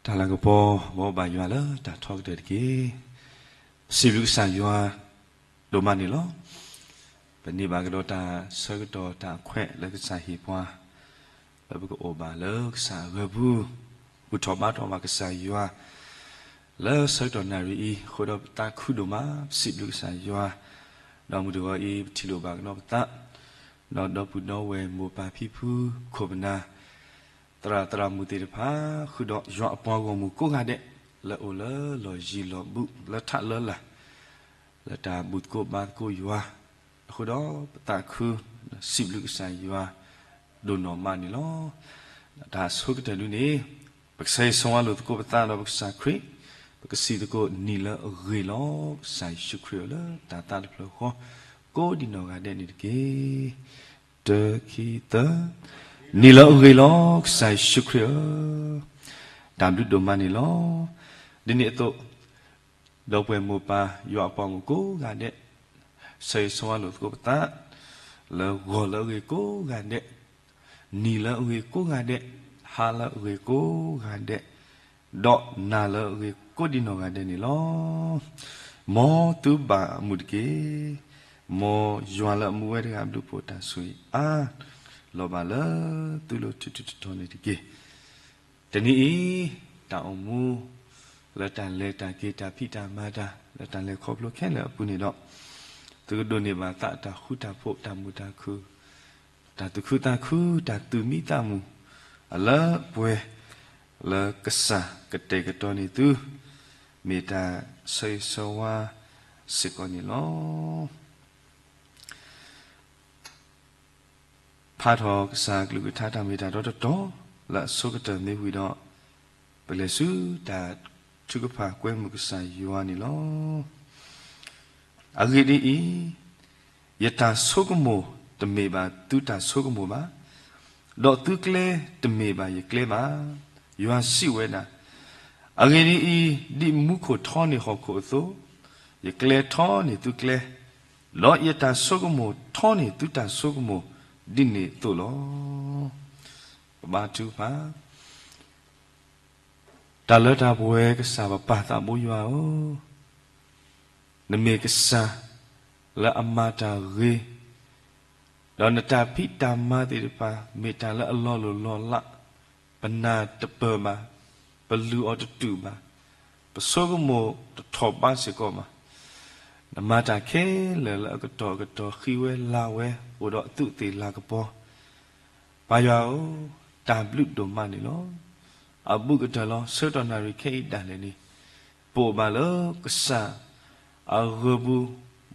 တၢ်လၤကပီၤ မ်အဘၣ်ယွၤလၢတၢ်ထီကတၢၢ်တက့ၢ်. စံးဘျုးကစၢ်ယွၤဒိၣ်မးန့ၣ်လီၤ. ပန့ၢ်ဘၣ်ကဒီးတၢ်ဆၢကတီၢ်တၢ်အခွဲးလၢကစၢ်ဟ့ၣ်ပှၤ, လၢပကအိၣ်ဘၣ်လၢကစၢ်အဂၢၢ်ပူၤ, ဘူၣ်ထီၣ်ဘါထီၣ်ဘၣ်ကစၢ်ယွၤ လၢဆၢကတီၢ်နၣ်ရံၣ်အံၤ, အဃိဒီးပသးခုဒိၣ်မး, ပစံးဘျုးကစၢ်ယွၤ, ဒီးမုၢ်တဂီၤအံၤ ပထံၣ်လိာ်ဘၣ်ကဒီးပသး, ဒီးဒီပုၢ်ဒီဝဲၢ်မိၢ်ပၢ်ဖံဖု ခိၣ်ပနၢ် သရၣ်သရၣ်မုၣ်သ့ၣ်တဖၣ်, ဃုာ်ဒီးယွၤအပှၤဂီၢ်မုၢ်ကိးဂၤဒဲး, လၢအိၣ်လၢလီၢ်ယံၤလီၢ်ဘူး လၢထးလၢလာ်, လၢတၢ်ဘူၣ်သကိးဘါသကိးယွၤ, အဃိဒီးပသးခု စံးဘျုးကစၢ်ယွၤ ဒိၣ်နီၢ်မးန့ၣ်လီၤ. တၢ်ဆိကတၢၢ်ဒုန့ၣ်, ပကဆၢဂ့ၤဆၢဝါလိာ်သကိးပသးဒီးပကစၢ်ခရံာ်, ပကစံးသကိးနံၤလၢအဂ့ၤလီၤ, ကစၢ်ယ့ၣ်ၡူးခရံာ်ဧၢ, လၢတၢ်သးတဖျၢၣ်ဃီ ကိးဒံးနီၢ်ဂၤဒဲးန့ၣ်တက့ၢ်. တၢ ခံ သၢ, နံၤလၢအဂ့ၤလီၤ, ကစၢ်ယ့ၣ်ၡူးခရံာ်ဧၢ, တၢ်ဘျုးဒိၣ်မးန့ၣ်လီၤ. ဒ်န့ၣ်အသိး, ဒီပုၢ်ဝဲၢ်မိၢ်ပၢ် ယွၤအပှၤဂီၢ်မုၢ်ကိးဂၤဒဲး, ဆၢဂ့ၤဆၢဝါလိာ်သကိးပသး, လၢဂီၤလၢအဂ့ၤကိးဂၤဒဲး, နံၤလၢအဂ့ၤကိးဂၤဒဲး, ဟါလၢအဂ့ၤကိးဂၤဒဲး, ဒီးနၤလၢအဂ့ၤကိးဒံးနီၢ်ဂၤဒဲးန့ၣ်လီၤ. မ်သုဘၣ်အမုာ်တက့ၢ်. မ်ယွၤလၢအမူဝဲတဂၤအဘျုးအဖှိၣ်တၢ်ဆိၣ်ဂ့ၤအါ လီၤဘၣ်လၢသုလိၤထူးထူးတီၤတီၤန့ၣ်တက့ၢ်. တနံၤအံၤ, တၢ်အိၣ်မူ လၢတၢ်လဲၤတၢ်က့ၤ တၢ်ဖံးတၢ်မၤတၢ် လၢတၢ်လဲၤခီဖျိခဲလၢာ်အပူၤန့ၣ်ဒီး, သုကဒိးန့ၢ်ဘၣ်သးတၢ်ဃူတၢ်ဖိး တၢ်မုာ်တၢ်ခုၣ်, တၢ်သူၣ်ခုသးခု, တၢ်သူၣ်မံသးမုာ် အလၢပှဲၤ လၢကစၢ်ကတဲာ်ကတီၤန့ၢ်သု မ့ၢ်တၢ်ဆၢဂ့ၤဆၢဝါစ့ၢ်ကီးန့ၣ်လီၤ. ဖးထီၣ်ကစၢ်အကလုၢ်ကထါတၢ်မ့ၢ်တၢ်တီတတီၤ လၢအဆိကတၢၢ်မ့ၢ်ဝံၤဒီး, ပလဲၤဆူတၢ်ထုကဖၣ်ကွဲမုာ်ကစၢ်ယွၤန့ၣ်လီၤ. အဂ့ၢ်ဒ်အံၤ, ယတၢ်ဆိကမိၣ်တမ့ၢ်ဘၣ်သုတၢ်ဆိကမိၣ်ဘၣ်, ဒီးသုကျဲတမ့ၢ်ဘၣ်ယကျဲဘၣ်, ယွၤစံးဝဲဒၣ်. အဂ့ၢ်ဒ်အံၤ, ဒ်မူခိၣ်ထီန့ၢ်ဟီၣ်ခိၣ်အသိး, ယကျဲထီန့ၢ်သုကျဲ, ဒီးယတၢ်ဆိကမိၣ်ထီန့ၢ်သုတၢ်ဆိကမိၣ် ဒ်န့ၣ်အသိးလီၤ. ပဘါထုကဖၣ်. တၢ်လၢတၢ်ပှဲၤကစၢ်ပပၢ်သးဘိယွၤဧၢ, နမ့ၢ်ကစၢ်လၢအမၤတၢ်ဂ့ၤ, ဒီးနတၢ်ဖံးတၢ်မၤသ့ၣ်တဖၣ် မ့ၢ်တၢ်လၢအလီၤလိၢ်လီၤလး, ပနၢ်တပၢၢ်ဘၣ်, ပလုၢ်အီၤတတူာ်ဘၣ်, ပဆိကမိၣ်တထီၣ်ဘးစ့ၢ်ကီးဘၣ်. နမၤတၢ်ခဲလၢာ်လၢအကတီၢ်အကတီၢ် ဃံဝဲလၤဝဲ အိၣ်ဒီးအသူးအသ့ၣ်လၤကပီၤ ပၢ်ယွၤဧၢ, တၢ်ဘျုးဒိၣ်မးန့ၣ်လီၤ. အဘူးကတၢၢ်လီၤ. ဆၢကတီၢ်နၣ်ရံၣ်ခဲအံၤဒၣ်လဲာ်န့ၣ်, ပအိၣ်ဘၣ်လၢကစၢ်အဂၢၢ်ပူၤ,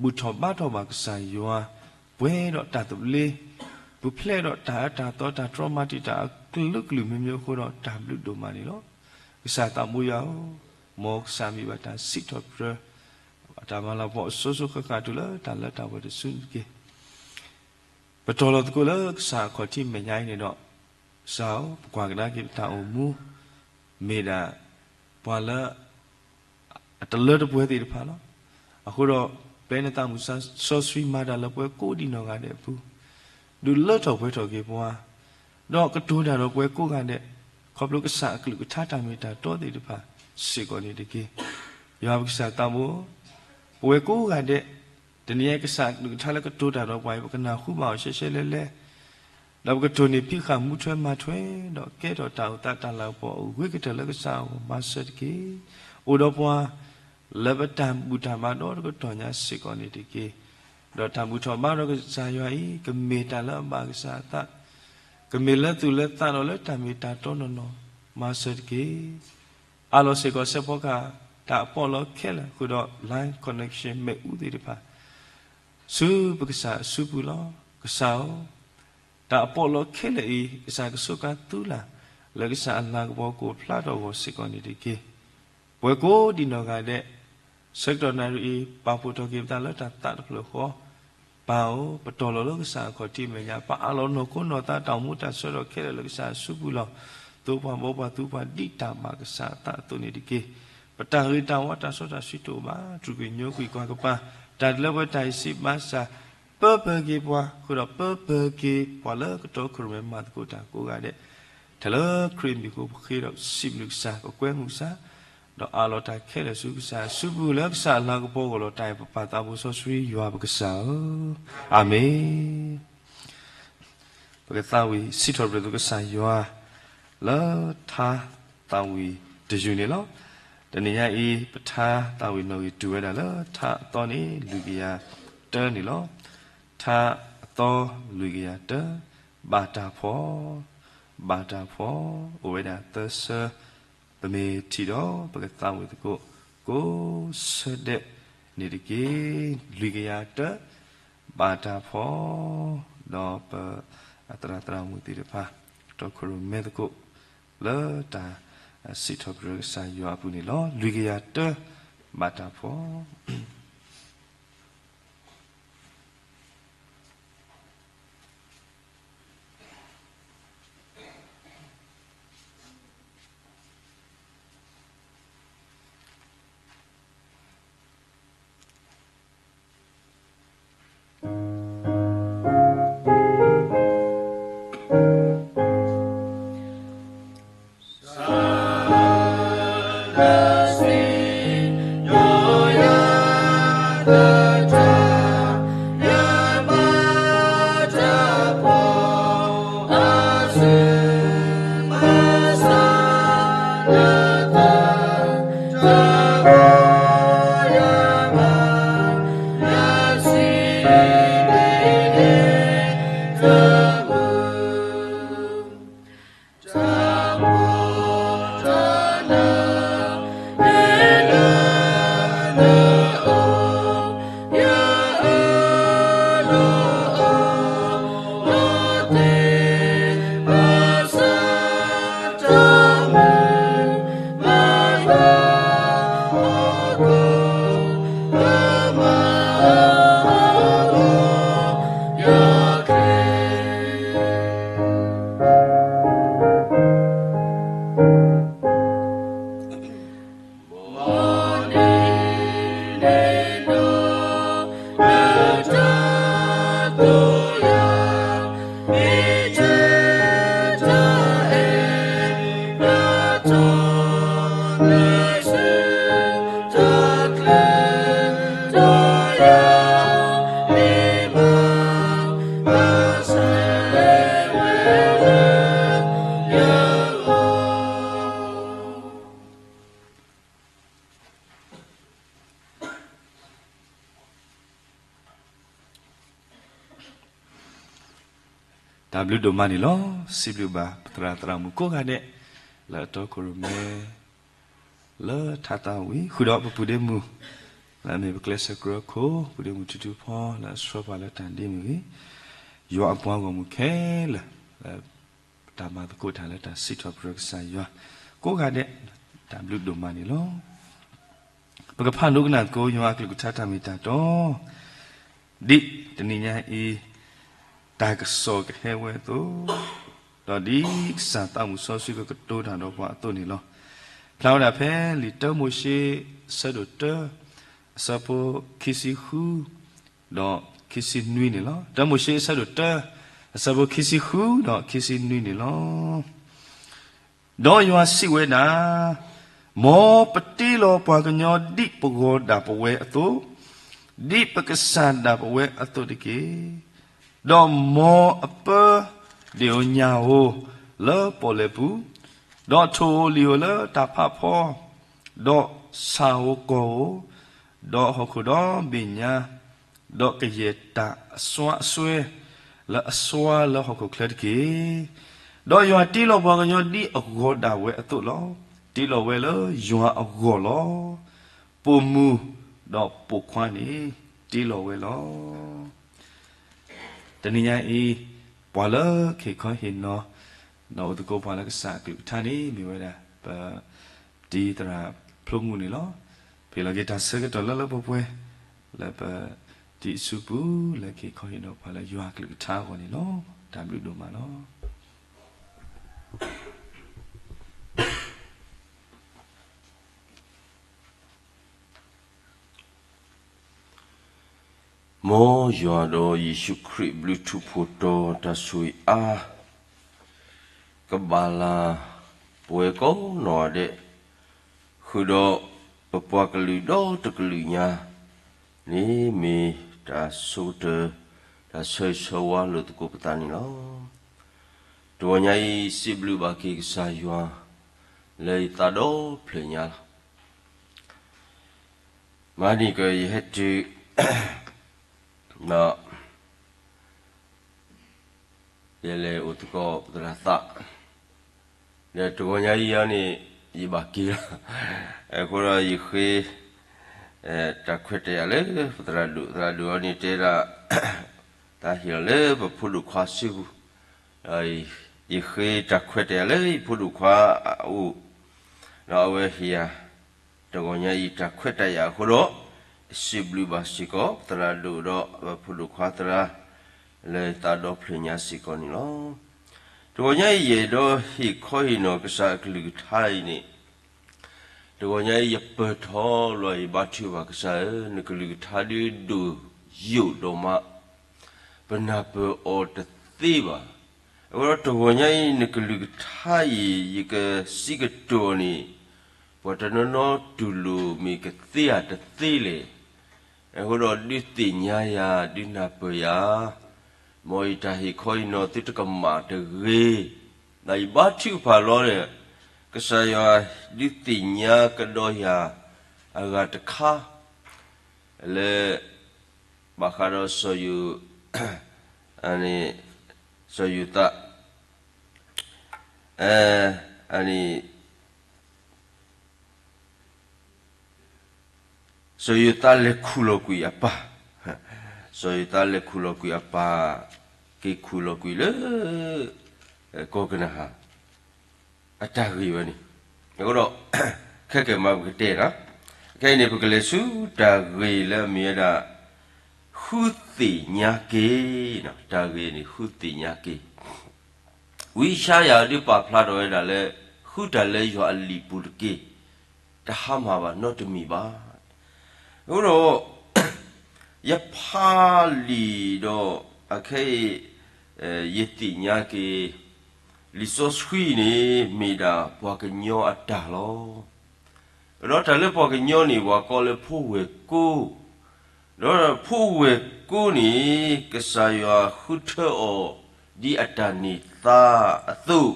ဘူၣ်ထီၣ်ဘါထီၣ်ဘၣ်ကစၢ်ယွၤ, ပှဲၤဒီးတၢ်သဘျ့, ပူၤဖျဲးဒီးတၢ်အၢတၢ်သီ တၢ်တြီမၤတံာ်တာ်အကလုာ်ကလုာ်မ့ၢ်မ့ၢ်အဃိဒီး တၢ်ဘျုးဒိၣ်မးန့ၣ်လီၤ. ကစၢ်သးဘိယွၤဧၢ, မ်ကစၢ်မ့ၢ်ဘၣ်တၢ်စံးထီၣ်ပတြၢၤ တၢ်မၤလၤကပီၤအစိၤစိၤဃၣ်ဃၣ်တုၤလၢတၢ်လၢတၢ်ပှဲၤတစုန့ၣ်တက့ၢ်. ပတီၢ်လီၤသကိးလၢကစၢ်အခီၣ်ထံးမဲာ်ညါအံၤန့ၣ်ဒီး, ကစၢ်ဧၢ, ပကွၢ်ကဒါက့ၤပတၢ်အိၣ်မူ, မ့ၢ်ဒၣ်ပှၤလၢအတလၢတပှဲၤသ့ၣ်တဖၣ်လီၤ. အဃိဒီး, ပနသးမုၢ်စီဆှံမၤတၢ်လၢပှဲၤကိးဒံးနီၢ်ဂၤဒဲးအပူၤ, ဒုးလၢထီၣ်ပှဲၤထီၣ်က့ၤပှၤ, ဒီးကတိၤတၢ်ဒီးပှဲၤကိးဂၤဒဲး, ခီဖျိကစၢ်အကလုၢ်ကထါတၢ်မ့ၢ်တၢ်တီသ့ၣ်တဖၣ်စ့ၢ်ကီးန့ၣ်တက့ၢ်. ယွၤပကစၢ်သးဘိ, ပဝဲကိးဂၤဒဲး, တနံၤအံၤကစၢ်အကလုၢ်ကထါလၢကတိၤတၢ်ဒီးပှၤအံၤ ပကနၢ်ဟူဘၣ်အီၤရှဲရှဲလဲၣ်လဲၣ်, ဒီးပကတိၢ်န့ၢ်ဖံးဃာ်မူထွဲမၤထွဲ, ဒီးကဲထီၣ်တၢ်အိၣ်သးတၢ်လၤကပီၤအဂ့ၤကတၢၢ်လၢကစၢ်အဂီၢ်မၤစၢၤတက့ၢ်. အိၣ်ဒီးပှၤလၢပတၢ်ဘူၣ်တၢ်ဘါဒီတကတီၢ်ညါစ့ၢ်ကီးန့ၣ်တက့ၢ်. ဒီးတၢ်ဘူၣ်ထီၣ်ဘါထီၣ်ကစၢ်ယွၤအံၤ ကမ့ၢ်တၢ်လၢအဘၣ်ကစၢ်အသး, ကမ့ၢ်လၢသူၣ်လၢသးဒီးလၢတၢ်မ့ၢ်တၢ်တီနီၢ်နီၢ်, မၤစၢၤတက့ၢ်. အးလီၤစ့ၢ်ကီးစဲးဖီကဟၣ် တၢ်အပီးလီခဲလၢာ်ဃုာ်ဒီး line connection မ့ၣ်အူသ့ၣ်တဖၣ် ဆူပကစၢ်အစုပူၤလီၤ. ကစၢ်ဧၢ, တၢ်အပီးလီခဲလၢာ်အံၤ ကစၢ်ကစူးကါသုလၢ် လၢကစၢ်အလၤကပီၤကအိၣ်ဖျါထီၣ်အဂီၢ်စ့ၢ်ကီးန့ၣ်တက့ၢ်. ပဝဲကိးဒံးနီၢ်ဂၤဒဲး, ဆၢကတီၢ်နၣ်ရံၣ်အံၤ ပာ်ဖှိၣ်ထီၣ်က့ၤပသးလၢတၢ်သးတဖျၢၣ်ဃီ, ပၢ်ဧၢ, ပတီၢ်လီၤလၢကစၢ်အခီၣ်ထံးမဲာ်ညါ, ပအးလီၤနီၢ်ခိနီၢ်သးတၢ်အိၣ်မူတၢ်ဆၢကတီၢ်ခဲလၢာ်လၢကစၢ်အစုပူၤလီၤ. သိပှၤဘီပှၤသူပှၤဒ်တၢ်ဘၣ်ကစၢ်အသးအသိးန့ၣ်တက့ၢ်. ပတၢ်ဂ့ၤတၢ်ဝါတၢ်စီတၢ်ဆှံတအိၣ်ဘၣ်, တြူာ်ကညိကွံာ်ကွၢ်ကပၤ, တၢ်တလၢပှဲၤတၢ်အံၤစံးဘၣ်စၢ်, ပၢပၢၤက့ၤပှၤ, ဃုာ်ဒီးပၢပၢၤက့ၤပှၤလၢကတီၢ်ခိၣ်ရိၣ်မဲမၤသကိးတၢ်ကိးဂၤဒဲး, ခဲလၢာ်ခဲဆ့ ပဟဲလၢခရံာ်မံၤအဃိ ပဃ့ဒီးစံးဘျုးကစၢ်, ပကွဲမုာ်ကစၢ်, ဒီးအးလီၤတၢ်ခဲလၢာ်ဆူကစၢ်, ဆူပူၤလၢကစၢ်အလၤကပီၤဂီၢ်လီၤတၢ်အံၤ ပပၢ်သးဘိစီဆှံယွၤပကစၢ်ဧၢ, အၤမ့ၣ်. ပကသးဝံၣ်စံးထီၣ်ပတြၢၤသုကစၢ်ယွၤ လၢထါသးဝံၣ်တယုၢ်န့ၣ်လီၤ. တနံၤညါအံၤ ပထါသးဝံၣ်နီၣ်ဂံၢ်တူၢ်ဝဲဒၣ်လၢထါအသီန့ၣ် လွံၢ်ကယၤတၢန့ၣ်လီၤ. ထါအသီလွံၢ်ကယၤတၢ, ဘၣ်တၢ်ဖှီၣ်, ဘၣ်တၢ်ဖှီၣ်, အိၣ်ဝဲဒၣ်သၢဆၢ, ပမ့ၢ်ထံၣ်ဒီး ပကသးဝံၣ်သကိး ကိးဆၢဒဲးန့ၣ်တက့ၢ်. လွံၢ်ကယၤတၢ, ဘၣ်တၢ်ဖှီၣ်, ဒီးပသရၣ်သရၣ်မုၣ်သ့ၣ်တဖၣ် တီခိၣ်ရိၣ်မဲသကိး လၢတၢ်စံးထီၣ်ပတြၢၤကစၢ်ယွၤအပူၤန့ၣ်လီၤ. လွံၢ်ကယၤတၢ, ဘၣ်တၢ်ဖှီၣ်. တၢ်ဘျုးဒိၣ်မးန့ၣ်လီၤ. စံးဘျုးဘၣ် ပသရၣ်သရၣ်မုၣ်ကိးဂၤဒဲး လၢအတီခိၣ်ရိၣ်မဲ လၢထါသးဝံၣ် ဃုာ်ဒီးပပုၢ်ဒ့မုၣ် လၢအမ့ၢ်ပကျဲးစၢးကြၢးခိၣ် ပုၢ်ဒ့မုၣ်ထူထူဖီ လၢအဆှၢပှၤလၢတၢ်ဒ့မုၢ်ဂ့ၤ, ယွၤအပှၤဂီၢ်မုၢ်ခဲလၢာ် လၢတၢ်မၤသကိးတၢ်လၢတၢ်စံးထီၣ်ပတြၢၤကစၢ်ယွၤ ကိးဂၤဒဲး တၢ်ဘျုးဒိၣ်မးန့ၣ်လီၤ. ပကဖးဒိကနၣ်သကိး ယွၤအကလုၢ်ကထါတၢ်မ့ၢ်တၢ်တီ ဒ်တနံၤညါအံၤ တၢ်ကစီၣ်ကဟဲဝဲအသိး, ဒီးဒ်ကစၢ်သးမုၣ်စီဆှံကကတိၤတၢ်ဒီးပှၤအသိးန့ၣ်လီၤ. ဖျါဝဲဒၣ်ဖဲလံာ်တၢမိၤၡ့ အဆၢဒိၣ်တၢ အဆၢဖိခံဆံဃု ဒီးခံဆံနွံန့ၣ်လီၤ. တၢမိၤၡ့အဆၢဒိၣ်တၢ အဆၢဖိခံဆံဃု ဒီးခံဆံနွံန့ၣ်လီၤ. ဒီးယွၤစံးဝဲဒၣ်, မ်ပတ့လီၤပှၤကညီဒ်ပဂီၤဒၣ်ပဝဲအသိး, ဒ်ပကစၢ်ဒၣ်ပဝဲအသိးတက့ၢ်. ဒီးမ်အပၢဒ့ၣ်ဧိၤညၣ်ဧိၤလၢပီၣ်လဲၣ်ပူၤ, ဒီးထိၣ်ဧိၤလံၣ်ဧိၤလၢတၢ်ဖးဖီ, ဒီးဆၣ်ဧိၤကီၢ်ဧိၤ, ဒီးဟီၣ်ခိၣ်ဒီဘ့ၣ်ညါ, ဒီးကယဲၢ်တၢ်အစွါအစွဲ လၢအစွါလၢဟီၣ်ခိၣ်ချၢတက့ၢ်. ဒီးယွၤတ့လီၤပှၤကညီဒ်အဂီၤဒၣ်ဝဲအသိးလီၤ. တ့လီၤဝဲလၢယွၤအဂီၢ်လီၤ. ပိာ်မုၣ်ဒီးပိာ်ခွါန့ၣ် တ့လီၤဝဲလီၤ. တနံၤညါအံၤ ပှၤလၢကဟ့ၣ်ခီဟ့ၣ်နီၤ ဒီးအိၣ်သကိးပှၤလၢကစၢ်အကလုၢ်ကထါန့ၣ် မ့ၢ်ဝဲဒၣ် ပတံၤသရၣ်ဖျိမုၢ်န့ၣ်လီၤ. ပဟ့ၣ်လီၤက့ၤတၢ်ဆၢကတီၢ်လၢလၢပှဲၤပှဲၤ လၢပတံၤအစုပူၤ လၢကဟ့ၣ်ခီဟ့ၣ်နီၤပှၤလၢယွၤအကလုၢ်ကထါအဂီၢ်န့ၣ်လီၤ. တၢ်ဘျုးဒိၣ်မးလီၤ. မ်ယွၤဒီးယ့ၣ်ၡူးခရံာ်ဘျုးထူးဖှိၣ်တီၤတၢ်ဆိၣ်ဂ့ၤအါ ကဘၣ်လၢ ပဝဲကိးနီၢ်ဂၤဒဲး ဃုာ်ဒီးပပှၤကလုာ်ဒီတကလုာ်ညါန့ၣ် မ့ၢ်တၢ်ဆိကတၢၢ် တၢ်ဆၢဂ့ၤဆၢဝါလိာ်သကိးပသးန့ၣ်လီၤ. တဂီၤညါအံၤ စံးဘျုးဘၣ်က့ၤကစၢ်ယွၤ လၢယသးဒီဖျၢၣ်ညါလီၤ. မၤန့ၢ်က့ၤယဟဲတုၤ ဒီး ယလဲၤအိၣ်သကိးပသရၣ်သး ဒီးတဂီၤညါအံၤအီၤန့ၣ် ယဘၣ်က့ၤလီၤ. အဃိဒီးယဃ့ တၢ်ခွဲးတၢ်ယာ်လၢပသရၣ်ဒိၣ် သရၣ်ဒိၣ်အီၤန့ၣ်တဲဒၣ် တၢ်ဟ့ၣ်လီၤလၢပဖိဒိၣ်ခွါစုပူၤ ဒီးယဃ့တၢ်ခွဲးတၢ်ယာ်လၢယဖိဒိၣ်ခွါအအိၣ် ဒီးအဝဲဟ့ၣ်ယၤ တဂီၤညါအံၤတၢ်ခွဲးတၢ်ယာ်အဃိဒီး စံးဘျုးဘၣ်စ့ၢ်ကီး သရၣ်ဒိၣ်ဒီးအဝဲဖိဒိၣ်ခွါသရၣ် လၢသးဒီဖျၢၣ်ညါစ့ၢ်ကီးန့ၣ်လီၤ. တဂီၤညါအံၤယအဲၣ်ဒိးဟ့ၣ်ခီဟ့ၣ်နီၤကစၢ်အကလုၢ်ကထါအံၤန့ၣ် တဂီၤညါအံၤယပၢၢ်ထီၣ်လီၤအံၤဘါထုကဖၣ်ကစၢ်ဧၢ, နကလုၢ်ကထါဒုးဒိၣ်ယိာ်ဒိၣ်မး, ပနၢ်ပၢၢ်အီၤတသ့ဘၣ်. အဃိဒီးတဂီၤညါအံၤ နကလုၢ်ကထါအံၤ ယကစံးကတိၤအီၤန့ၣ် ပှၤတနီၤနီၤတူၢ်လိာ်မ့ၢ်ကသ့ဧါတသ့လဲၣ်. အဃိဒီးဒုးသ့ၣ်ညါယၤ ဒုးနၢ်ပၢၢ်ယၤ, မ်ယတၢ်ဟ့ၣ်ခီဟ့ၣ်နီၤသုတကမၣ်တဂ့ၤ. ဒီးယဘါထုကဖၣ်လီၤဒီး ကစၢ်ယွၤဒုးသ့ၣ်ညါကဒီးယၤ အဂၤတခါ လၢ ဘၣ်ဃးဒီးစီၤယိၤ စီၤယိၤသး အန့ၣ် စီၤယိၤသးလဲၤခူၣ်လီၤကွံာ်အပၢ်, စီၤယိၤသးလဲၤခူၣ်လီၤကွံာ်အပၢ်, က့ၤခူၣ်လီၤကွံာ်လၢ ကီၢ်ကနၤဧၣ် အတၢ်ဂ့ၢ်ဝဲန့ၣ်, အဃိဒီး ခဲကဲမးပကတဲနီၤ, ခဲအံၤန့ၣ် ပကလဲၤဆူတၢ်ဂ့ၢ်လၢအမ့ၢ်ဝဲဒၣ် ဃုသ့ၣ်ညါက့ၤ, တၢ်ဂ့ၢ်န့ၣ် ဃုသ့ၣ်ညါက့ၤ ဝံယၡါယၤဒုးပာ်ဖျါထီၣ်ဝဲဒၣ်လၢ ဃုတၢ်လၢယွၤအလံာ်ပူၤတက့ၢ်, တဟါမၢ်ဘၣ်နီတမံၤဘၣ်. အဃိဒီး ယဖးလံာ်ဒီး အခဲအံၤ ယသ့ၣ်ညါက့ၤ လံာ်စီဆှံန့ၣ် မ့ၢ်ဒၣ်ပှၤကညီအတၢ်လီၤ. ဒီးတၢ်လၢပှၤကညီန့ၣ် ပှၤကိးလၢဖိဝဲၢ်ကိ, ဒီးဖိဝဲၢ်ကိန့ၣ် ကစၢ်ယွၤဃုထၢအီၤ ဒ်အတၢ်န့ၢ်သါအသိး,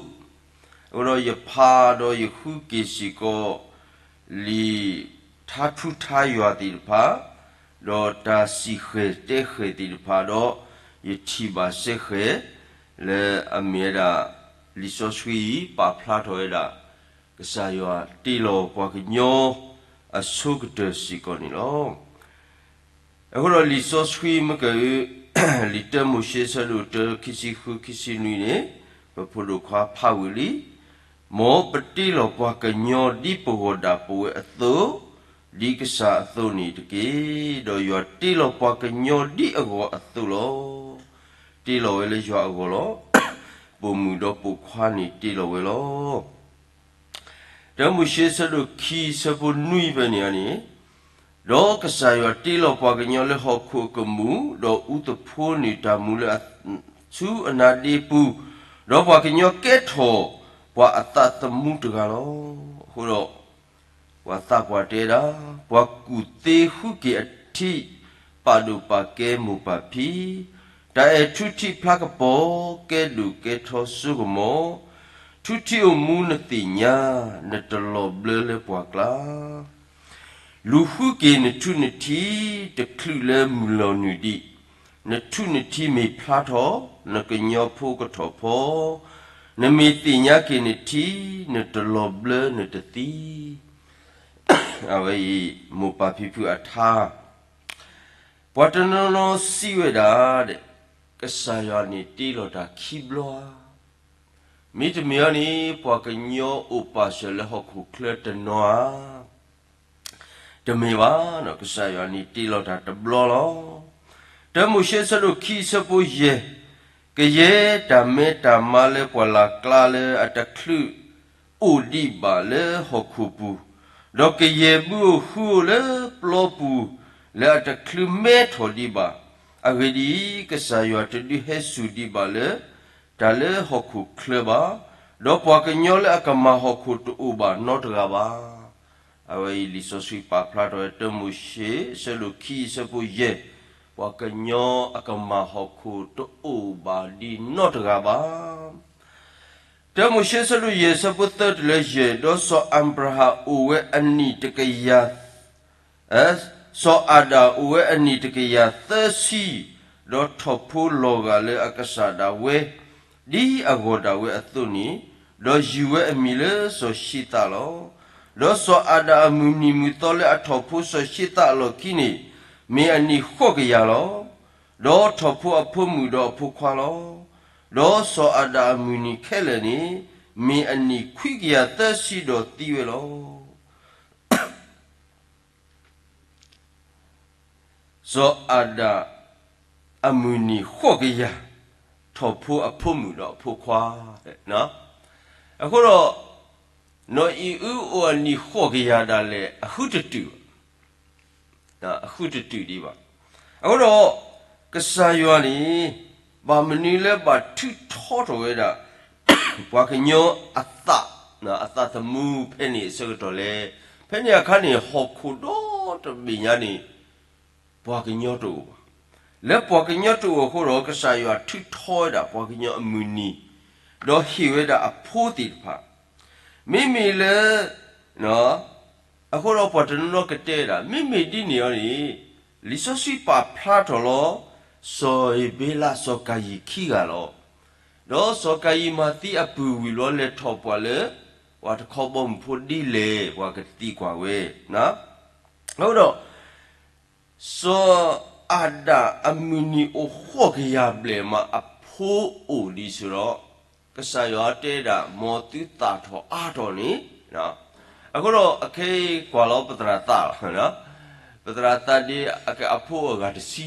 အဃိဒီးယဖးဒီးယဃုက့ၤစ့ၢ်ကီး လံာ်ထါထူထါယွၤသ့ၣ်တဖၣ်, ဒီးတၢ်စံၣ်ဃဲၤတဲဃဲၤသ့ၣ်တဖၣ်ဒီး ယထံၣ်ဘၣ်စဲဃဲၤ လၢအမ့ၢ်ဝဲဒၣ် လံာ်စီဆှံအံၤ ပာ်ဖျါထီၣ်ဝဲဒၣ် ကစၢ်ယွၤတ့လီၤပှၤကညီ အဆိကတၢၢ်စ့ၢ်ကီးန့ၣ်လီၤ. အဃိဒီးလံာ်စီဆှံမ့ၢ်က လံာ်တၢမိၤၡ့ဆၢဒိၣ်တၢ ခံဆံဃု ခံဆံနွံန့ၣ် ပဖိဒိၣ်ခွါဖးဝံၤလံ, မ်ပတ့လီၤပှၤကညီဒ်ပဂီၢ်ဒၣ်ပဝဲအသိး, ဒ်ကစၢ်အသိးန့ၣ်တက့ၢ်. ဒီးယွၤတ့လီၤပှၤကညီဒ်အဂီၢ်အသိးလီၤ. တ့လီၤဝဲလၢယွၤအဂီၢ်လီၤ. ပိာ်မုၣ်ဒီးပိာ်ခွါန့ၣ်တ့လီၤဝဲလီၤ. တၢမိၤၡ့ဆၢဒိၣ်ခံဆၢဖိနွံဖဲန့ၣ်န့ၣ်, ဒီးကစၢ်ယွၤတ့လီၤပှၤကညီလၢဟီၣ်ခိၣ်အကမူၣ်, ဒီးအူသဖှိန့ၢ်တၢ်မူလၢအဆူအနါဒ့ပူၤ, ဒီးပှၤကညီကဲထီၣ်ပှၤအသးသမူတဂၤလီၤ. အဃိဒီး ပှၤသးပှၢ်တဲဒၣ်, ပှၤကူၣ်သ့ဃုက့ၤအထံး, ပာ်ဒိၣ်ပာ်ကဲမိၢ်ပၢ်ဖံ, တၢ်အဲၣ်ထူထံးဖျါကပီၤ, ကဲဒိၣ်ကဲထီစိကမီၤ, ထူထံးအိၣ်မူနသ့ၣ်ညါ, နတလီၤဘျၢလၢပှၢ်ကျါ လူၤဃုက့ၤနထူနထံး, တချုးလၢမုၢ်လီၤနုာ်ဒံး, နထူနထံးမ့ၢ်ဖျါထီၣ်, နကညီဖိကထီၣ်ဖီ, နမ့ၢ်သ့ၣ်ညါက့ၤနထံး, နတလီၤဘျၢနတသံ. အဝဲအံၤ မိၢ်ပၢ်ဖံဖုအထါ, ပှၤတနီၤနီၤစံးဝဲဒၣ်, ကစၢ်ယွၤန့ၣ်တ့လီၤတၢ်ခံဘျီဧါ, မ့တမ့ၢ်အီၤန့ၣ် ပှၤကညီအိၣ်ပာ်စၢၤလၢဟီၣ်ခိၣ်ချၢတနီၤဧါ. တမ့ၢ်ဘၣ်, ကစၢ်ယွၤန့ၣ်တ့လီၤတၢ်တဘျီလီၤ. တၢမိၤၡ့ဆၢဒိၣ်ခံဆၢဖိယဲၢ်, ကယဲၢ်တၢ်မဲတၢ်မါလၢပှၢ်လၢ်ကျါလၢအတချုးအိၣ်ဒံးဘၣ်လၢဟီၣ်ခိၣ်ပူၤ, ဒီးကယဲၢ်ဘုဧိၤဃုဧိၤလၢပျီပူၤလၢအတချုးမဲထီၣ်ဒံးဘၣ်. အဂ့ၢ်ဒ်အံၤ, ကစၢ်ယွၤတဒုးဟဲစူၢ်ဒံးဘၣ်လၢ တၢ်လၢဟီၣ်ခိၣ်ချၢဘၣ်, ဒီးပှၤကညီလၢအကမၤဟီၣ်ခိၣ်တအိၣ်ဘၣ်နီတဂၤဘၣ်. အဝဲအံၤလံာ်စီဆှံပာ်ဖျါထီၣ်ဝဲ တၢမိၤၡ့ အဆၢဒိၣ်ခံ အဆၢဖိယဲၢ်, ပှၤကညီအကမၤဟီၣ်ခိၣ်တအိၣ်ဘၣ်ဒ်နီတဂၤဘၣ်. တၢမိၤၡ့ အဆၢဒိၣ်ယဲၢ် အဆၢဖိသၢတုၤလၢယဲၢ်, ဒီးစီၤအၤဘြၤဟၣ်အိၣ်ဝဲအနံၣ်တကယၤ စီၤအၤဒၣ်အိၣ်ဝဲအနံၣ်တကယၤသၢဆံ, ဒီးထီၣ်ဖိလီၤဂာ်လၢအကစၢ်ဒၣ်ဝဲ ဒ်အဂီၢ်ဒၣ်ဝဲအသိးန့ၣ်, ဒီးယုၢ်ဝဲအမံၤလၢစီၤၡ့သးလီၤ. ဒီးစီၤအၤဒၣ်အမုၢ်နံၤမုၢ်သီလၢအထီၣ်ဖိစီၤၡ့သးအလီၢ်ခံန့ၣ်, မ့ၢ်အနံၣ်ဃိးကယၤလီၤ. ဒီးထီၣ်ဖိအဖိမုၣ်ဒီးအဖိခွါလီၤ. ဒီးစီၤအၤဒၣ်အမုၢ်နံၤခဲလၢာ်န့ၣ်, မ့ၢ်အနံၣ်ခွံကယၤသၢဆံဒီးသံဝဲလီၤ. စီၤအၤဒၣ်အမုၢ်နံၤဃိးကယၤ, ထီၣ်ဖိအဖိမုၣ်ဒီးအဖိခွါ. အဃိဒီး, နီၢ်အံၤအုအိၣ်အနံၣ်ဃိးကယၤဒၣ်လဲာ် အဃုတတုၤဘၣ်, အဃုတတုၤဒံးဘၣ်. အဃိဒီး, ကစၢ်ယွၤန့ၣ်, ဘၣ်မနုၤလၢဘၣ်ထုးထီထီၣ်ဝဲဒၣ် ပှၤကညီအသး, အသးသမူဖဲန့ၣ်အဆၢကတီၢ်လဲၣ်. ဖဲန့ၣ်အခါန့ၣ် ဟီၣ်ခိၣ်ဒီတဘ့ၣ်ညါန့ၣ် ပှၤကညီတအိၣ်ဘၣ်. လၢပှၤကညီတအိၣ်အဃိဒီး ကစၢ်ယွၤထုးထီဝဲဒၣ်ပှၤကညီအမုၢ်နံၤ, ဒီးဟ့ၣ်ဝဲဒၣ်အဖိသ့ၣ်တဖၣ်. မ့မ့ၢ်လၢ အဃိဒီးပှၤတနီၤနီၤကတဲဒၣ် မ့မ့ၢ်ဒ်န့ၣ်အီၤန့ၣ်, လံာ်စီဆှံပာ်ဖျါထီၣ်လီၤ, စီၤဧ့ၤဘ့လး စီၤကၤယံၣ်ခံဂၤလီၤ. ဒီးစီၤကၤယံၣ်မၤသံအပုၢ်ဝံၣ်လီၤ လဲၤထီၣ်ပှၤလၢ ပှၤတခီဘီမုၢ်ဖိဒ်လဲၣ် ပှၤကသံကွၢ်ဝဲ. အဃိဒီး စီၤအၤဒၣ်အမုၢ်နံၤအိၣ်ဃိးကယၤဘျဲၣ်မး အဖိအိၣ်ဒံးဆူဒီး, ကစၢ်ယွၤတဲဒၣ် မ်သုသၣ်ထီၣ်အါထီၣ်န့ၣ်, အဃိဒီးအခဲအံၤကွၢ်လီၤပသရၣ်သးလီၤ, ပသရၣ်သးဒ်အဖိအဂၤတဆံ,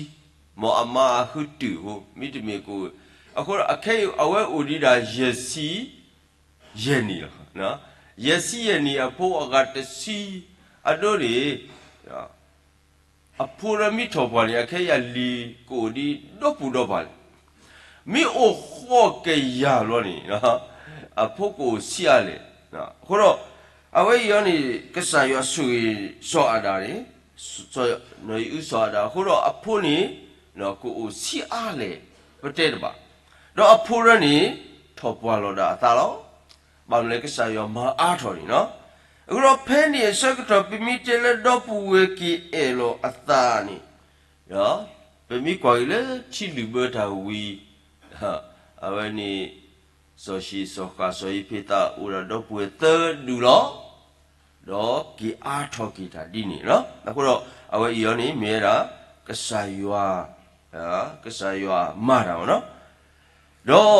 မ်အမါအဃုတုာ်အဃိ မ့တမ့ၢ်ကအိၣ်, အဃိဒီးအခဲအံၤအဝဲအိၣ်ဒံးဒၣ်ယဲၢ်ဆံ ယဲၢ်နံၣ်လီၤ. ယဲၢ်ဆံယဲၢ်နံၣ် အဖိအဂၤတဆံ, အဒိန့ၣ် အဖိလၢမ့ၢ်ထီၣ်ပှၤန့ၣ် အခဲအံၤအလံၤကအိၣ်ဒံးဒီပူၤဒီပၤလံ. မ့ၢ်အိၣ်ဃိးကယၤလီၤန့ၣ်, အဖိကအိၣ်ဆံးအါလဲၣ်. အဃိဒီး အဝဲအံၤအီၤန့ၣ် ကစၢ်ယွၤဆိၣ်ဂ့ၤစီၤအၤဒၣ်န့ၣ်, နီၢ်အံၤအုစီၤအၤဒၣ် အဃိဒီးအဖိန့ၣ် ကအိၣ်ဆံးအါလဲၣ် ပတဲတဘၣ်. ဒီးအဖိဒၣ်န့ၣ် ထီၣ်ပှၢ်လီၤဒၣ်အသးလီၤ. ဘၣ်မနုၤလဲၣ် ကစၢ်ယွၤမၤအါထီၣ်န့ၣ်လီၤ. အဃိဒီးဖဲန့ၣ်အဆၢကတီၢ် ပမ့ၢ်တဲလၢဒီပုၢ်ဝဲၢ်က့ၤအဲၣ်လီၤအသးန့ၣ်, ပမ့ၢ်ကွၢ်က့ၤလၢထံလုၣ်ဘၢတၢ်ဝံၤ, အဝဲန့ၣ် စီၤၡံၣ် စီၤဃၣ် စီၤယ့ဖ့းသး အိၣ်ဒၣ်ဒီပုၢ်ဝဲၢ်သၢဒူၣ်လီၤ. ဒီးက့ၤအါထီၣ်က့ၤတၢ်ဒ်န့ၣ်လီၤ. အဃိဒီး အဝဲအံၤအီၤန့ၣ် မ့ၢ်ဝဲဒၣ် ကစၢ်ယွၤ, ကစၢ်ယွၤမၤတၢ်မ့ၢ်နီၤ. ဒီး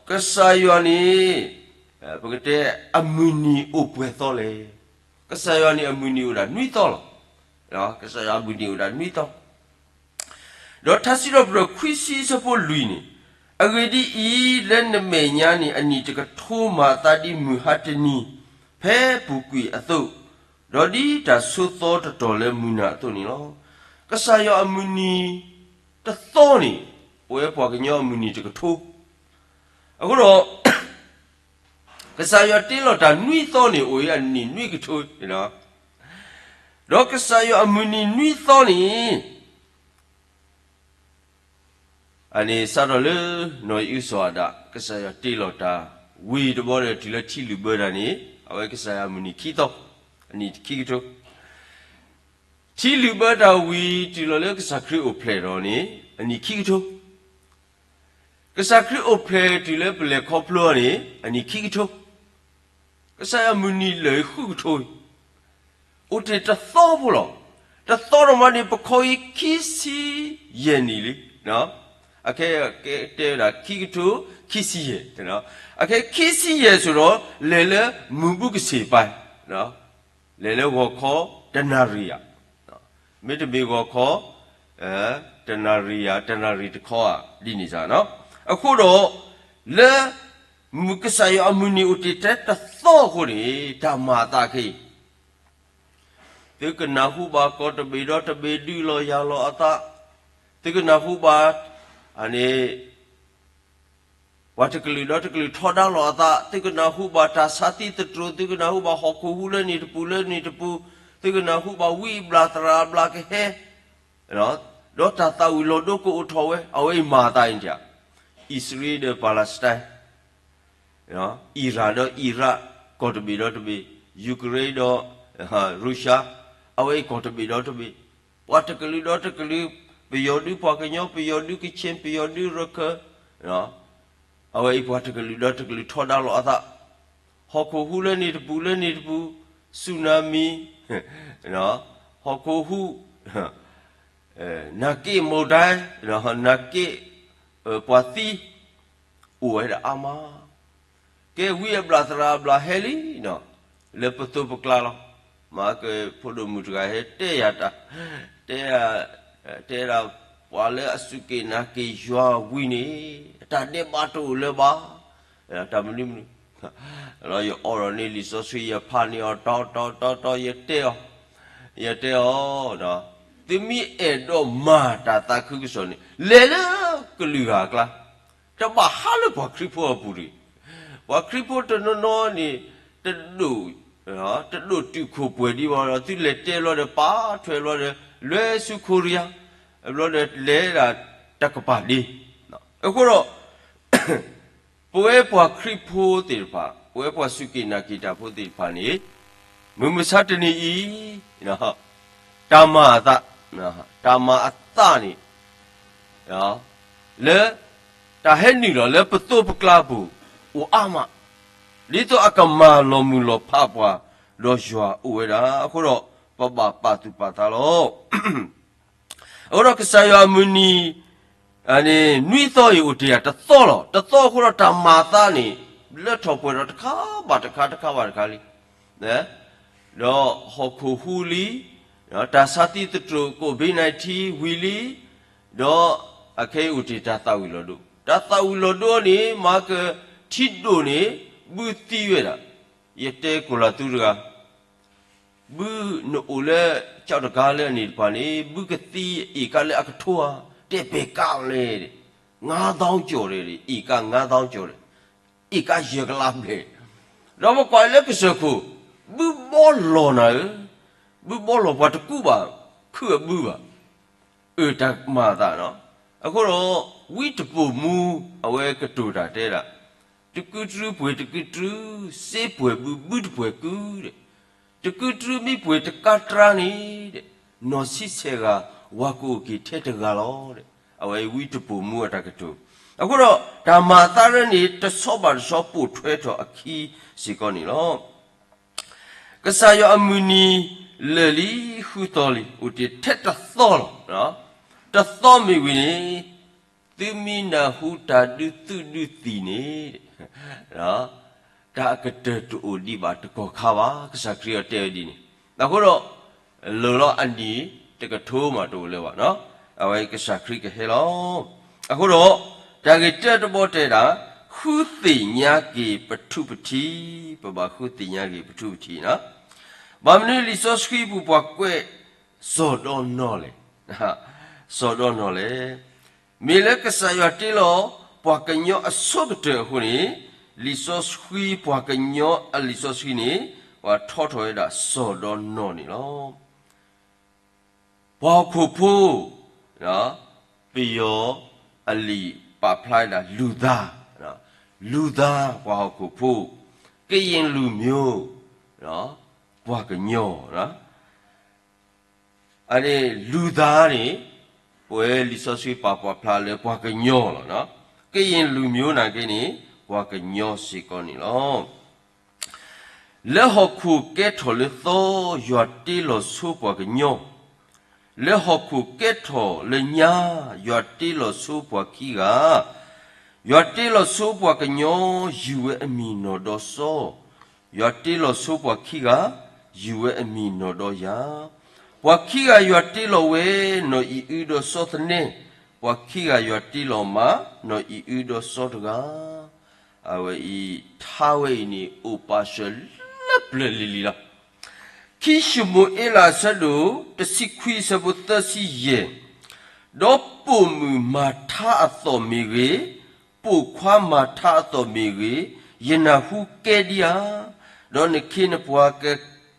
ကစၢ်ယွၤန့ၣ် ပကတဲအမုၢ်နံၤအိၣ်ပှဲၤသီလဲၣ်. ကစၢ်ယွၤန့ၣ် အမုၢ်နံၤအိၣ်ဒၣ်နွံသီလီၤ. ကစၢ်ယွၤအမုၢ်နံၤအိၣ်ဒၣ်နွံသီ ဒီးထါစံးထီၣ်ပတြၢၤခွံဆံအဆၢဖိလွံၢ်န့ၣ်, အဂ့ၢ်ဒ်အံၤ, လၢနမဲာ်ညါန့ၣ် အနံၣ်တကထိမၤအသးဒ်မုၢ်ဟါတနံၤ ဖဲပူၤကွံာ်အသိး, ဒီးဒ်တၢ်ဆိသီတတီၤလၢမုၢ်နၤအသိးန့ၣ်လီၤ. ကစၢ်ယွၤအမုၢ်နံၤတသီန့ၣ် အိၣ်ဝဲပှၤကညီအမုၢ်နံၤတကထိ, အဃိဒီး ကစၢ်ယွၤတ့လီၤတၢ်နွံသီန့ၣ် အိၣ်ဝဲအနံၣ်နွံကထိ, ဒီးကစၢ်ယွၤအမုၢ်နံၤနွံသီန့ၣ် အန့ၣ်စးထီၣ်လၢ နီၢ်အံၣ်အုစီၤအၤဒၣ် ကစၢ်ယွၤတ့လီၤတၢ်ဝံၤတဘျီဒီး တုၤလၢထံလုၢ်ဘၢတၢ်န့ၣ် အဝဲကစၢ်ယွၤအမုၢ်နံၤခံသီ, အနံၣ်ခံကထိ. ထံလုၢ်ဘၢတၢ်ဝံၤတုၤလီၤလၢကစၢ်ခရံာ်အိၣ်ဖျဲၣ်ထီၣ်န့ၣ် အနံၣ်ခံကထိ. ကစၢ်ခရံာ်အိၣ်ဖျဲၣ်တုၤလၢပလဲၤခီဖျိအီၤန့ၣ် အနံၣ်ခံကထိ. ကစၢ်ယွၤမုၢ်နံၤလၢာ်ဃုကထိအံၤ အိၣ်တ့ၢ်တသီဖိလီၤ. တသီဒီးမးန့ၣ် ပခီအံၤခံဆံယဲၢ်နံၣ်လံ. အခဲကဲတဲဝဲဒၣ်ခံကထိခံဆံယဲၢ်, အခဲခံဆံယဲၢ်ဆိးဒီး လဲၤလၢမုၢ်ဘူကဆ့ၣ်ပၤ, လဲၤလၢဂီၤခီတနၣ်ရံၣ်ဧါ, မ့တမ့ၢ်ဂီၤခီ တနၣ်ရံၣ်ဧါ တနၣ်ရံၣ်တခီဧါ ဒ်န့ၣ်စ့ၢ်. အဃိဒီး လၢ မုၢ်ကစၢ်ယွၤအမုၢ်နံၤအိၣ်တ့ၢ်ထဲတသီအဃိန့ၣ် တၢ်မၤအသးခဲအံၤ သုကနၢ်ဟူဘၣ်ကီၢ်တဘ့ၣ်ဒီးတဘ့ၣ်ဒုးလီၤယၤလီၤအသး, သုကနၢ်ဟူဘၣ် အန့ၣ် ပှၤတကလုာ်ဒီးတကလုာ်ထီဒါလိာ်အသး, သုကနၢ်ဟူဘၣ်တၢ်ဆါသံသတြိာ်, သုကနၢ်ဟူဘၣ်ဟီၣ်ခိၣ်ဟူးလၢန့ၣ်တပူၤလၢန့ၣ်တပူၤ, သုကနၢ်ဟူဘၣ်ဝံအဘျၣ်သရၣ်အဘျၣ်ကဟဲ, ဒီးတၢ်သၣ်ဝံၤလီၤဒိကအိၣ်ထီၣ်ဝဲ, အဝဲအံၤမၤအသးအံၤဒၣ်, အံၣ်စရ့လးဒီးပၤလးစတၢၢ် အံရၣ်ဒီးအံရၣ် ကီၢ်တဘ့ၣ်ဒီးတဘ့ၣ်, ယူၤကရ့ဒီးရူၤရှါ, အဝဲအံၤကီၢ်တဘ့ၣ်ဒီးတဘ့ၣ်, ပှၤတကလုာ်ဒီးတကလုာ်, ပယီၤဒုပှၤကညီ, ပယီၤဒုကခ့ၣ်, ပယီၤဒုရခၢၣ်, အဝဲအံၤပှၤတကလုာ်ဒီးတကလုာ်ထီဒါလိာ်အသး, ဟီၣ်ခိၣ်ဟူးလၢန့ၣ်တပူၤလၢန့ၣ်တပူၤ, စူနၤမံ, ဟီၣ်ခိၣ်ဟူး, နာ်က့မိၢ်ဒၢ, နာ်က့, ပှၤသံ, အိၣ်ဝဲဒၣ်အါမး, ကဲဝံအဘျၣ်သရၣ်အဘျၣ်ဟဲလံ, လၢပသိးပကျါလီၤ, မၤကဖိဒိၣ်မုၣ်တဂၤဟဲတဲယၤတၢ်, တဲ, တဲဒၣ်ပှၤလၢအစူၢ်က့ၤနာ်က့ၤယွၤဝံၤန့ၣ်, တၢ်ဒဲးဘးတအိၣ်လၢၤဘၣ်, တၢ်မနုၤမနုၤ, ဒီးယအိးထီၣ်န့ၢ်လံာ်စီဆှံယဖးန့ၢ်အီၤတီတီတီတီ ယတဲအီၤ, ယတဲအီၤ, သုမ့ၢ်အဲၣ်ဒိးမၤတၢ်သးခုကစီၣ်န့ၣ် လဲၤလၢကလုာ်ဂၤအကျါ, တဘၣ်ဟးလၢပှၤခရံာ်ဖိအပူၤတဂ့ၤ, ပှၤခရံာ်ဖိတနီၤနီၤန့ၣ်, တဒိၣ်, တဒိၣ်တုာ်ခိၣ်ပှဲၤဒံးဘၣ်ဒီး သုလဲၤတဲဘျီဒီးပာ်ထွဲဘျီဒီး လဲၤဆူခိရံယါ, ဘျီဒီးလဲၤဒၣ်တကပၤဒ့, အဃိဒီး ပဝဲပှၤခရံာ်ဖိသ့ၣ်တဖၣ်, ပဝဲပှၤစူၢ်က့ၤနာ်က့ၤတၢ်ဖိသ့ၣ်တဖၣ်န့ၣ်, မုၢ်မဆါတနံၤအံၤ, တၢ်မၤအသး, တၢ်မၤအသးန့ၣ်, လၢ, တၢ်ဟဲနုာ်လီၤလၢပသိးပကျါပူၤ, အိၣ်အါမး, ဒ်သိးအကမၤလီၤမုၢ်လီၤဖးပှၤ, ဒီးယွၤအိၣ်ဝဲဒၣ်အဃိဒီး, ပဘၣ်ပာ်သူၣ်ပာ်သးလီၤ. အဃိဒီးကစၢ်ယွၤအမုၢ်နံၤ, နွံသီအံၤအိၣ်တ့ၢ်ယၤတသီလီၤ. တသီအဃိဒီးတၢ်မၤအသးန့ၣ်, လၢထီၣ်ပှဲၤဒီးတခါဘၣ်တခါ တခါဘၣ်တခါလံ, ဒီးဟီၣ်ခိၣ်ဟူးလံ, တၢ်ဆါသံသတြိာ် COVID nineteen ဝံၤလံ, ဒီးအခဲအံၤအိၣ်တ့ၢ်တၢ်သၣ်ဝံၤလီၤဒိ, တၢ်သၣ်ဝံၤလီၤဒိန့ၣ် မၤကထံဒိၣ်န့ၣ်, ဘုသံဝဲဒၣ်, ယတဲကိၣ်လၤသူတဂၤ ဘုနအိၣ်လၢကၠီတဂၤလၢအန့ၣ်တပၤန့ၣ် ဘုကသံအ့ၣ်ကးလၢအကထိဧါ, တဲပဲာ်ကးလဲၣ်, ငါးသောင်းကျော်ဒီး, အ့ၣ်ကးငါးသောင်းကျော်ဒီး, အ့ၣ်ကးယဲၢ်ကလးဘျဲၣ်, ဒီးပကွၢ်လၢကစၢၢ်ခိၣ်, ဘုဘီလီၤနၤဧၢ, ဘုဘီလီၤပှၤတကူးဘၣ်, ခုၣ်အဘုဘၣ်, အၢ တၢ်မၤအသးနီၤ, အဃိဒီး, ဝံတပိာ်မူ, အဝဲကတိၤတၢ်တဲဒၣ်, တကုတြူပှဲၤတကုတြူ, စ့ပှဲၤဘု ဘုတပှဲၤကုဒီး, တကုတြူမ့ၢ်ပှဲၤတကါတြါန့ၣ်ဒီး, နီၢ်ဆံဆဲးဂၤ, ဝၤကအိၣ်က့ၤထဲတဂၤလီၤဒီး, အဝဲဝံတပိာ်မူအတၢ်ကတိၤ, အဃိဒီး တၢ်မၤအသးရၢန့ၣ် တဆီဘၣ်တဆီပိာ်ထွဲထီၣ်အခံစ့ၢ်ကီးန့ၣ်လီၤ. ကစၢ်ယွၤအမုၢ်နံၤလၢာ်လံဃုသီလံ, အိၣ်တ့ၢ်ထဲတသီလီၤ. တသီမ့ၢ်ဝံၤန့ၣ်, သုမ့ၢ်နၢ်ဟူတၢ်ဒုးသုးဒုးသံၣ်န့ၣ်, တၢ်အကတၢၢ်တအိၣ်ဒံးဘၣ်တကီၢ်ခါဘၣ်, ကစၢ်ခရံာ်အတဲဝဲဒ်န့ၣ်, အဃိဒီး လီၤလီၤအနံၣ်တကထိမးတအိၣ်လၢၤဘၣ်, အဝဲကစၢ်ခရံာ်ကဟဲလီၤ. အဃိဒီး, တၢ်ဂ့ၢ်တၢတဘီတဲဒၣ်, ဃုသ့ၣ်ညါက့ၤပထူပထံး, ပဘၣ်ဃုသ့ၣ်ညါက့ၤပထူပထံး, ဘၣ်မနုၤလံာ်စီဆှံပူၤပှၤကွဲးစီၤဒီနီၢ်လဲၣ်, စီၤဒီနီၢ်လဲၣ်, မ့ၢ်လၢကစၢ်ယွၤတ့လီၤပှၤကညီအဆိကတၢၢ်အဃိန့ၣ်, လံာ်စီဆှံပှၤကညီအလံာ်စီဆှံန့ၣ်, ပှၤထီထီၣ်ဝဲဒၣ်စီၤဒီနီၢ်န့ၣ်လီၤ. ပှၤဟီၣ်ခိၣ်ဖိ, ပယီၤအလံာ်ပာ်ဖျါဝဲဒၣ်လူၤသး, လူၤသးပှၤဟီၣ်ခိၣ်ဖိ, ကရင်လူမျိုး, ပှၤကညီ, အန့ၣ်လူၤသးန့ၣ်, ပဝဲလံာ်စီဆှံပာ်ပာ်ဖျါလၢပှၤကညီလီၤ. ကရင်လူမျိုးနာ်က့န့ၣ်, ပှၤကညီစ့ၢ်ကီးန့ၣ်လီၤ. လၢဟီၣ်ခိၣ်ကဲထီၣ်လၢသီ, ယွၤတ့လီၤဆိပှၤကညီ, လၢဟီၣ်ခိၣ်ကဲထီၣ်လၢညါ, ယွၤတ့လီၤဆိပှၤခံဂၤ, ယွၤတ့လီၤဆိပှၤကညီ, ယုၢ်ဝဲအမံၤနီၢ်ဒီးစီၤ, ယွၤတ့လီၤဆိပှၤခံဂၤ, ယုၢ်ဝဲအမံၤနီၢ်ဒီးယၤ, ပှၤခံဂၤယွၤတ့လီၤဝဲ, နီၢ်အံၤအုဒီးစီၤသနဲ, ပှၤခံဂၤယွၤတ့လီၤမး, နီၢ်အံၤအုဒီးစီၤတဂၤ အဝဲအံၤ, ထါဝဲအံၤန့ၣ် အိၣ်ပာ်စၢၤလၢပျၢၤလံၤလံၤလီၤ. ခံၡမူၤအ့လးအဆၢဒိၣ်တဆံခွံအဆၢဖိသၢဆံယဲၢ်, ဒီးပိာ်မုၣ်မၤထါအသီၣ်မ့ၢ်ဂ့ၤ, ပိာ်ခွါမၤထါအသီၣ်မ့ၢ်ဂ့ၤ, ယနၢ်ဟူကဲဒံးဧါ. ဒီးနခ့နပှၤက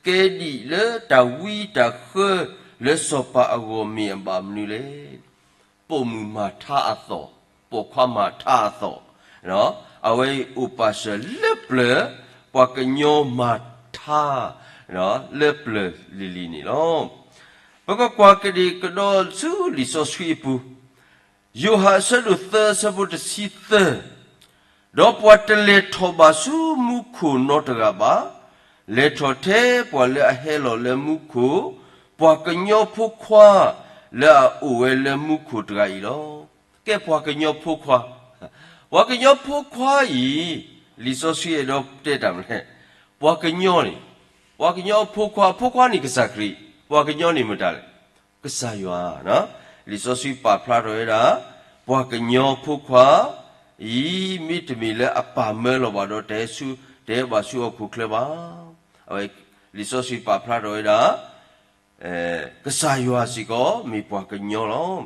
ကဲဒံးလၢတၢ်ဝံတၢ်ဃၢလၢစီၤပၤအဂီၢ်မ့ၢ်အဘၣ်မနုၤလဲၣ်. ပိာ်မုၣ်မၤထါအသီၣ်, ပိာ်ခွါမၤထါအသီၣ်, အဝဲအံၤအိၣ်ပာ်စၢၤလၢပျၢၤ ပှၤကညီမၤထါ လၢပျၢၤလံၤလံၤန့ၣ်လီၤ. ပကကွၢ်ကဒံးကဒီးဆူလံာ်စီဆှံအပူၤ, ယိၤဟၣ်အဆၢဒိၣ်သၢအဆၢဖိတဆံသၢ, ဒီးပှၤတလဲၤထီၣ်ဘၣ်ဆူမူခိၣ်နီတဂၤဘၣ်, လဲၤထီၣ်ထဲပှၤလၢအဟဲလီၤလၢမူခိၣ်, ပှၤကညီဖိခွါလၢအအိၣ်ဝဲလၢမူခိၣ်တဂၤအံၤလီၤ. ကဲပှၤကညီဖိခွါ, ပှၤကညီဖိခွါအံၤ, လံာ်စီဆှံအဲၣ်ဒိးတဲတၢ်မနုၤလဲၣ်, ပှၤကညီန့ၣ်, ပှၤကညီဖိခွါ, ဖိခွါန့ၣ်ကစၢ်ခရံာ်, ပှၤကညီန့ၣ်မတၤလဲၣ် ကစၢ်ယွၤ, လံာ်စီဆှံပာ်ဖျါထီၣ်ဝဲဒၣ်, ပှၤကညီဖိခွါအံၤ မ့တမ့ၢ်လၢအပၢ်မၢလီၤဘၣ်ဒီး တဟဲဆူ, တဟဲဘၣ်ဆူဟီၣ်ခိၣ်ချၢဘၣ်. အဝဲလံာ်စီဆှံပာ်ဖျါထီၣ်ဝဲဒၣ်, ကစၢ်ယွၤစ့ၢ်ကီးမ့ၢ်ပှၤကညီလီၤ.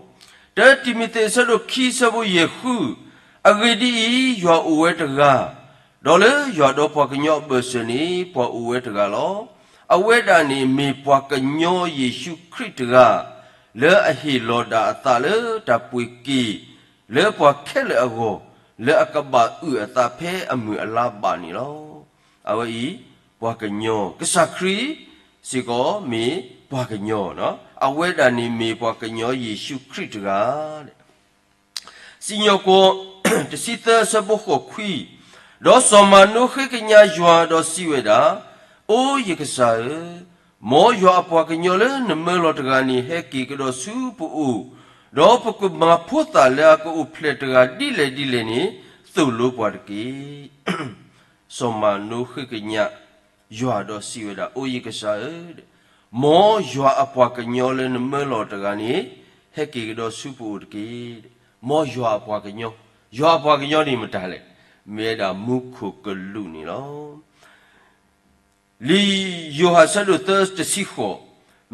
တၢတံၤမသ့းအဆၢဒိၣ်ခံအဆၢဖိယဲၢ်ဃု, အဂ့ၢ်ဒ်အံၤ, ယွၤအိၣ်ဝဲတဂၤ, ဒီးလၢယွၤဒီးပှၤကညီအဘၢၣ်စၢၤန့ၣ် ပှၤအိၣ်ဝဲတဂၤလီၤ. အဝဲဒၣ်န့ၣ်မ့ၢ်ပှၤကညီယ့ၣ်ၡူးခရံာ်တဂၤ, လၢအဟ့ၣ်လီၤဒၣ်အသးလၢတၢ်ပှ့ၤက့ၤ လၢပှၤခဲလၢာ်အဂီၢ်, လၢအကဘၣ်အုၣ်အသးဖဲအမုၢ်အလါဘၣ်န့ၣ်လီၤ. အဝဲအံၤ, ပှၤကညီ, ကစၢ်ခရံာ်စ့ၢ်ကီးမ့ၢ်ပှၤကညီ, အဝဲဒၣ်န့ၣ်မ့ၢ်ပှၤကညီယ့ၣ်ၡူးခရံာ်တဂၤ စံၣ်ညီၣ်ကွီၢ် တဆံသၢအဆၢဖိဃိးခွံ, ဒီးစီၤမၤနိဃ့ကညးယွၤဒီးစံးဝဲဒၣ်, အိယကစၢ်ဧၢ, မ်ယွၤအပှၤကညီလၢနမၢလီၤတဂၤန့ၣ် ဟဲက့ၤကဒီးဆူပအိၣ်, ဒီးပကမၤဖိသၣ်လၢအကအိၣ်ဖျဲၣ်တဂၤဒ်လဲၣ်ဒ်လဲၣ်န့ၣ်, သိၣ်လိပှၤတက့ၢ်. စီၤမၤနိဃ့ကညးယွၤဒီးစံးဝဲဒၣ်, အိယကစၢ်ဧၢ, မ်ယွၤအပှၤကညီလၢနမၢလီၤတဂၤန့ၣ် ဟဲက့ၤကဒီးဆူပအိၣ်တက့ၢ်. မ်ယွၤအပှၤကညီ, ယွၤအပှၤကညီန့ၣ်မတၤလဲၣ်, မ့ၢ်ဝဲဒၣ်မူခိၣ်ကလူးန့ၣ်လီၤ. လံာ်ယိၤဟၣ်ဆၢဒိၣ်သၢတဆံဃိး,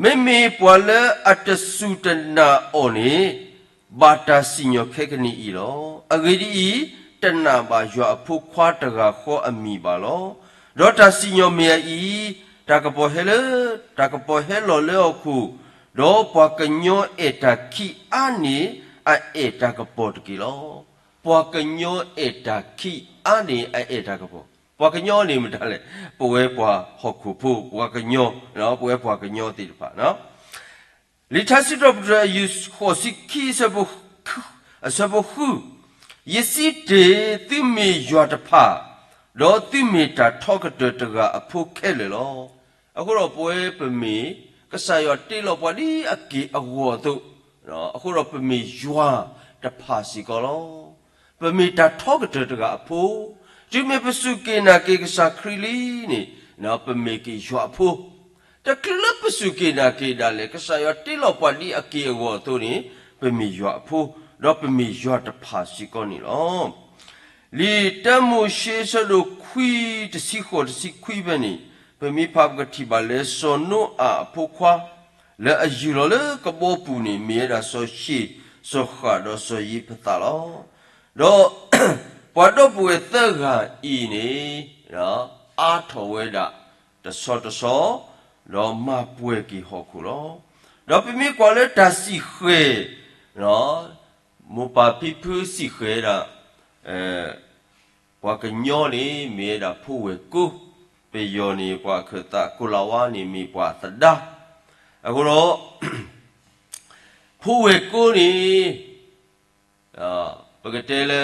မ့မ့ၢ်ပှၤလၢအတစူၢ်တနာ်အီၤန့ၣ်, ဘၣ်တၢ်စံၣ်ညီၣ်ခဲကနံၣ်အံၤလီၤ. အဂ့ၢ်ဒ်အံၤ, တနာ်ဘၣ်ယွၤအဖိခွါတဂၤဃီအမံၤဘၣ်လီၤ. ဒီးတၢ်စံၣ်ညီၣ်မ့ၢ်အအံၤ, တၢ်ကပီၤဟဲလၢ, တၢ်ကပီၤဟဲလီၤလၢဟီၣ်ခိၣ်, ဒီးပှၤကညီအဲၣ်တၢ်ခံးအါန့ၢ်အအဲၣ်တၢ်ကပီၤတက့ၢ်လီၤ. ပှၤကညီအဲၣ်တၢ်ခံးအါန့ၢ်အအဲၣ်တၢ်ကပီၤ, ပှၤကညီန့ၣ်မတၤလဲၣ်, ပဝဲပှၤဟီၣ်ခိၣ်ဖိ, ပှၤကညီ, ပဝဲပှၤကညီသ့ၣ်တဖၣ် လံာ်ထါစံးထီၣ်ပတြၢၤအယုၢ်ဃိးဆံခံ အဆၢဖိဃု, ယစံးတ့ၢ်, သုမ့ၢ်ယွၤတဖၣ်, ဒီးသုမ့ၢ်တၢ်ထီကတၢၢ်တဂၤအဖိခဲလၢာ်လီၤ. အဃိဒီးပဝဲပမ့ၢ်, ကစၢ်ယွၤတ့လီၤပှၤဒ်အက့ၢ်အဂီၤအသိး, အဃိဒီးပမ့ၢ်ယွၤတဖၣ်စ့ၢ်ကီးလီၤ. ပမ့ၢ်တၢ်ထီကတၢၢ်တဂၤအဖိ, တုၤမ့ၢ်ပစူၢ်က့ၤနာ်က့ၤကစၢ်ခရံာ်လံန့ၣ်, ပမ့ၢ်က့ၤယွၤအဖိ တချုးလၢပစူၢ်က့ၤနာ်က့ၤဒၣ်လဲာ် ကစၢ်ယွၤတ့လီၤပှၤဒ်အက့ၢ်အဂီၤအသိးန့ၣ်, ပမ့ၢ်ယွၤအဖိ, ဒီးပမ့ၢ်ယွၤတဖၣ်စ့ၢ်ကီးန့ၣ်လီၤ. လံာ်တၢမိၤၡ့ဆၢဒိၣ်ခွံတဆံဃိးတဆံခွံဖဲန့ၣ်, ပမ့ၢ်ဖးပကထံၣ်ဘၣ်လၢစီၤနိအၤအဖိခွါ, လၢအယူၢ်လီၤလၢကဘီပူၤန့ၣ် မ့ၢ်ဝဲဒၣ်စီၤၡ့ၣ်, စီၤဃၣ်ဒီးစီၤယ့ဖသးလီၤ. ဒီး ပှၤဒီပုၢ်ဝဲၢ်သၢဂၤအံၤန့ၣ် အါထီၣ်ဝဲဒၣ်တဆီတဆီ, ဒီးမၤပှဲၤက့ၤဟီၣ်ခိၣ်လီၤ. ဒီးပမ့ၢ်ကွၢ်လၢတၢ်စံၣ်ဃဲၤ, မိၢ်ပၢ်ဖံဖုစံၣ်ဃဲၤဒၣ် ပှၤကညီန့ၣ်မ့ၢ်ဝဲဒၣ်ဖိဝဲၢ်ကိ, ပယီၤန့ၣ် ပှၤခၢၣ်သး, ကိၤလၤဝါန့ၣ်မ့ၢ်ပှၤသဒါ. အဃိဒီး ဖိဝဲၢ်ကိန့ၣ် ပကတဲလၢ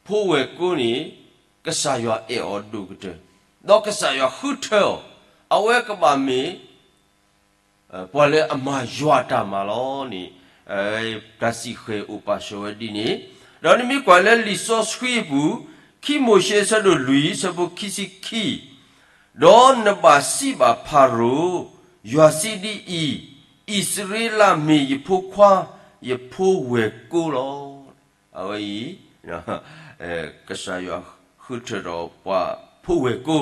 ဖိဝဲၢ်ကိန့ၣ် ကစၢ်ယွၤအဲၣ်အီၤဒိၣ်ကတၢၢ်, ဒီးကစၢ်ယွၤဃုထၢအီၤ, အဝဲကဘၣ်မ့ၢ် ပှၤလၢအမၤယွၤအတၢ်မၤလီၤန့ၣ်, တၢ်စံၣ်ဃဲၤအိၣ်ပာ်စၢၤဝဲဒ်န့ၣ်, ဒီးနမ့ၢ်ကွၢ်လၢလံာ်စီဆှံအပူၤ, ခံမိၤၡ့အဆၢဒိၣ်လွံၢ်အဆၢဖိခံဆံခံ, ဒီးနဘၣ်စံးဘၣ်ဖၤရိၤ, ယွၤစံးဒ်အံၤ, အံၣ်စရ့လးမ့ၢ်ယဖိခွါ, ယဖိဝဲၢ်ကိလီၤ. အဝဲအံၤ ကစၢ်ယွၤဃုထၢဒီးပှၤဖိဝဲၢ်ကိ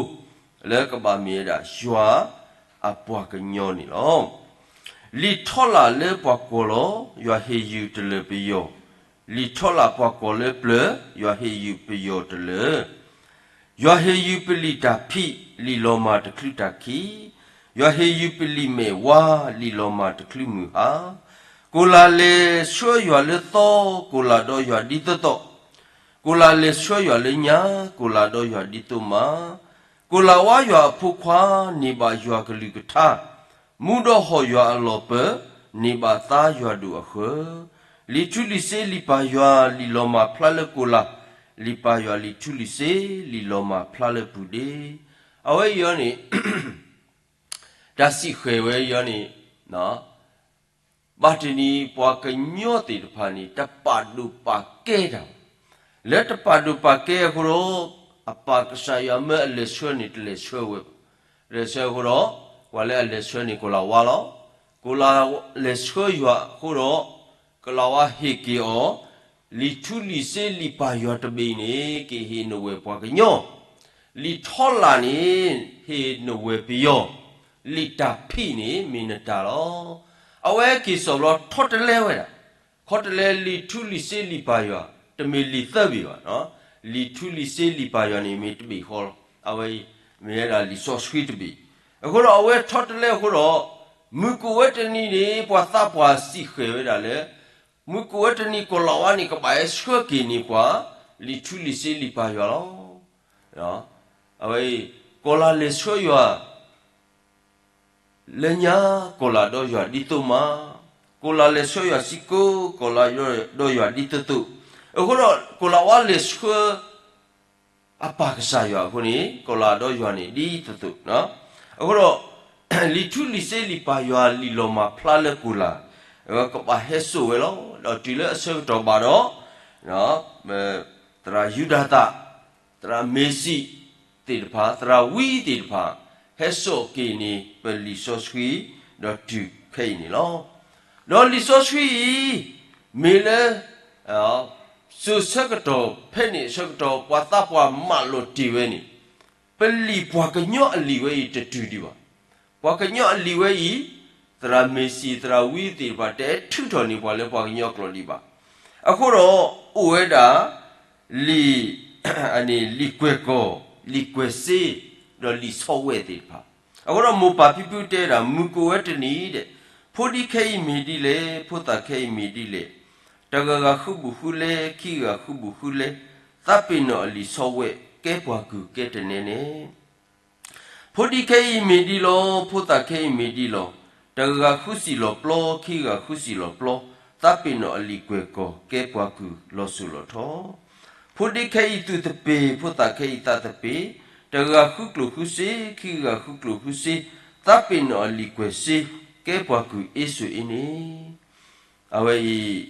လၢကဘၣ်မ့ၢ်ဝဲဒၣ်ယွၤအပှၤကညီန့ၣ်လီၤ. လံာ်ထီလာ်လၢပှၤကွီၢ်လီၤ, ယွၤဟ့ၣ်ယုၢ်တလၢာ်ပယီၤ, လံာ်ထီလၣ်ပှၤကိးလၢပျၢၤ, ယွၤဟ့ၣ်ယုၢ်ပယီၤတလၢာ်, ယွၤဟ့ၣ်ယုၢ်ပလံာ်တၢ်ဖံး, လံာ်လီၤမၢ်တချုးတၢ်ခံ, ယွၤဟ့ၣ်ယုၢ်ပလံာ်မဲာ်ဝါ, လံာ်လီၤမၢ်တချုးမုၢ်ဟါ, ကိၣ်လၢ်လဲၤဆှၢယွၤလၢသီ, ကိၣ်လၢ်ဒီးယွၤဒ်သိးသိး, ကိၣ်လၢ်လဲၤဆှၢယွၤလၢညါ, ကိၣ်လၢ်ဒီးယွၤဒ်သိးမး, ကိၣ်လၢ်ဝါယွၤအဖိခွါ, န့ၢ်ဘၣ်ယွၤကလုၢ်ကထါ, မူဒီးဟီၣ်ယွၤအလီၢ်ပၢ, န့ၢ်ဘၣ်သါယွၤဒိၣ်အဃၢၤ, လံာ်ထူလံာ်စ့လံာ်ပၢ်ယွၤ, လံာ်လီၤမၢ်ဖျါလၢကိၣ်လၢ်, လံာ်ပၢ်ယွၤလံာ်ထူလံာ်စ့, လံာ်လီၤမၢ်ဖျါလၢပုၢ်ဒ့, အဝဲအံၤန့ၣ် တၢ်စံးဃဲၤဝဲအံၤန့ၣ် ဘၣ်တနံၤပှၤကညီသ့ၣ်တဖၣ်န့ၣ် တပာ်ဒိၣ်ပာ်ကဲတၢ်, လၢတပာ်ဒိၣ်ပာ်ကဲအဃိဒီး အပၢ်ကစၢ်ယွၤမၢအလဲၤဆှၢန့ၣ် တလဲၤဆှၢဝဲဘၣ်. တလဲၤဆှၢအဃိဒီး ပှၤလၢအလဲၤဆှၢန့ၣ် ကိၣ်လၢ်ဝါလီၤ. ကိၣ်လၢ်လဲၤဆှၢယွၤအဃိဒီး ကိၣ်လၢ်ဝါဟ့ၣ်က့ၤအီၤ, လံာ်ထူလံာ်စ့လံာ်ပၢ်ယွၤတဘ့ၣ်န့ၣ် ကဟ့ၣ်နဝဲၢ်ပှၤကညီ, လံာ်ထီလၣ်န့ၣ် ဟ့ၣ်နဝဲၢ်ပယီၤ, လံာ်တၢ်ဖံးန့ၣ် မ့ၢ်နတၢ်လီၤ. အဝဲက့ၤစီၣ်ဘျီထီတလဲဝဲဒၣ်, ခီတလဲလံာ်ထူလံာ်စ့လံာ်ပၢ်ယွၤ တမ့ၢ်လံာ်သၢဘ့ၣ်ဘၣ်, လံာ်ထူလံာ်စ့လံာ်ပၢ်ယွၤန့ၣ် မ့ၢ်တဘ့ၣ်ဃီလီၤ. အဝဲအံၤ မ့ၢ်ဝဲဒၣ်လံာ်စီဆှံတဘ့ၣ်. အဃိဒီးအဝဲထီတလဲအဃိဒီး မုၢ်ကအိၣ်ဝဲတနံၤန့ၣ် ပှၤသးပှၢ်စံးဃဲၤဝဲဒၣ်လၢ မုၢ်ကအိၣ်ဝဲတနံၤ ကိၣ်လၢ်ဝါန့ၣ် ကဘၣ်ဟဲဆှၢက့ၤန့ၢ်ပှၤ လံာ်ထူလံာ်စ့လံာ်ပၢ်ယွၤလီၤ. အဝဲအံၤ ကိၣ်လၢ်လဲၤဆှၢယွၤ လၢညါ ကိၣ်လၢ်ဒီးယွၤဒ်သိးမး, ကိၣ်လၢ်လဲၤဆှၢယွၤစ့ၢ်ကီး ကိၣ်လၢ်ဒီးယွၤဒ်သိးသိး, အဃိဒီး ကိၣ်လၢ်ဝါလဲၤဆှၢ အပၢ်ကစၢ်ယွၤအဃိန့ၣ် ကိၣ်လၢ်ဒီးယွၤန့ၣ်ဒ်သိးသိး, အဃိဒီး လံာ်ထူလံာ်စ့လံာ်ပၢ်ယွၤလံာ်လီၤမၢ်ဖျါလၢကိၣ်လၢ် ကဘၣ်ဟဲစိာ်ဝဲလီၤ. ဒီးတုၤလၢအဆၢကတီၢ်ဘၣ်ဒီး သရၣ်ယူဒၤသၣ်, သရၣ်မ့ၤစံးသ့ၣ်တဖၣ်, သရၣ်ဝံသ့ၣ်တဖၣ် ဟဲစိာ်က့ၤန့ၢ်ပလံာ်စီဆှံ ဒီးတုၤခဲအံၤန့ၣ်လီၤ. ဒီးလံာ်စီဆှံအံၤ မ့ၢ်လၢ စိၤဆၢကတီၢ်ဖဲန့ၣ်အဆၢကတီၢ် ပှၤသးပှၢ်မၤလိာ်တ့ၢ်ဝဲန့ၣ် ပလံာ်ပှၤကညီအလံာ်ဝဲအံၤတတုၤဒံးဘၣ်. ပှၤကညီအလံာ်ဝဲအံၤ သရၣ်မ့ၤစံး သရၣ်ဝံသ့ၣ်တဖၣ် တထုးထီၣ်န့ၢ်ပှၤလၢပှၤကညီအကျိာ်ဒံးဘၣ်. အဃိဒီး အိၣ်ဝဲဒၣ် လံာ် လံာ်ကွဲၢ်ကီၢ်, လံာ်ကွဲၢ်စ့, ဒီးလံာ်ဆီဝဲၣ်သ့ၣ်တဖၣ်. အဃိဒီးမိၢ်ပၢ်ဖံဖုတဲဝဲဒၣ် မုၢ်ကအိၣ်ဝဲတနံၤဒီး ဖိဒံခဲအံၤမ့ၢ်ဒ်လဲၣ်, ဖိသၣ်ခဲအံၤမ့ၢ်ဒ်လဲၣ်, တဂၤဂၤဃုဘူးဃုလဲ, ခံဂၤဃုဘူးဃုလဲ, သးပ့ၤနီၣ်အလံာ်ဆီဝဲၣ် ကဲပှၤကုၢ်ကဲတနဲန့ၣ် ဖိဒံခဲအံၤမ့ၢ်ဒ်လီၤ, ဖိသၣ်ခဲအံၤမ့ၢ်ဒ်လီၤ, တဂၤဃုစံၣ်လီၤပျီ, ခံဂၤဃုစံၣ်လီၤပျီ, သးပ့ၤနီၣ်အလံာ်ကွဲၢ်ကီၢ် ကဲပှၤကုၢ်လီၤစိၤလီၤထီ. ဖိဒံခဲအံၤသူၣ်သပ့ၤ, ဖိသၣ်ခဲအံၤသးသပ့ၤ, တဂၤဃုကျိၣ်ဃုစ့, ခံဂၤဃုကျိၣ်ဃုစ့, သးပ့ၤနီၣ်အလံာ်ကွဲၢ်စ့ ကဲပှၤကုၢ်အ့စိာ်အ့န့ၣ် အဝဲအံၤ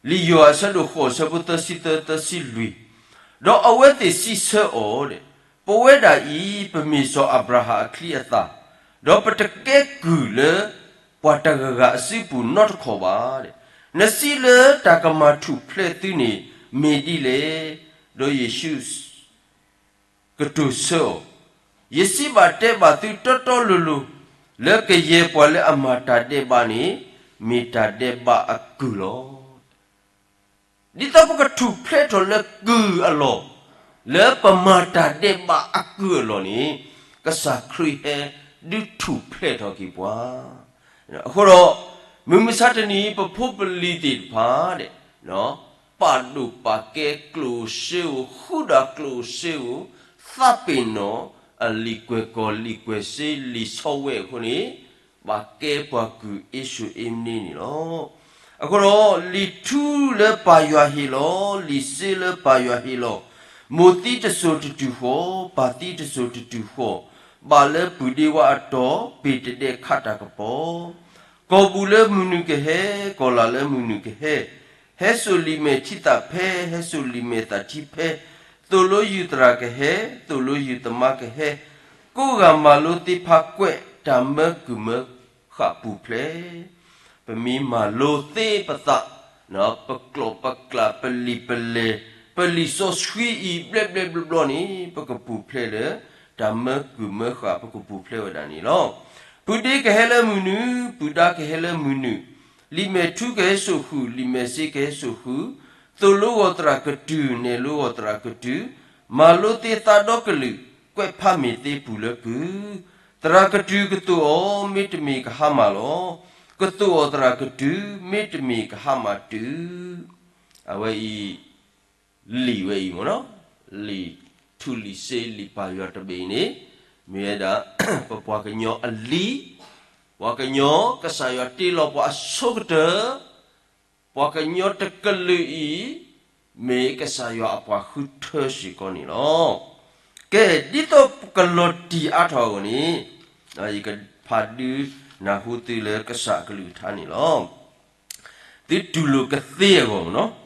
လံာ်ယိၤဟၣ်အဆၢဒိၣ်ဃိး အဆၢဖိသၢဆံသၢ သၢဆံလွံၢ်, ဒီးအဝဲသ့ၣ်စံးဆၢအီၤဒီး, ပဝဲဒၣ်အံၤ ပမ့ၢ်စီၤအၤဘြၤဟၣ်အချံအသၣ်, ဒီးပတကဲကုၢ်လၢ ပှၤတဂၤဂၤအစုပူၤနီတခီၣ်ဘၣ်ဒီး, နစံးလၢတၢ်ကမၤထူၣ်ဖျဲးသုန့ၣ် မ့ၢ်ဒ်လဲၣ်. ဒီးယ့ၣ်ၡူး ကတိၤဆၢအီၤ, ယစံးဘၣ်တဲဘၣ်သုတီတီလိၤလိၤ, လၢကယဲၢ်ပှၤလၢအမၤတၢ်ဒဲးဘးန့ၣ် မ့ၢ်တၢ်ဒဲးဘးအကုၢ်လီၤ. ဒ်သိးပကထူၣ်ဖျဲးထီၣ်လၢကုၢ်အလီၢ်, လၢပမၤတၢ်ဒဲးဘးအကုၢ်အလီၢ်န့ၣ် ကစၢ်ခရံာ်ဟဲဒုးထူၣ်ဖျဲးထီၣ်က့ၤပှၤ အဃိဒီး မုၢ်မဆါတနံၤ ပဖိပလံၤသ့ၣ်တဖၣ်ဒီး ပာ်ဒိၣ်ပာ်ကဲကျိၣ်စ့ဧိၤ, ဃုဒၣ်ကျိၣ်စ့ဧိၤ, သးပ့ၤနီၣ်အလံာ်ကွဲၢ်ကီၢ် လံာ်ကွဲၢ်စ့ လံာ်ဆီဝဲၣ်အဃိန့ၣ် ဘၣ်ကဲပှၤကုၢ်အ့စိာ်အ့န့ၣ်န့ၣ်လီၤ. အဃိဒီး လံာ်ထူလၢပၢ်ယွၤဟ့ၣ်လီၤ, လံာ်စ့လၢပၢ်ယွၤဟ့ၣ်လီၤ, မိၢ်သံတစိၤတတုၤဃီ, ပၢ်သံတစိၤတတုၤဃီ, ဘၣ်လၢပုၢ်ဒ့ဝါအတီၤ, ပ့ၤတဒဲးခးတၢ်ကပီၤ ကီၢ်ဘူၣ်လၢမုၢ်နုာ်ကဟဲ, ကီၢ်လၣ်လၢမုၢ်နုာ်ကဟဲ, ဟဲစိာ်လံာ်မဲာ်ထံသးဖဲ, ဟဲစိာ်လံာ်မဲာ်သးထံဖဲ, သိၣ်လိယုၢ်သရၣ်ကဟဲ, သိၣ်လိယုၢ်သမါကဟဲ, ကိးဂၤမၤလိသ့ဖးကွဲး, တၢ်မၢကုၢ်မၢဃၣ်ပူၤဖျဲး ပမ့ၢ်မၤလိသ့ပသး, ပကျိာ်ပကျဲ ပလံာ်ပလဲၢ်, ပလံာ်စီဆှံအံၤ ဘျဲၣ်ဘျဲၣ်ဘျီဘျီန့ၣ် ပကပူၤဖျဲးလၢ တၢ်မၢကုၢ်မၢဃၣ် ပကပူၤဖျဲးဝဲဒၣ်န့ၣ်လီၤ. ပုၢ်ဒ့ကဟဲလၢမုၢ်နုာ်, ပုၢ်ဒါကဟဲလၢမုၢ်နုာ်, လံာ်မဲာ်ထူကဟဲစိာ်ဃုာ်, လံာ်မဲာ်စ့ကဟဲစိာ်ဃုာ်, သိၣ်လိဂီၤသရၣ်ကတုၤ, နဲၣ်လိဂီၤသရၣ်ကတုၤ, မၤလိသ့သးဒီကလုာ်, ကွဲးဖးမ့ၢ်သ့ပူၤလၢကုၢ်, သရၣ်ကတုၤကသိၣ်အီၤ, မ့တမ့ၢ်ကဟါမၢ်လီၤ. ကသိၣ်အီၤသရၣ်ကတုၤ, မ့တမ့ၢ်ကဟါမၢ်တုၤ. အဝဲအံၤ လံာ်ဝဲအံၤမ့ၢ်နီၤ, လံာ်ထူလံာ်စ့ လံာ်ပၢ်ယွၤတဘ့ၣ်အံၤန့ၣ်, မ့ၢ်ဝဲဒၣ် ပပှၤကညီအလံာ်, ပှၤကညီကစၢ်ယွၤတ့လီၤပှၤအဆိကတၢၢ်, ပှၤကညီတကလုာ်အံၤ မ့ၢ်ကစၢ်ယွၤအပှၤဃုထၢစ့ၢ်ကီးန့ၣ်လီၤ. ကဲ, ဒ်သိးကလီၤတံၢ်အါထီၣ်အဂီၢ်န့ၣ်, ယကဖးဒုးနၢ်ဟူသုလၢကစၢ်အကလုၢ်ကထါန့ၣ်လီၤ. သုတူၢ်လိာ်ကသ့အဂီၢ်မ့ၢ်နီၤ,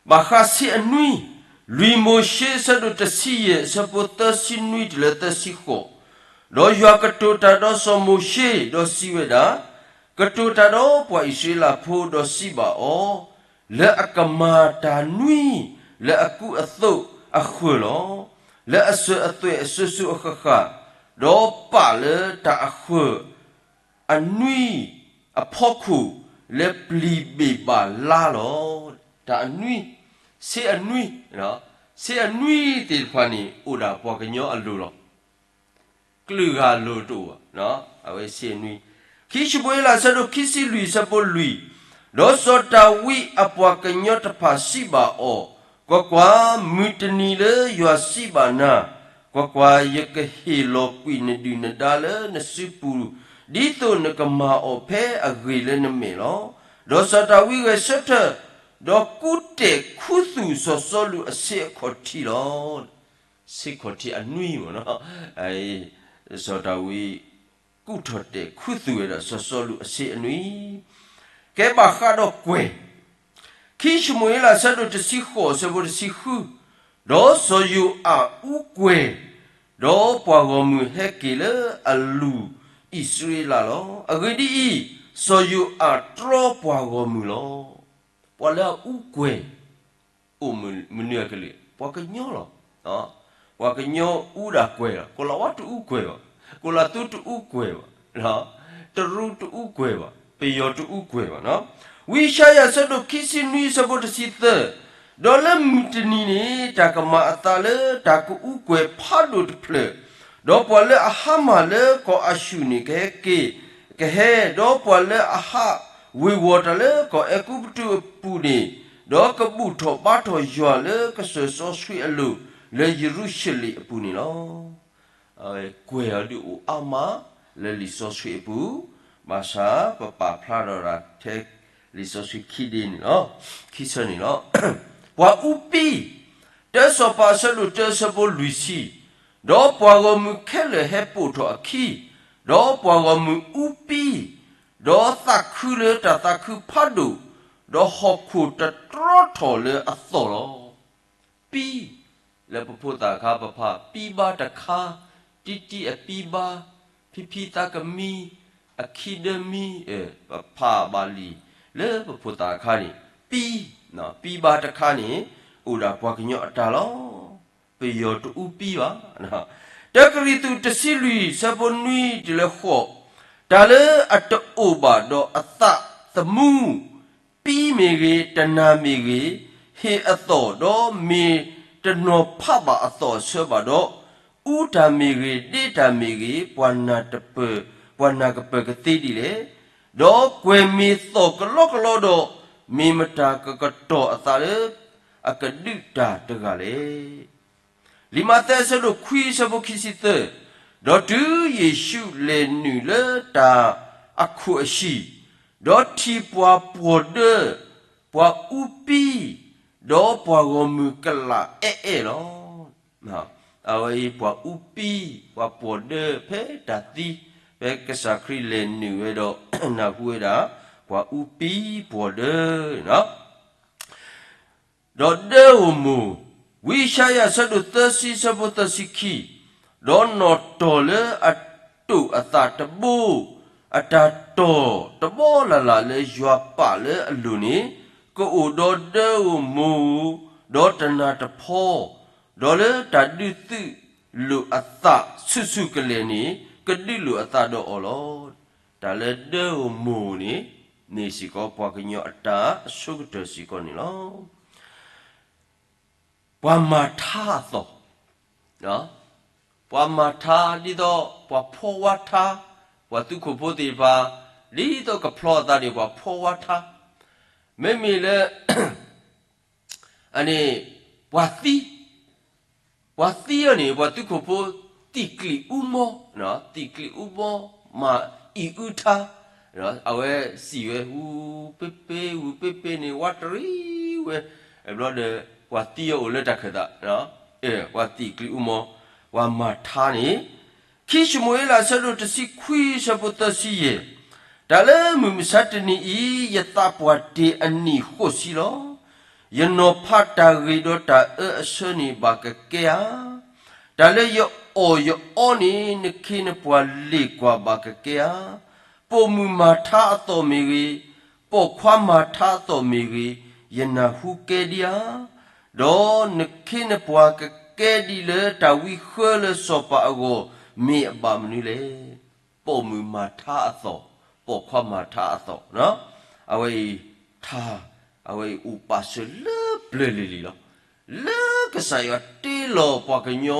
ဘၣ်ဃးဆံးအနွံ, လွံၢ်မိၤၡ့ အဆၢဒိၣ်တဆံယဲၢ် အဆၢဖိသၢဆံနွံတုၤလၢသၢဆံဃိး, ဒီးယွၤကတိၤတၢ်ဒီးစီၤမိၤၡ့, ဒီးစံးဝဲဒၣ်, ကတိၤတၢ်ဒီးပှၤအံၣ်စရ့လးဖိ, ဒီးစံးဘၣ်အီၤ, လၢအကမၤတၢ်နွံလၢအကူအသိးအဃၢၤလီၤ. လၢအစၢၤအသွဲၣ်အစိၤစိၤအဃၣ်ဃၣ်, ဒီးပာ်လၢတၢ်အဃၢၤ အနွံအဖီခိၣ်လၢပျံၤဘ့ၣ်ဘၣ်လါလီၤ. တၢ်အနွံ, ဆံးအနွံ, ဆံးအနွံသ့ၣ်တဖၣ်န့ၣ် အိၣ်ဒၣ်ပှၤကညီအလိၤလီၤ. ကလုာ်ဂၤအလိၤတအိၣ်ဘၣ်. အဝဲဆံးအနွံ, ခံၡမူၤအ့လး အဆၢဒိၣ်ခံဆံလွံၢ် အဆၢဖိလွံၢ်, ဒီးစီၤဒၤဝံးအပှၤကညီတဖၣ်စံးဘၣ်အီၤ, ကွၢ်ကွၢ်, မုၢ်တနံၤလၢယွၤစံးဘၣ်နၤ, ကွၢ်ကွၢ်, ယကဟ့ၣ်လီၤကွံာ်နဒုၣ်နဒါလၢနစုပူၤ, ဒ်သိးနကမၤအီၤဖဲအဂ့ၤလၢနမဲာ်လီၤ. ဒီးစီၤဒၤဝံးဂဲၤဆၢထၢၣ်, ဒီးကူးတဲာ်ခူသူၣ်စီၤစီလူးအဆ့အခီၣ်ထံးလီၤ. ဆ့ခီၣ်ထံးအနွံမ့ၢ်နီၤ, စီၤဒၤဝံး ကူးထီၣ်တဲာ်ခူသူၣ်ဝဲဒၣ်စီၤစီလူးအဆ့အနွံ, ကဲဘၣ်ဃးဒီးကွဲၤ ခံၡမူၤအ့လး အဆၢဒိၣ်တဆံဃိး အဆၢဖိတဆံဃု, ဒီးစီၤယိၤအးအူကွဲၤ, ဒီးပှၤဂီၢ်မုၢ်ဟဲက့ၤလၢအလူၤအံၣ်စရ့လးလီၤ. အဂ့ၢ်ဒ်အံၤ, စီၤယိၤအးတြီပှၤဂီၢ်မုၢ်လီၤ. ပှၤလၢအအူကွဲၤ အိၣ်မနုၤအကလုာ်, ပှၤကညီလီၤ. ပှၤကညီအူဒၣ်ကွဲၤလီၤ. ကိလၤဝါတအူကွဲၤဘၣ်, ကိလၤသူတအူကွဲၤဘၣ်, တရူးတအူကွဲၤဘၣ်, ပယီၤတအူကွဲၤဘၣ်. ဝံယၡါယၤ အဆၢဒိၣ်ခံဆံနွံ အဆၢဖိတဆံသၢ, ဒီးလၢမုၢ်တနံၤန့ၣ် တၢ်ကမၤအသးလၢတၢ်ကအူကွဲၤဖးဒိၣ်တဖျၢၣ်, ဒီးပှၤလၢအဟါမၢ်လၢကီၢ်အၤၡူၢ်န့ၣ် ကဟဲက့ၤ ကဟဲ, ဒီးပှၤလၢအဟးဝ့ၤဝီၤတၢ်လၢကီၢ်အဲၤကူပတူးအပူၤန့ၣ်, ဒီးကဘူၣ်ထီၣ်ဘါထီၣ်ယွၤလၢကစၢၢ်စီဆှံအလိၤ လၢယရူၤၡလ့ၣ်အပူၤန့ၣ်လီၤ. ကွဲၤအီၤဒုးအိၣ်အါမးလၢလံာ်စီဆှံအပူၤ, ဘၣ်ဆၣ်ပပာ်ဖျါထီၣ်ဒၣ်ထဲလံာ်စီဆှံခံဒ့န့ၣ်လီၤ, ခံဆၢန့ၣ်လီၤ. ပှၤအူပံ, တၢစီၤပၤ အဆၢဒိၣ်တၢ အဆၢဖိလွံၢ်ဆံ, ဒီးပှၤဂီၢ်မုၢ်ခဲလၢာ်ဟဲပိာ်ထီၣ်အခံ, ဒီးပှၤဂီၢ်မုၢ်အူပံ, ဒီးသးခုလၢတၢ်သးခုဖးဒိၣ်, ဒီးဟီၣ်ခိၣ်တတြီထီၣ်လၢအသီၣ်လီၤ. ပံ, လၢပဖိသၣ်အခါပဖး ပံဘါတခါ, တံတံအပံဘါ, ဖံဖံသးကမံ, အခံဒၢမံ, ပဖးဘၣ်လံ, လၢပဖိသၣ်အခါန့ၣ် ပံ, ပံဘါတခါန့ၣ် အိၣ်ဒၣ်ပှၤကညီအတၢ်လီၤ. ပယီၤတအူပံဘၣ်. တၢကရံၣ်သူး တဆံလွံၢ် အဆၢဖိနွံတုၤလၢဃိး, တၢ်လၢအတအိၣ်ဘၣ်ဒီးအသးသမူ, ပံမ့ၢ်ဂ့ၤ, တနၢ်မ့ၢ်ဂ့ၤ, ဟ့ၣ်အသီၣ်, ဒီးမ့ၢ်တနီၤဖးဘၣ်အသီၣ်အဆၢဘၣ်ဒီး, အူတၢ်မ့ၢ်ဂ့ၤ, ဒ့တၢ်မ့ၢ်ဂ့ၤ, ပှၤနာ်ကပၢၤ, ပှၤနာ်ကပၢၤကသ့ဒ်လဲၣ်. ဒီးကွဲၤမ့ၢ်သီၣ်ကလီကလီဒီး, မ့ၢ်မတၤကကတီၤအသးလၢအကဒုးတၢ်တဂၤလဲၣ်. လံာ်မးသဲ အဆၢဒိၣ်ခွံ အဆၢဖိခံဆံသၢ, ဒီးတုၤယ့ၣ်ၡူးလဲၤနုာ်လၢတၢ်အခိၣ်အဟံၣ်, ဒီးထံၣ်ပှၤပှီၢ်ဒၢ, ပှၤအူပံ, ဒီးပှၤဂီၢ်မုၢ်ကလးအဲၣ်အဲၣ်လီၤ. အဝဲအံၤ ပှၤအူပံ, ပှၤပှီၢ်ဒၢ ဖဲတၢ်သံ, ဖဲကစၢ်ခရံာ်လဲၤနုာ်ဝဲဒီး နၢ်ဟူဝဲဒၣ် ပှၤအူပံပှီၢ်ဒၢ ဒီးဒၢဧိၤမိၢ်, ဝံယၡါယၤ အဆၢဒိၣ်သၢဆံ အဆၢဖိသၢဆံခံ, ဒီးနီၣ်တီၢ်လၢအတိာ်အသးတဘိ, အတၢ်တီၢ်တဘီလၢ်လၢ်လၢယွၤပာ်လၢအလိၤန့ၣ်, ကအိၣ်ဒီးဒၢဧိၤမိၢ်ဧိၤ, ဒီးတနၢ်တဖီ, ဒီးလၢတၢ်ဒုးသုးလိာ်အသးဆူၣ်ဆူၣ်ကလဲာ်န့ၣ်, ကဒုးလိာ်အသးဒီးအီၤလီၤ. တၢ်လၢဒၢဧိၤမိၢ်ဧိၤန့ၣ်, မ့ၢ်စ့ၢ်ကီးပှၤကညီအတၢ်အဆိကတၢၢ်စ့ၢ်ကီးန့ၣ်လီၤ. ပှၤမၤထါအသီၣ်, ပှၤမၤထါဒ်သိးပှၤဖီဝါထါ, ပှၤသုးခိၣ်ဖိသ့ၣ်တဖၣ် ဒ်သိးကဖျီအသးန့ၣ် ပှၤဖီဝါထါ, မ့မ့ၢ်လၢ အန့ၣ် ပှၤသံ, ပှၤသံအီၤန့ၣ် ပှၤသုးခိၣ်ဖိ သံၣ်ကျံၣ်အူမီ, သံၣ်ကျံၣ်အူမီ မၤအံၣ်အုထါ, အဝဲစံၣ်ဝဲ ဝူပ့ပ့ ဝူပ့ပ့န့ၣ် ဝါတရံးဝဲ, ဘျီဒီး ပှၤသံအီၤအိၣ်လၢတၢ်ခၢၣ်သး, ပှၤသံၣ်ကျံၣ်အူမီ, ပှၤမၤထါန့ၣ် ခံၡမူၤအ့လး အဆၢဒိၣ်တဆံခွံ အဆၢဖိသၢဆံယဲၢ်, တၢ်လၢမုၢ်မဆါတနံၤအံၤ ယသးပှၢ်တ့ၢ်အနံၣ်ဃိးဆံလီၤ. ယနီၤဖးတၢ်ဂ့ၤဒီးတၢ်အၢအဆၢန့ၣ် ဘၣ်ကကဲဧါ. တၢ်လၢယအီၣ်ယအီန့ၣ် နခ့နပှၤလ့ၣ်ကွၢ်ဘၣ်ကကဲဧါ. ပိာ်မုၣ်မၤထါအသီၣ်မ့ၢ်ဂ့ၤ, ပိာ်ခွါမၤထါအသီၣ်မ့ၢ်ဂ့ၤ, ယနၢ်ဟူကဲဒံးဧါ. ဒီးနခ့နပှၤကကဲဒ်လၢတၢ်ဝံဃၢလၢစီၤပၤအဂီၢ် မ့ၢ်အဘၣ်မနုၤလဲၣ်. ပိာ်မုၣ်မၤထါအသီၣ်, ပိာ်ခွါမၤထါအသီၣ်, အဝဲအံၤထါ, အဝဲအံၤအိၣ်ပာ်စၢၤလၢပျၢၤလံၤလံၤလီၤ. လၢကစၢ်ယွၤတ့လီၤပှၤကညီ,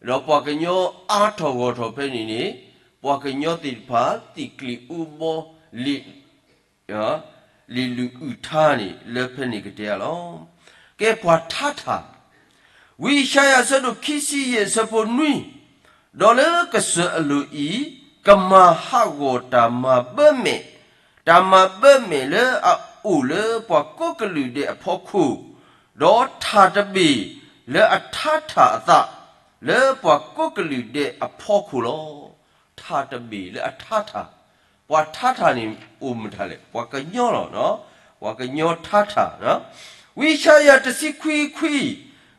ဒီးပှၤကညီအါထီၣ်ဂီၢ်ထီၣ်ဖဲန့ၣ်န့ၣ်, ပှၤကညီသ့ၣ်တဖၣ် သံၣ်ကျံၣ်အူဘီ လံာ် လံာ်လုၢ်အုၣ်ထါန့ၣ် လၢဖဲန့ၣ်ကတဲဧါလီၤ. ကဲပှၤထါထၣ်, ဝံယၡါယၤ အဆၢဒိၣ်ခံဆံယဲၢ် အဆၢဖိနွံ, ဒီးလၢကစၢၢ်အလိၤအံၤ ကမၤဟးဂီၤတၢ်မၤဘၢမဲာ်, တၢ်မၤဘၢမဲာ်လၢအအိၣ်လၢပှၤကိးကလုာ်ဒဲးအဖီခိၣ်, ဒီးထၣ်တဘ့ၣ်လၢအထါထၣ်အသး လၢပှၤကိးကလုာ်ဒဲးအဖီခိၣ်လီၤ. ထၣ်တဘ့ၣ်လၢအထါထၣ်, ပှၤထါထၣ်န့ၣ်အိၣ်မတၤလဲၣ်, ပှၤကညီလီၤ. ပှၤကညီထါထၣ်, ဝံယၡါယၤ တဆံခွံခွံ,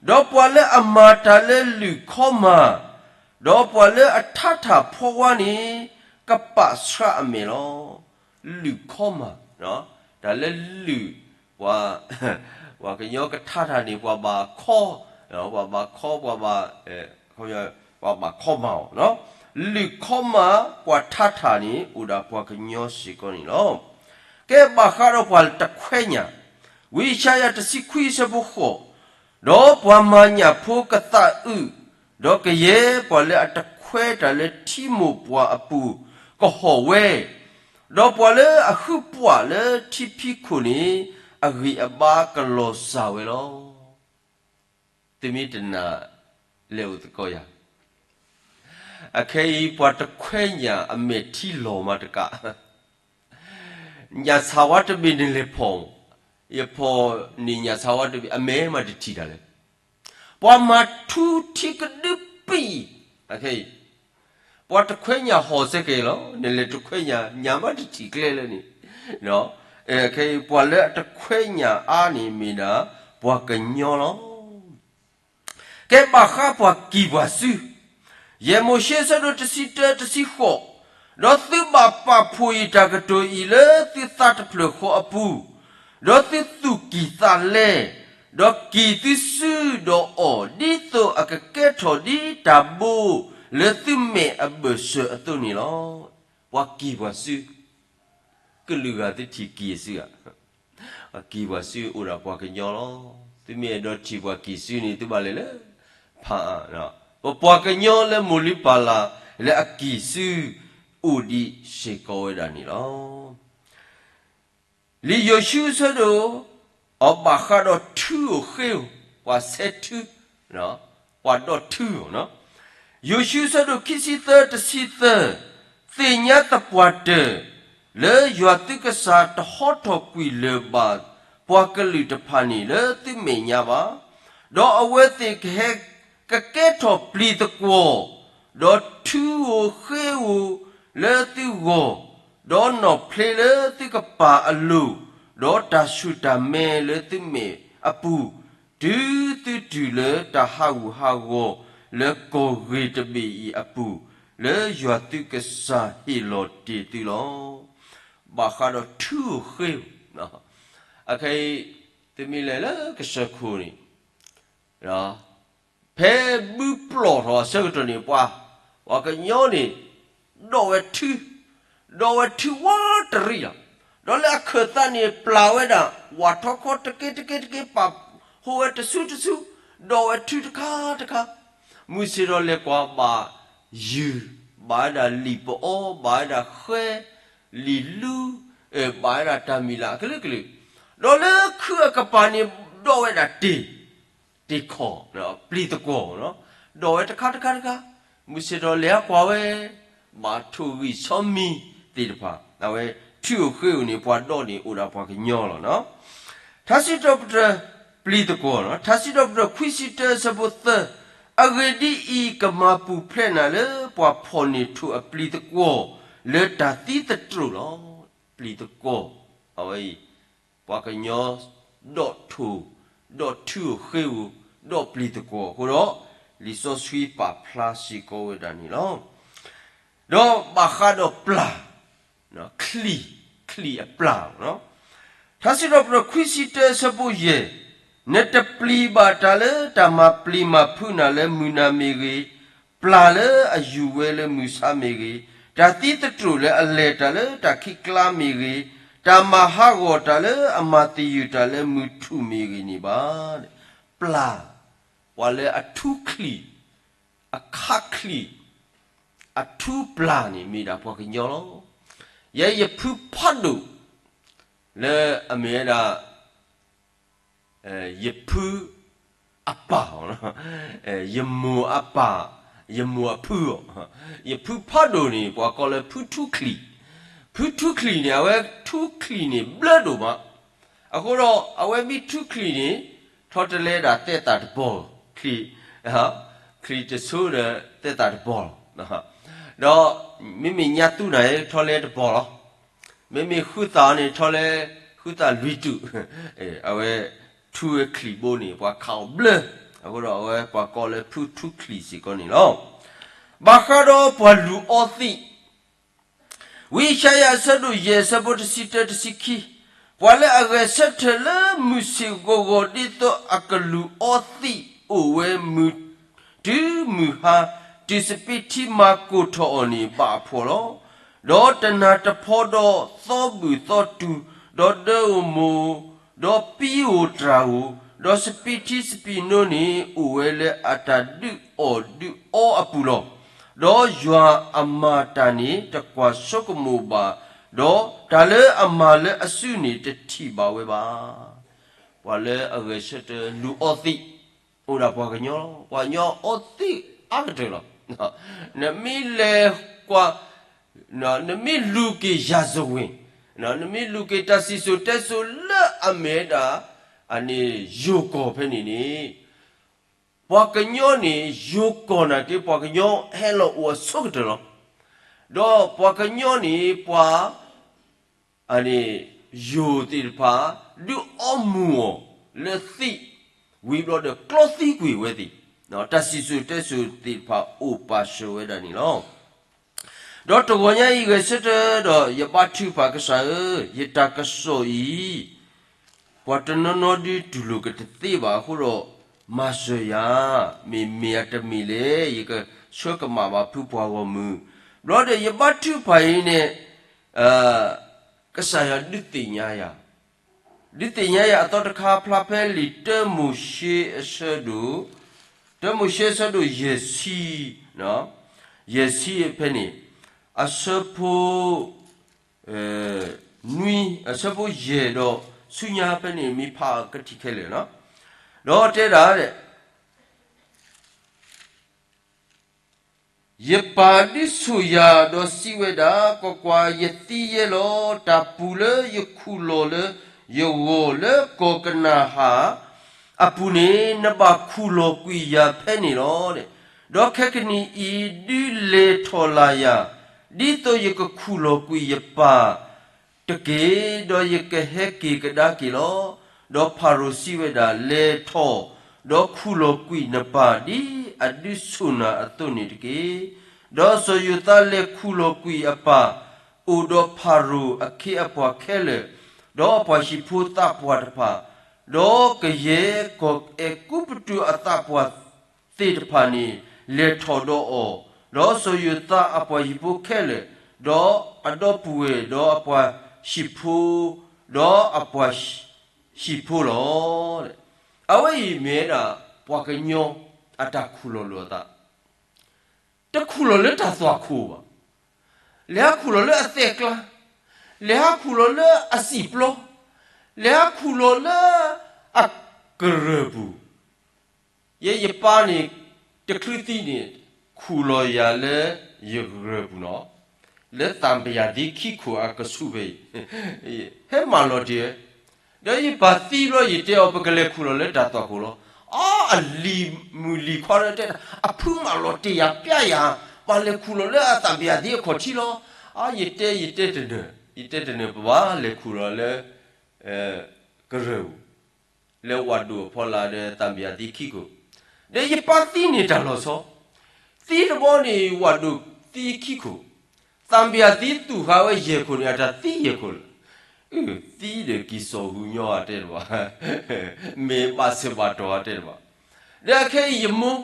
ဒီးပှၤလၢအမၤတၢ်လၢလုၣ်ခီမၤ, ဒီးပှၤလၢအထါထၣ်ဖီဝါန့ၣ် ကပာ်ဆှးအမဲာ်လီၤ. လုၣ်ခီမၤ, တၢ်လၢလုၣ်, ပှၤ, ပှၤကညီကထါထၣ်န့ၣ် ပှၤဘၣ်ခီ, ပှၤဘၣ်ခီ, ပှၤဘၣ်, ပှၤဘၣ်ခီမၤအီၤ, လုၣ်ခီမၤ, ပှၤထါထၣ်န့ၣ် အိၣ်ဒၣ်ပှၤကညီစ့ၢ်ကီးန့ၣ်လီၤ. ကဲဘၣ်ဃးဒီးပှၤတခွဲညၣ်, ဝံယၡါယၤ တဆံခွံ အဆၢဖိဃိး, ဒီးပှၤမၤညၣ်ဖိကသးအုး, ဒီးကယဲၢ်ပှၤလၢအတခွဲတၢ်လၢထံမိၢ်ပှၢ်အပူၤကဟီၣ်ဝဲ, ဒီးပှၤလၢအဃုပှၢ်လၢထံဖံးခိၣ်န့ၣ် အဂံၢ်အဘါကလီၤစၢ်ဝဲလီၤ. သုမ့ၢ်တနာ်လဲၤအိၣ်သကိးယၤ, အခဲအံၤပှၤတခွဲညၣ်အမဲာ်ထံလီၤမးတကး ညၣ်ဆၣ်ဝါတဘ့ၣ်န့ၣ်လဲၤဖီၣ်, ယဖီၣ်န့ၣ်ညၣ်ဆၣ်ဝါတဘ့ၣ် အမဲာ်မးတထံၣ်တၢ်လဲၣ်. ပှၤမၤထူထံကဒုပံၣ်, အခဲအံၤ, ပှၤတခွဲညၣ်ဟီၣ်စဲကဲၤလီၤ, နလဲၤတခွဲညၣ် ညၣ်မးတထံၣ်ကျဲလၢန့ၣ်, အခဲအံၤ ပှၤလၢအတခွဲညၣ်အါန့ၣ်မ့ၢ်ဒၣ် ပှၤကညီလီၤ. ကဲဘၣ်ဃးပှၤကံၢ်ပှၤစု, ယဲၢ်မိၤၡ့ အဆၢဒိၣ်တဆံတၢ တဆံဃိး, ဒီးသုဘၣ်ပာ်ဖှိၣ်ယတၢ်ကတိၤအံၤလၢသုသးတဖျၢၣ်ဃီအပူၤ, ဒီးသုသူၣ်ကံၢ်သးလဲ, ဒီးကံၢ်သုစုဒီးအီၤ, ဒ်သိးအကကဲထီၣ်ဒ်တၢ်ဘိလၢသုမဲာ်အဘၢၣ်စၢၤအသိးန့ၣ်လီၤ. ပှၤကံၢ်ပှၤစု, ကလုာ်ဂၤသုထံၣ်ကံၢ်အစုဧါ. ပှၤကံၢ်ပှၤစုအိၣ်ဒၣ်ပှၤကညီလီၤ. သုမ့ၢ်အဲၣ်ဒိးထံၣ်ပှၤကံၢ်စုန့ၣ် သုဘၣ်လဲၤလၢဖးအါ, ပပှၤကညီလၢမိၢ်လုၢ်ပၢ်လၢ် လၢအကံၢ်စု အိၣ်ဒံးစ့ၢ်ကီးဝဲဒၣ်န့ၣ်လီၤ. လံာ်ယိၤၡူ အဆၢဒိၣ်, အဘၣ်ဃးဒီးထုဧိၤဃ့ဧိၤ, ပှၤဆဲထု, ပှၤဒီးထုဧိၤ, ယိၤၡူ အဆၢဒိၣ်ခံဆံသၢ တဆံသၢ, သ့ၣ်ညါသပှၢ်တၢၢ် လၢယွၤသုကစၢ်တဟီထီၣ်ကွံာ်လၢၤဘၣ် ပှၤကလုာ်တဖၣ်န့ၣ်လၢသုမဲာ်ညါဘၣ်, ဒီးအဝဲသ့ၣ်ကဟဲ ကကဲထီၣ်ပျံၤသကွီၤ, ဒီးထုဧိၤဃ့ဧိၤလၢသုဂီၢ်, ဒီးနီၣ်ဖျ့လၢသုကပၤအလိၤ, ဒီးတၢ်ဆူၣ်တၢ်မဲလၢသုမဲာ်အပူၤ, တုၤသုတုၤလၢတၢ်ဟးဂူာ်ဟးဂီၤလၢကီၢ်ဂ့ၢ်တဘ့ၣ်အံၤအပူၤ, လၢယွၤသုကစၢ်ဟ့ၣ်လီၤတ့ၢ်သုလီၤ. ဘၣ်ဃးဒီးထုဧိၤဃ့ဧိၤ, အခဲအံၤ သုမ့ၢ်လဲၤလၢကစၢၢ်ခိၣ်န့ၣ် ဖဲဘုပျီၢ်ထီၣ်အဆၢကတီၢ်န့ၣ် ပှၤ, ပှၤကညီန့ၣ် ဒီးဝဲထု, ဒီးဝဲထုဝါတရံးလီၤ. ဒီးလၢအခၢၣ်သးန့ၣ် ပျၢ်ဝဲဒၣ် ဝၣ်ထီခီတက့တက့တက့ ပာ်ဟူဝဲတဆူတဆူ, ဒီးဝဲထုတခါတခါ, မုၢ်ဆ့ၣ်ထီၣ်လဲၤကွၢ်ဘၣ်ယုၢ်, ဘၣ်ဝဲဒၣ်လံာ်ပအီ, ဘၣ်ဝဲဒၣ်ဃဲ, လံာ်လူ, ဘၣ်ဝဲဒၣ်တၢ်မံၤလၢ်အကလုာ်ကလုာ်, ဒီးလၢခုးအကပၤန့ၣ် ဒီးဝဲဒၣ်တ့ၢ်, တ့ၢ်ခီၣ်, ပျံၤသကွီၤ, ဒီးဝဲတခါတခါတခါ, မုၢ်ဆ့ၣ်ထီၣ်လဲၤကွၢ်ဝဲ ဘၣ်ထိၣ်ဂံၢ်ဆီမံၤသ့ၣ်တဖၣ်, အဝဲထုးဧိၤဃ့ဧိၤန့ၣ် ပှၤဒီးန့ၣ်အိၣ်ဒၣ်ပှၤကညီလီၤ. ထါစံးထီၣ်ပတြၢၤပျံၤသကွီၤ, ထါစံးထီၣ်ပတြၢၤခွံဆံတၢအဆၢဖိသၢ, အဂ့ၢ်ဒ်အံၤ, ကမၤပူၤဖျဲးနၤလၢပှၤဖီၣ်န့ၢ်ထိၣ်အပျံၤသကွီၤလၢတၢ်သံသတြိာ်လီၤ. ပျံၤသကွီၤ, အဝဲအံၤ ပှၤကညီဒီးထိၣ်, ဒီးထုးဧိၤဃ့ဧိၤ, ဒီးပျံၤသကွီၤအဃိဒီး, လံာ်စီဆှံပာ်ဖျါစ့ၢ်ကီးဝဲဒၣ်န့ၣ်လီၤ. ဒီးဘၣ်ဃးဒီးပျၢ်, ချံၣ်, ချံၣ်အပျၢ်, ထါစံးထီၣ်ပတြၢၤခွံဆံတၢအဆၢဖိယဲၢ်, နတပျံၤဘၣ်တၢ်လၢတၢ်မၤပျံၤမၤဖုးနၤလၢမုၢ်နၤမ့ၢ်ဂ့ၤ, ပျၢ်လၢအယူၤဝဲလၢမုၢ်ဆါမ့ၢ်ဂ့ၤ, တၢ်သံသတြိာ်လၢအလဲၤတၢ်လၢတၢ်ခံးကျါမ့ၢ်ဂ့ၤ, တၢ်မၤဟးဂီၤတၢ်လၢအမၤသယုၢ်တၢ်လၢမုၢ်ထူၣ်မ့ၢ်ဂ့ၤန့ၣ်ဘၣ်. ပျၢ်, ပှၤလၢအထူချံၣ်, အခးချံၣ်, အထူပျၢ်န့ၣ်မ့ၢ်ဒၣ်ပှၤကညီလီၤ. ယဲယဖုဖးဒိၣ်, လၢအမ့ၢ်ဝဲဒၣ် ယဖုအပၢ်, ယမိၢ်အပၢ်, ယမိၢ်အဖုအီၤ, ယဖုဖးဒိၣ်န့ၣ် ပှၤကိးလၢဖုထူချံၣ်, ဖုထူချံၣ်န့ၣ် အဝဲထူချံၣ်န့ၣ်ဘျၢဒိၣ်မး, အဃိဒီးအဝဲမ့ၢ်ထူချံၣ်န့ၣ် ထီတလဲဒၣ်သဲးသၣ်တဘီၣ်, ချံၣ်, ချံၣ်တဆိဒီးသဲးသၣ်တဘီၣ်လီၤ. ဒီးမ့မ့ၢ်ညါသူနၤ ထီလဲတဘီၣ်လီၤ. မ့မ့ၢ်ဃုသၣ်အီၤန့ၣ် ထီလဲဃုသၣ်လွံၢ်တူာ်, အဝဲထူဝဲချံၣ်ဘိန့ၣ် ပှၤခးအီၤဘျၢ, အဃိဒီးအဝဲပှၤကိးလၢဖုထူချံၣ်စ့ၢ်ကီးန့ၣ်လီၤ. ဘၣ်ဃးဒီးပှၤလူၤအီသံး, ဝံယၡါယၤအဆၢဒိၣ်ယဲၢ် အဆၢဖိတဆံတၢတဆံခံ, ပှၤလၢအဂဲၤဆၢထၢၣ်လၢမုၢ်ဆ့ၣ်ဂီၤဂီၤ ဒ်သိးအကလူၤအီသံးအိၣ်ဝဲမုၢ်တုၤမုၢ်ဟါ, တုၤစပံးထံမၤကိၢ်ထီၣ်အီၤန့ၣ် ဘၣ်အဖှီၣ်လီၤ. ဒီးတနၤတဖီဒီးသီဘူၣ်သီတူၢ်, ဒီးဒၢဧိၤမိၢ်ဧိၤ, ဒီးပံဧိၤတြၢ်ဧိၤ, ဒီးစပံးထံစပံးနိန့ၣ် အိၣ်ဝဲလၢအတၢ်ဒုးအီၣ်ဒုးအီအပူၤလီၤ. ဒီးယွၤအမၤတၢ်န့ၣ် တကွၢ်ဆိကမိၣ်ဘၣ်, ဒီးတၢ်လၢအမၤလၢအစုန့ၣ် တထံၣ်ဘၣ်ဝဲဘၣ်. ပှၤလၢအဂဲၤဆၢထၢၣ်လူၤအီသံး, အိၣ်ဒၣ်ပှၤကညီလီၤ. ပှၤကညီအီသံးအါကတၢၢ်လီၤ. နမ့ၢ်လဲၤကွၢ်, နမ့ၢ်လူၤက့ၤယၤစဝ့ၢ်, နမ့ၢ်လူၤက့ၤတၢ်စံၣ်စိၤတဲစိၤလၢအမ့ၢ်ဝဲဒၣ် အန့ၣ်ယိၤကီၢ်ဖဲန့ၣ်န့ၣ်, ပှၤကညီန့ၣ် ယိၤကီၢ်နာ်က့ ပှၤကညီဟဲလီၤအိၣ်အဆိကတၢၢ်လီၤ. ဒီးပှၤကညီန့ၣ် ပှၤ အန့ၣ် ယိၤသ့ၣ်တဖၣ် ဒုးအီမူၤအီၤလၢသံး, ဝံၤဘျီဒီးကျီသံကွံာ်ဝဲသ့ၣ်, တၢ်စံၣ်စိၤတဲစိၤသ့ၣ်တဖၣ်အိၣ်ပာ်စၢၤဝဲဒၣ်န့ၣ်လီၤ. ဒီးတဂီၤညါအံၤဂဲၤဆၢထၢၣ်ဒီး ယဘါထုကဖၣ်ကစၢ်ဧၢ, ယတၢ်ကစီၣ်အံၤ ပှၤတနီၤနီၤဒုးတူၢ်လိာ်ကတသ့ဘၣ်အဃိဒီး မၤစၢၤယၤ, မ့ၢ်မ့ၢ်အတမ့ၢ်လဲၣ်, ယကဆှၢကမၣ်ဘၣ်ဖုပှၤဂီၢ်မုၢ်, ဘျီဒီးယဘါထုကဖၣ်အံၤန့ၣ် ကစၢ်ယွၤဒုးသ့ၣ်ညါယၤ, ဒုးသ့ၣ်ညါယၤအသီတခါဖျါဖဲလံာ်တၢမိၤၡ့အဆၢဒိၣ်, တၢမိၤၡ့အဆၢဒိၣ်ယဲၢ်ဆံ, ယဲၢ်ဆံဖဲန့ၣ်, အဆၢဖိ နွံ, အဆၢဖိယဲၢ်ဒီးဆူညါဖဲန့ၣ် မ့ၢ်ဖးကထံၣ်ခဲလၢာ်လီၤ. ဒီးတဲဒၣ် ယပၢ်ဒုးဆိၣ်ယၤဒီးစံးဝဲဒၣ်, ကွၢ်ကွၢ်, ယသံယဲလီၤ. တၢ်ပူၤလၢယခူၣ်လီၤလၢယဂီၢ်လၢကီၢ်ကနၤဧၣ်အပူၤန့ၣ် နဘၣ်ခူၣ်လီၤကွံာ်ယၤဖဲန့ၣ်လီၤ. ဒီးခဲကနံၣ်အံၤ ဒုးလဲၤထီၣ်လၢ်ယၤ, ဒ်သိးယကခူၣ်လီၤကွံာ်ယပၢ် တက့ၢ်, ဒီးယကဟဲက့ၤကဒါက့ၤလီၤ. ဒီးဖၤရိၤစံးဝဲဒၣ်, လဲၤထီၣ်, ဒီးခူၣ်လီၤကွံာ်နပၢ် ဒ်အဒုးဆိၣ်နၤအသိးန့ၣ်တက့ၢ်. ဒီးစီၤယိၤသးလဲၤခူၣ်လီၤကွံာ်အပၢ်, အိၣ်ဒီးဖၤရိၤအခ့အပှၤခဲလၢာ်, ဒီးအပှၤဟံၣ်ဖိသးပှၢ်တဖၣ်, ဒီးကယဲၢ်ကီၢ်အဲၤကူပတူးအသးပှၢ်သ့ၣ်တဖၣ်န့ၣ် လဲၤထီၣ်ဒီးအီၤ, ဒီးစီၤယိၤသးအပှၤဟံၣ်ဖိခဲလၢာ်, ဒီးအဒီပုၢ်ဝဲၢ်, ဒီးအပှၤဟံၣ်ဖိ, ဒီးအပှၤဟံၣ်ဖိလီၤ. အဝဲအံၤမ့ၢ်ဝဲဒၣ် ပှၤကညီအတၢ်ခူၣ်လီၤလိာ်အသး, တခူၣ်လီၤလၢတၢ်သွၣ်ခိၣ်ဘၣ်, လဲၤဟးခူၣ်လီၤလၢအသဲးကျါ, လဲၤဟးခူၣ်လီၤလၢအစံာ်ပျီ, လဲၤဟးခူၣ်လီၤလၢအကရၢၢ်ပူၤ, ယဲယပၢ်န့ၣ် တချုးသံန့ၣ် ခူၣ်လီၤယၤလၢယကရၢၢ်ပူၤနီၤ, လၢသံပယၢ်သံခံခိၣ်အကဆူးဖဲအံၤ, ဟဲမၤလီၤတ့ၢ်ဝဲ, ဒီးယပၢ်သံဘျီယတဲအီၤ ပကလဲၤခူၣ်လီၤလၢတၢ်သွၣ်ခိၣ်လီၤ. အါ အလံၤမုၣ်လံၤခွါတဲ အဖုမၤလီၤတ့ၢ်ယၤပျၢ်ယၤ, ပလဲၤခူၣ်လီၤလၢအသံပယၢ်သံအခီၣ်ထံးလီၤ. အါ ယတဲ ယတဲတနၢၤ ယတဲတနၢၤ ပဘၣ်လဲၤခူၣ်လီၤလၢ ကရၢၢ်ပူၤ လၢဝၣ်ဒိၣ်အဖီလာ်ဒီးသံပယၢ်သံခံခိၣ်, ဒီးယပၢ်သံန့ၣ်တၢ်လီၤဆီ, သံတဘျီန့ၣ် ဝၣ်ဒိၣ်သံခံခိၣ်, သံပယၢ်သံသူၣ်ဃာ်ဝဲယဲၢ်ခိၣ်န့ၣ် အတၢ်သံယဲၢ်ခိၣ်လီၤ. အၢ သံဒီးက့ၤစိာ်ဟူညီအတဲတဘၣ်, မ့ၢ်ဘၣ်ဆၢဘၣ်တီၤအတဲတဘၣ်. ဒီးအခဲအံၤယမိၢ်,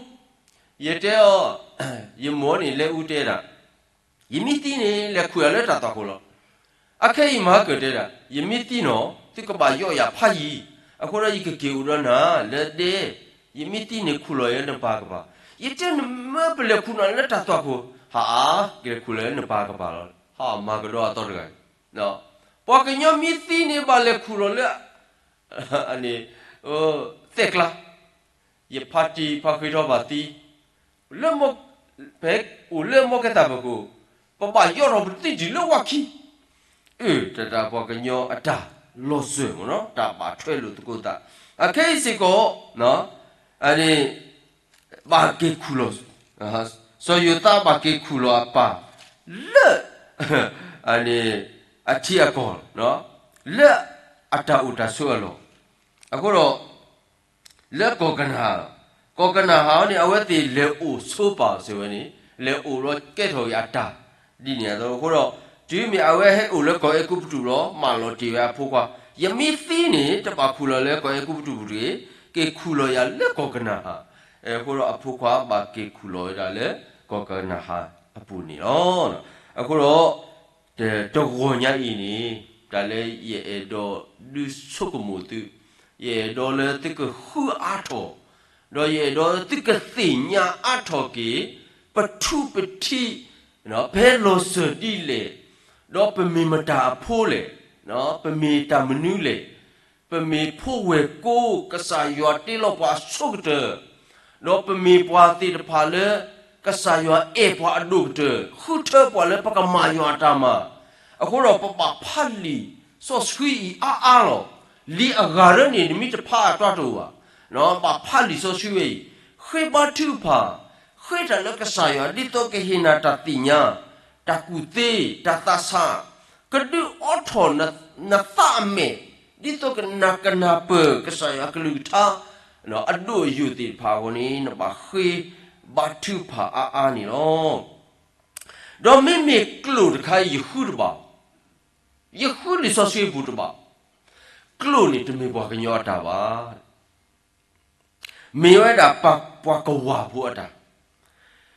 ယတဲအီၤ, ယမိၢ်န့ၣ်လဲၤအူတဲဒၣ် ယမ့ၢ်သံန့ၣ် လဲၤခူၣ်ယၤလၢတၢ်သွၣ်ခိၣ်လီၤ. အခဲအံၤမၤကၢၢ်တဲဒၣ် ယမ့ၢ်သံနီၤ သုကဘၣ်ယီၣ်ယၤဖးယံၤ, အဃိဒီးယကက့ၤအိၣ်ဒီးနၤလၢဒဲ, ယမ့ၢ်သံန့ၣ်ခူၣ်လီၤယၤလၢနပၢ်ကပၤ, ယတဲနမ့ၢ်ပလဲၤခူၣ်နၤလၢတၢ်သွၣ်ခိၣ်, ဟးအါ ကလဲၤခူၣ်လီၤလၢနပၢ်ကပၤလီၤ. ဟးမၤကဒီးအသီတဂၤအံၤ, ပှၤကညီမ့ၢ်သံန့ၣ်ဘၣ်လဲၤခူၣ်လီၤလၢ သဲးကျါ, ယဖါတံၢ်ဖါဃ့ထီၣ်ဘၣ်သံ, လၢ ဖဲအိၣ်လၢမီၢ်ကဲသးပၢၤခိၣ်, ပဘၣ်ယီၣ်ထီၣ်ပသံတံၢ်လၢဝါခံ, အၢ တၢ်တၢ်ပှၤကညီအတၢ်လီၤစၢၤမ့ၢ်နီၤ တၢ်ဘၣ်ထွဲလိာ်သကိးသး, အခဲအံၤစ့ၢ်ကီး အန့ၣ် ဘၣ်က့ၤခူၣ်လီၤ, စီၤယိၤသးဘၣ်က့ၤခူၣ်လီၤအပၢ် လၢ အန့ၣ် အထံအကီၢ်, လၢအတၢ်အိၣ်တၢ်ဆိးအလီၢ်, အဃိဒီး လၢကီၢ်ကနၤဧၣ်, ကီၢ်ကနၤဧၣ်န့ၣ် အဝဲသ့ၣ်လဲၤအိၣ်ဆိပာ်စၢၤဝဲန့ၣ် လဲၤအိၣ်လီၤကဲထီၣ်က့ၤအတၢ်ဒ်န့ၣ်အသိးအဃိဒီး တုၤမ့ၢ်အဝဲဟဲအိၣ်လၢကီၢ်အဲၤကူပတူးလီၤ မၢလီၤတ့ၢ်ဝဲအဖိခွါ, ယမ့ၢ်သံန့ၣ် တဘၣ်ခူၣ်လီၤလၢကီၢ်အဲၤကူပတူးပူၤတဂ့ၤ, က့ၤခူၣ်လီၤယၤလၢကီၢ်ကနၤဧၣ်, အဃိဒီးအဖိခွါဘၣ်က့ၤခူၣ်လီၤဝဲဒၣ်လၢ ကီၢ်ကနၤဧၣ်အပူၤန့ၣ်လီၤ. အဃိဒီး တဂီၤညါအံၤန့ၣ် တၢ်လၢယအဲၣ်ဒိးဒုးဆိကမိၣ်သု, ယအဲၣ်ဒိးလၢသုကဃုအါထီၣ်, ဒီးယအဲၣ်ဒိးလၢသုကသ့ၣ်ညါအါထီၣ်က့ၤ ပထူပထံး ဖဲလီၤစၢၤဒ်လဲၣ်, ဒီးပမ့ၢ်မတၤအဖိလဲၣ်, ပမ့ၢ်တၢ်မနုၤလဲၣ်, ပမ့ၢ်ဖိဝဲၢ်ကိ ကစၢ်ယွၤတ့လီၤပှၤအဆိကတၢၢ်, ဒီးပမ့ၢ်ပှၤသ့ၣ်တဖၣ်လၢ ကစၢ်ယွၤအဲၣ်ပှၤအဒိၣ်ကတၢၢ် ဃုထၢပှၤလၢပကမၤယွၤအတၢ်မၤ, အဃိဒီးပဘၣ်ဖးလံာ်စီဆှံအံၤအါအါလီၤ. လံာ်အဂၤရၢန့ၣ် နမ့ၢ်တဖးအတီတအိၣ်ဘၣ်, ဘၣ်ဖးလံာ်စီဆှံဝဲအံၤ, ဃ့ဘါထုကဖၣ်, ဃ့တၢ်လၢကစၢ်ယွၤ ဒ်သိးကဟ့ၣ်နၤတၢ်သ့ၣ်ညါ, တၢ်ကူၣ်သ့, တၢ်သးဆး, ကဒုးအိးထီၣ်နသးအမဲာ်, ဒ်သိးကနၢ်ကနၢ်ပၢၢ်ကစၢ်ယွၤအကလုၢ်ကထါ အဒိၣ်အယိာ်သ့ၣ်တဖၣ်အဂီၢ်န့ၣ် နဘၣ်ဃ့ဘါထုကဖၣ်အါအါန့ၣ်လီၤ. ဒီးမ့မ့ၢ်ကျိာ်တခါအံၤ ယဃုတဘၣ်, ယဃုလံာ်စီဆှံပူၤတဘၣ်, ကျိာ်န့ၣ်တမ့ၢ်ပှၤကညီအတၢ်ဘၣ်. မ့ၢ်ဝဲဒၣ်ပှၤကဝၤဖိအတၢ်,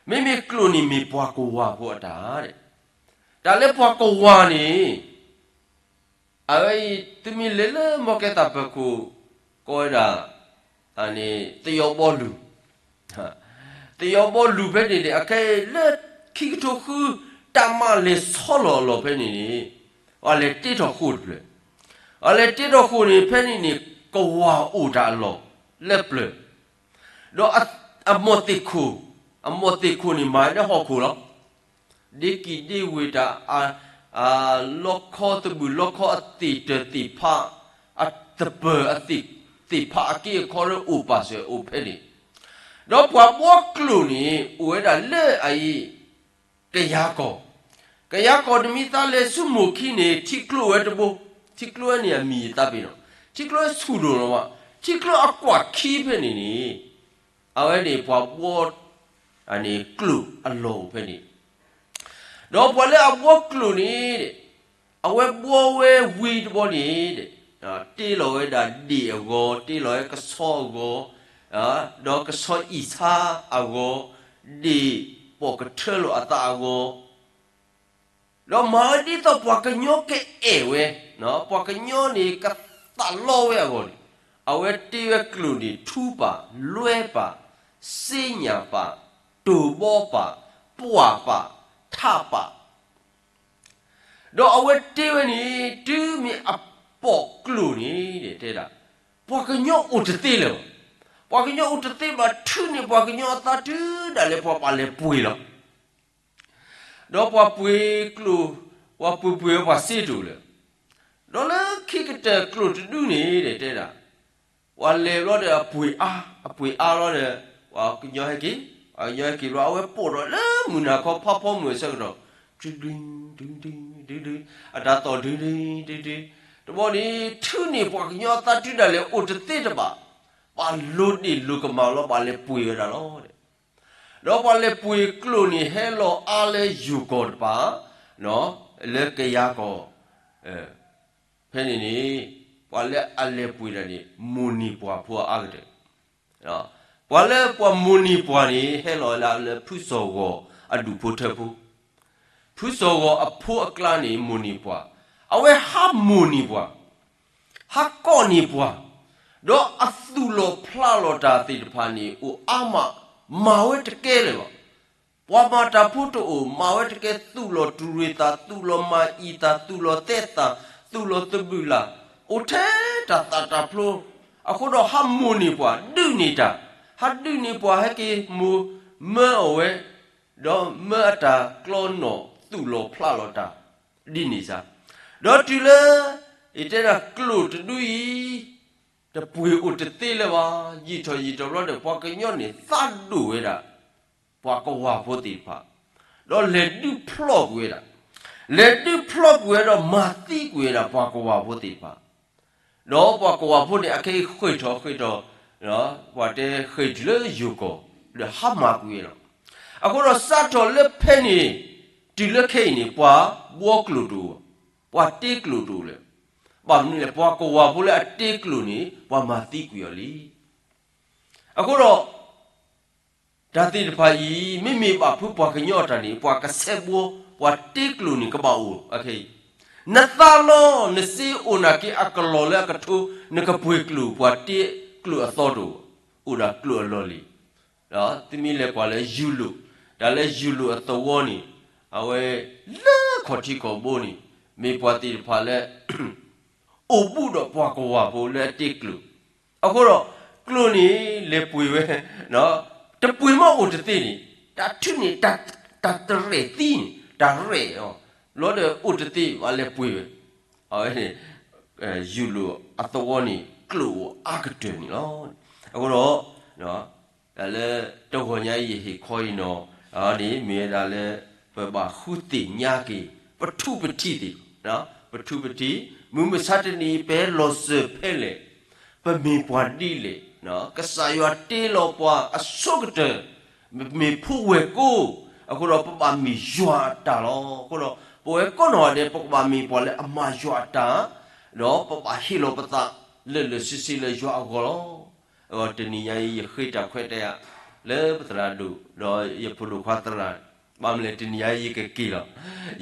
မ့မ့ၢ်ကျိာ်န့ၣ်မ့ၢ်ပှၤကဝၤဖိအတၢ်, တၢ်လၢပှၤကဝၤန့ၣ် အဝဲအံၤ သုမ့ၢ်လဲၤလၢမီၢ်ကဲသးပၢၤခိၣ် ကိးဝဲဒၣ် သယီဘီလူၤ, သယီဘီလူၤဖဲန့ၣ်န့ၣ် အခဲအံၤလၢခံကထိဃု တၢ်မၤလဲၤဆီလီၤအလီၢ်ဖဲန့ၣ်န့ၣ် အလဲၤတ့ထီၣ်ဃိာ်တဖျၢၣ်, အလဲၤတ့ထီၣ်ဃိာ်န့ၣ် ဖဲန့ၣ်န့ၣ် ကဝၤအိၣ်တၢ်အလီၢ်လၢပျၢၤ, ဒီးအမိၢ်သ့ၣ်ခိၣ်, အမိၢ်သ့ၣ်ခိၣ်န့ၣ် မၤလၢဟီၣ်ခိၣ်လီၤ. ဒ့ကံၣ်ဒ့ဝ့ၢ်တၢ် လီခီသဘုၣ်လီခီအသ့ၣ်တၢၢ်သ့ၣ်တဖၣ်, အသပၢၤအသ့ၣ်တဖၣ်အက့အခီလၢအိၣ်ပာ်စၢၤအိၣ်ဖဲန့ၣ်, ဒီးပှၤဘှီကျိာ်န့ၣ် အိၣ်ဝဲဒၣ်လၢအအံၤ ကယၤကီၢ်, ကယၤကီၢ်တမံၤသးလဲၤဆူမိၢ်ခံန့ၣ် ထံကျိဝဲတဘိ, ထံကျိဝဲန့ၣ်အမံၤယသးပ့ၤနီၣ်, ထံကျိဆူၣ်ဒိၣ်လီၤဘၣ်, ထံကျိဆူၣ်ဒိၣ်လီၤဘၣ်, ထံကျိအကွၢ်ခံဖဲန့ၣ်န့ၣ် အဝဲန့ၣ်ပှၤဘှီ အန့ၣ်ကျိာ်အလီၢ်အိၣ်ဖဲန့ၣ်, ဒီးပှၤလၢအဘှီကျိာ်န့ၣ် အဝဲဘှီဝဲဝံၤတဘျီန့ၣ် တ့လီၤဝဲဒၣ်ဒ့ၣ်အဂီၤ, တ့လီၤဝဲကဆီအဂီၤ, ဒီးကဆီအံၣ်ဆါအဂီၤ, ဒ့ၣ်ပိာ်ကထၢလိာ်အသးအဂီၤ, ဒီးမၤဝဲဒ်သိးပှၤကညီကအဲၣ်ဝဲ, ပှၤကညီန့ၣ်ကသးလီဝဲအဂီၢ်န့ၣ်, အဝဲတ့ဝဲကျိာ်န့ၣ် ထူပာ်, လွဲပာ်, စ့ညၣ်ပာ်, တိၢ်ဘီပာ်, ပှၢ်ပာ်, ထးပာ် ဒီးအဝဲတ့ဝဲန့ၣ် တုၤမ့ၢ်အပိာ်ကျိာ်န့ၣ် တဲဒၣ်, ပှၤကညီအိၣ်တသ့လၢၤဘၣ်. ပှၤကညီအိၣ်တသ့ဘၣ်, ထုးန့ၢ်ပှၤကညီအသးတုၤဒၣ်လဲာ် ပှၤဘၣ်လဲၤပှ့ၤလီၤ. ဒီးပှၤပှ့ၤကျိာ်, ပှၤပှ့ၤပှ့ၤဝဲပှၤစ့တအိၣ်လၢၤ. ဒီးလၢခံကတၢၢ်ကျိာ်တဒုန့ၣ် တဲဒၣ်, ပှၤလဲၤဘျီဒီးအပှ့ၤအါ, အပှ့ၤအါဘျီဒီး ပှၤကညီဟဲက့ၤ, ပှၤကညီဟဲက့ၤဘျီ အဝဲပိာ်ဒီးလၢမုၢ်နၤခီ ဖးဖီမုၢ်အဆၢကတီၢ်, ဒုဒုဒုဒုဒုဒု, အတၢ်သီၣ်ဒုဒုဒုဒု, တဘျီန့ၣ် ထုးန့ၢ်ပှၤကညီအသးတုၤဒၣ်လဲာ် အိၣ်တသ့တဘၣ်, ဘၣ်လိၤဒ့ၣ်လိၤကမၣ်လီၤ ဘၣ်လဲၤပှ့ၤဝဲဒၣ်လီၤ. ဒီးပှၤလဲၤပှ့ၤကျိာ်န့ၣ် ဟဲလီၤအါလၢယိၤကီၢ်တပၤ, လၢကယၤကီၢ်, ဖဲန့ၣ်န့ၣ် ပှၤလၢအလဲၤပှ့ၤဒၣ်န့ၣ် မိၢ်နံၤပှၢ်ဖိအါကတၢၢ်, ပှၤလၢပှၤမိၢ်နံၤပှၢ်န့ၣ် ဟဲလီၤလၢဖုစီၤဂီၤအဒူၣ်ဖိထၢဖိ, ဖုစီၤဂီၤအဖိအကျါန့ၣ် မိၢ်နံၤပှၢ်, အဝဲဟးမိၢ်နံၤပှၢ်, ဟးကိးနံၤပှၢ်, ဒီးအသူၣ်လီၤဖျးလီၤတၢ်သ့ၣ်တဖၣ်န့ၣ် အိၣ်အါမး, မၤဝဲတကဲလၢၤဘၣ်. ပှၤမၤတၢ်ဖိတအိၣ်, မၤဝဲတကဲ, သူၣ်လီၤတူၢ်ရ့ၣ်သး, သူၣ်လီၤမၤအံၤသး, သူၣ်လီၤသဲသး, သူၣ်လီၤသဘုၣ်လၢ်, အိၣ်ထဲတၢ်သးတၢ်ဖျိ, အဃိဒီးဟးမိၢ်နံၤပှၢ်, ဒုးန့ၢ်တၢ်, ဟးဒုးန့ၢ်ပှၤဟဲက့ၤမိၢ်မၢအီၤဝဲ, ဒီးမၢအတၢ်ကျီနီၣ် သူၣ်လီၤဖျးလီၤတၢ် ဒ်န့ၣ်စ့ၢ်, ဒီးတုၤလၢ ယတဲဒၣ်ကျိာ်တဒုအံၤ တပှ့ၤအိၣ်တသ့လၢၤဘၣ်, ယံာ်ထီၣ်ယံာ်ထီၣ်ဘျီဒီး ပှၤကညီန့ၣ်သးဒိၣ်ဝဲဒၣ် ပှၤကဝၢ်ဖိသ့ၣ်တဖၣ်, ဒီးလဲၤဒုးဖျီၣ်ကွံာ်ဝဲဒၣ်, လဲၤဒုးဖျီၣ်ကွံာ်ဝဲဒီးမၤသံကွံာ်ဝဲဒၣ် ပှၤကဝၢ်ဖိသ့ၣ်တဖၣ်, ဒီးပှၤကဝၢ်ဖိန့ၣ် အခဲအံၤဃ့ၢ်ထီၣ်ဃ့ၢ်ထီၣ်, ပှၤတဲဃ့ၢ်တုၤလၢယိၤကီၢ်, ဒီးဟးမၤကွံာ်ဝဲလီၤ. အဃိဒီးစးထီၣ်လၢဖဲန့ၣ် တုၤလၢခဲအံၤန့ၣ် ပှၤဘှီကျိာ်တအိၣ်, ပှၤတ့ကျိာ်တအိၣ်လၢၤ, ဘၣ်မနုၤလဲၣ်, ပှၤကဝၢ်ဖိလၢအတ့ကျိာ်န့ၣ် ပှၤမၤသံကွံာ်အီၤလံ. အဃိဒီး တၢ်သ့ၣ်တဖၣ်အံၤ မ့မ့ၢ်ဘၣ်ဖုပှၤကညီအတၢ်န့ၣ် ပှၤကဆဲးဘှီ, ပှၤတ့ကျိာ်န့ၣ်ကဘၣ်အိၣ်အခဲအံၤ, နသးလီၤ နစ့အိၣ်နာ်က့အကလီၢ်လၢအကထိ နကပှ့ၤကျိာ် ပှၤတ့ကျိာ်အသီတအိၣ်, အိၣ်ဒၣ်ကျိာ်အလီၢ်လံ. သုမ့ၢ်လဲၤကွၢ်လၢယူလိာ်, တၢ်လၢယူလိာ်အသဝီန့ၣ်, အဝဲလၢခီၣ်ထံးခီၣ်ဘိန့ၣ် မ့ၢ်ပှၤသ့ၣ်တဖၣ်လၢ အိၣ်ဘူးဒီးပှၤကဝၢ်ဖိလၢအတ့ကျိာ်, အဃိဒီး ကျိာ်န့ၣ်လဲၤပှ့ၤဝဲ, တပှ့ၤမ့ၢ်အိၣ်တသ့န့ၣ်, တၢ်ထုးန့ၢ်, တၢ်တရဲၣ်သံန့ၣ်, တၢ်ရဲၣ်အီၤ, လီၤဒီးအိၣ်တသ့ဘၣ်လဲၤပှ့ၤဝဲ, အဝဲန့ၣ် ယူလိာ်အသဝီန့ၣ် ကျိာ်အိၣ်အါကတၢၢ်န့ၣ်လီၤ. အဃိဒီး တၢ်လၢတဂီၤညါအံၤယဟ့ၣ်ခီအံၤနီၤ, န့ၣ်မ့ၢ်ဝဲဒၣ်လၢ ပဘၣ်ဃုသ့ၣ်ညါက့ၤ ပထူပထံးသ့ၣ်, ပထူပထံး, မုၢ်မဆါတနံၤအံၤ ပဟဲလီၤစၢၤဖဲလဲၣ်, ပမ့ၢ်ပှၤဒ်လဲၣ်, ကစၢ်ယွၤတ့လီၤပှၤအဆိကတၢၢ်, ပမ့ၢ်ဖိဝဲၢ်ကိ, အဃိဒီးပဘၣ်မ့ၢ်ယွၤအတၢ်လီၤ. အဃိဒီး ပဝဲကိးနီၢ်ဂၤဒဲး ပကဘၣ်မ့ၢ်ပှၤလၢအမၤယွၤအတၢ်, ဒီးပဘၣ်ဟ့ၣ်လီၤပသးလၢာ်လၢာ်ဆ့ဆ့လၢယွၤအဂီၢ်လီၤ. အဃိတနံၤညါအံၤ ယဃ့တၢ်ခွဲးတၢ်ယာ် လၢပသရၣ်ဒိၣ် ဒီးယဖိဒိၣ်ခွါသရၣ်, ဘၣ်မနုၤလဲၣ် တနံၤညါအံၤယကက့ၤလီၤ.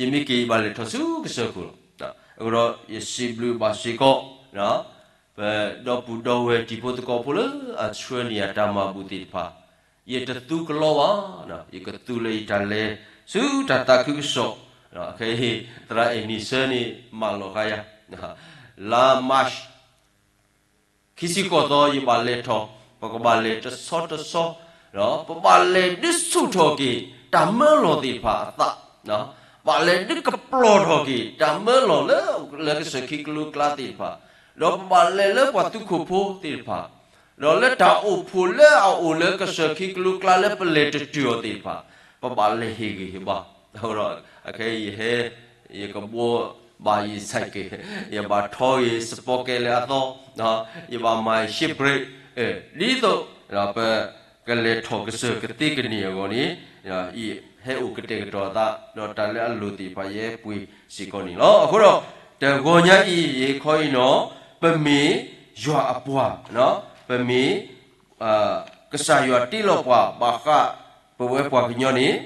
ယမ့ၢ်က့ၤယဘၣ်လဲၤထီၣ်ဆူကစၢၢ်ခိၣ်လီၤ. အဃိဒီးယစံးဘျုးဘၣ်စ့ၢ်ကီး ပဒီပုၢ်ဒီဝဲၢ်တံၤဖိသကိးဖိလၢအဆှၢန့ၢ်ယၤတၢ်မၤဘူၣ်သ့ၣ်တဖၣ်, ယတသူကလီဘၣ်, ယကသူလၢယတၢ်လဲၤဆူတၢ်သးခုကစီၣ်, ခဲအံၤ သရၣ်အဲၣ်နံၣ်ဆၢန့ၣ် မၢလီၤဃာ်ယၤ, လါမၢ်ၡး ခံဆံဃိးသီ ယဘၣ်လဲၤထီၣ်, ပကဘၣ်လဲၤတဆီတဆီ, ပဘၣ်လဲၤဒုးဆူၣ်ထီၣ်က့ၤ တၢ်မၢလီၤသ့ၣ်တဖၣ်အသး, ဘၣ်လဲၤဒုးကပျီၢ်ထီၣ်က့ၤ တၢ်မၢလီၤလၢ လၢကစၢၢ်ခံကလိကျါသ့ၣ်တဖၣ်, ဒီးပဘၣ်လဲၤလၢပှၤသူခိၣ်ဖိသ့ၣ်တဖၣ်, ဒီးလၢတၢ်အိၣ်ဖှိၣ်လၢအအိၣ်လၢကစၢၢ်ခံကလိကျါလၢပလဲၤတတုၤအီၤသ့ၣ်တဖၣ်, ပဘၣ်လဲၤဟ့ၣ်ဂံၢ်ဟ့ၣ်ဘါ, အဃိဒီး အခဲအံၤယဟဲ ယကဘှီဘၣ်ယ cycle, ယဘၣ်ထီဂ့ၤ စပီကဲလၢအသီ, ယဘၣ်မၤ shake brake, ဒ်သိး ပကလဲၤထီၣ်ကစၢၢ်ကသ့ကန့ၢ်အဂီၢ်န့ၣ်, ယဟဲအိၣ်ကတဲာ်ကတီၤအသး ဒီးတၢ်လၢအလိၣ်သ့ၣ်တဖၣ် ယဟဲပှ့ၤစ့ၢ်ကီးန့ၣ်လီၤ. အဃိဒီး တဂီၤညါအံၤ ယဟ့ၣ်ခီအံၤနီၤ, ပမ့ၢ်ယွၤအပှၤ, ပမ့ၢ် ကစၢ်ယွၤတ့လီၤပှၤ ဘၣ်ဃးပဝဲပှၤကညီန့ၣ်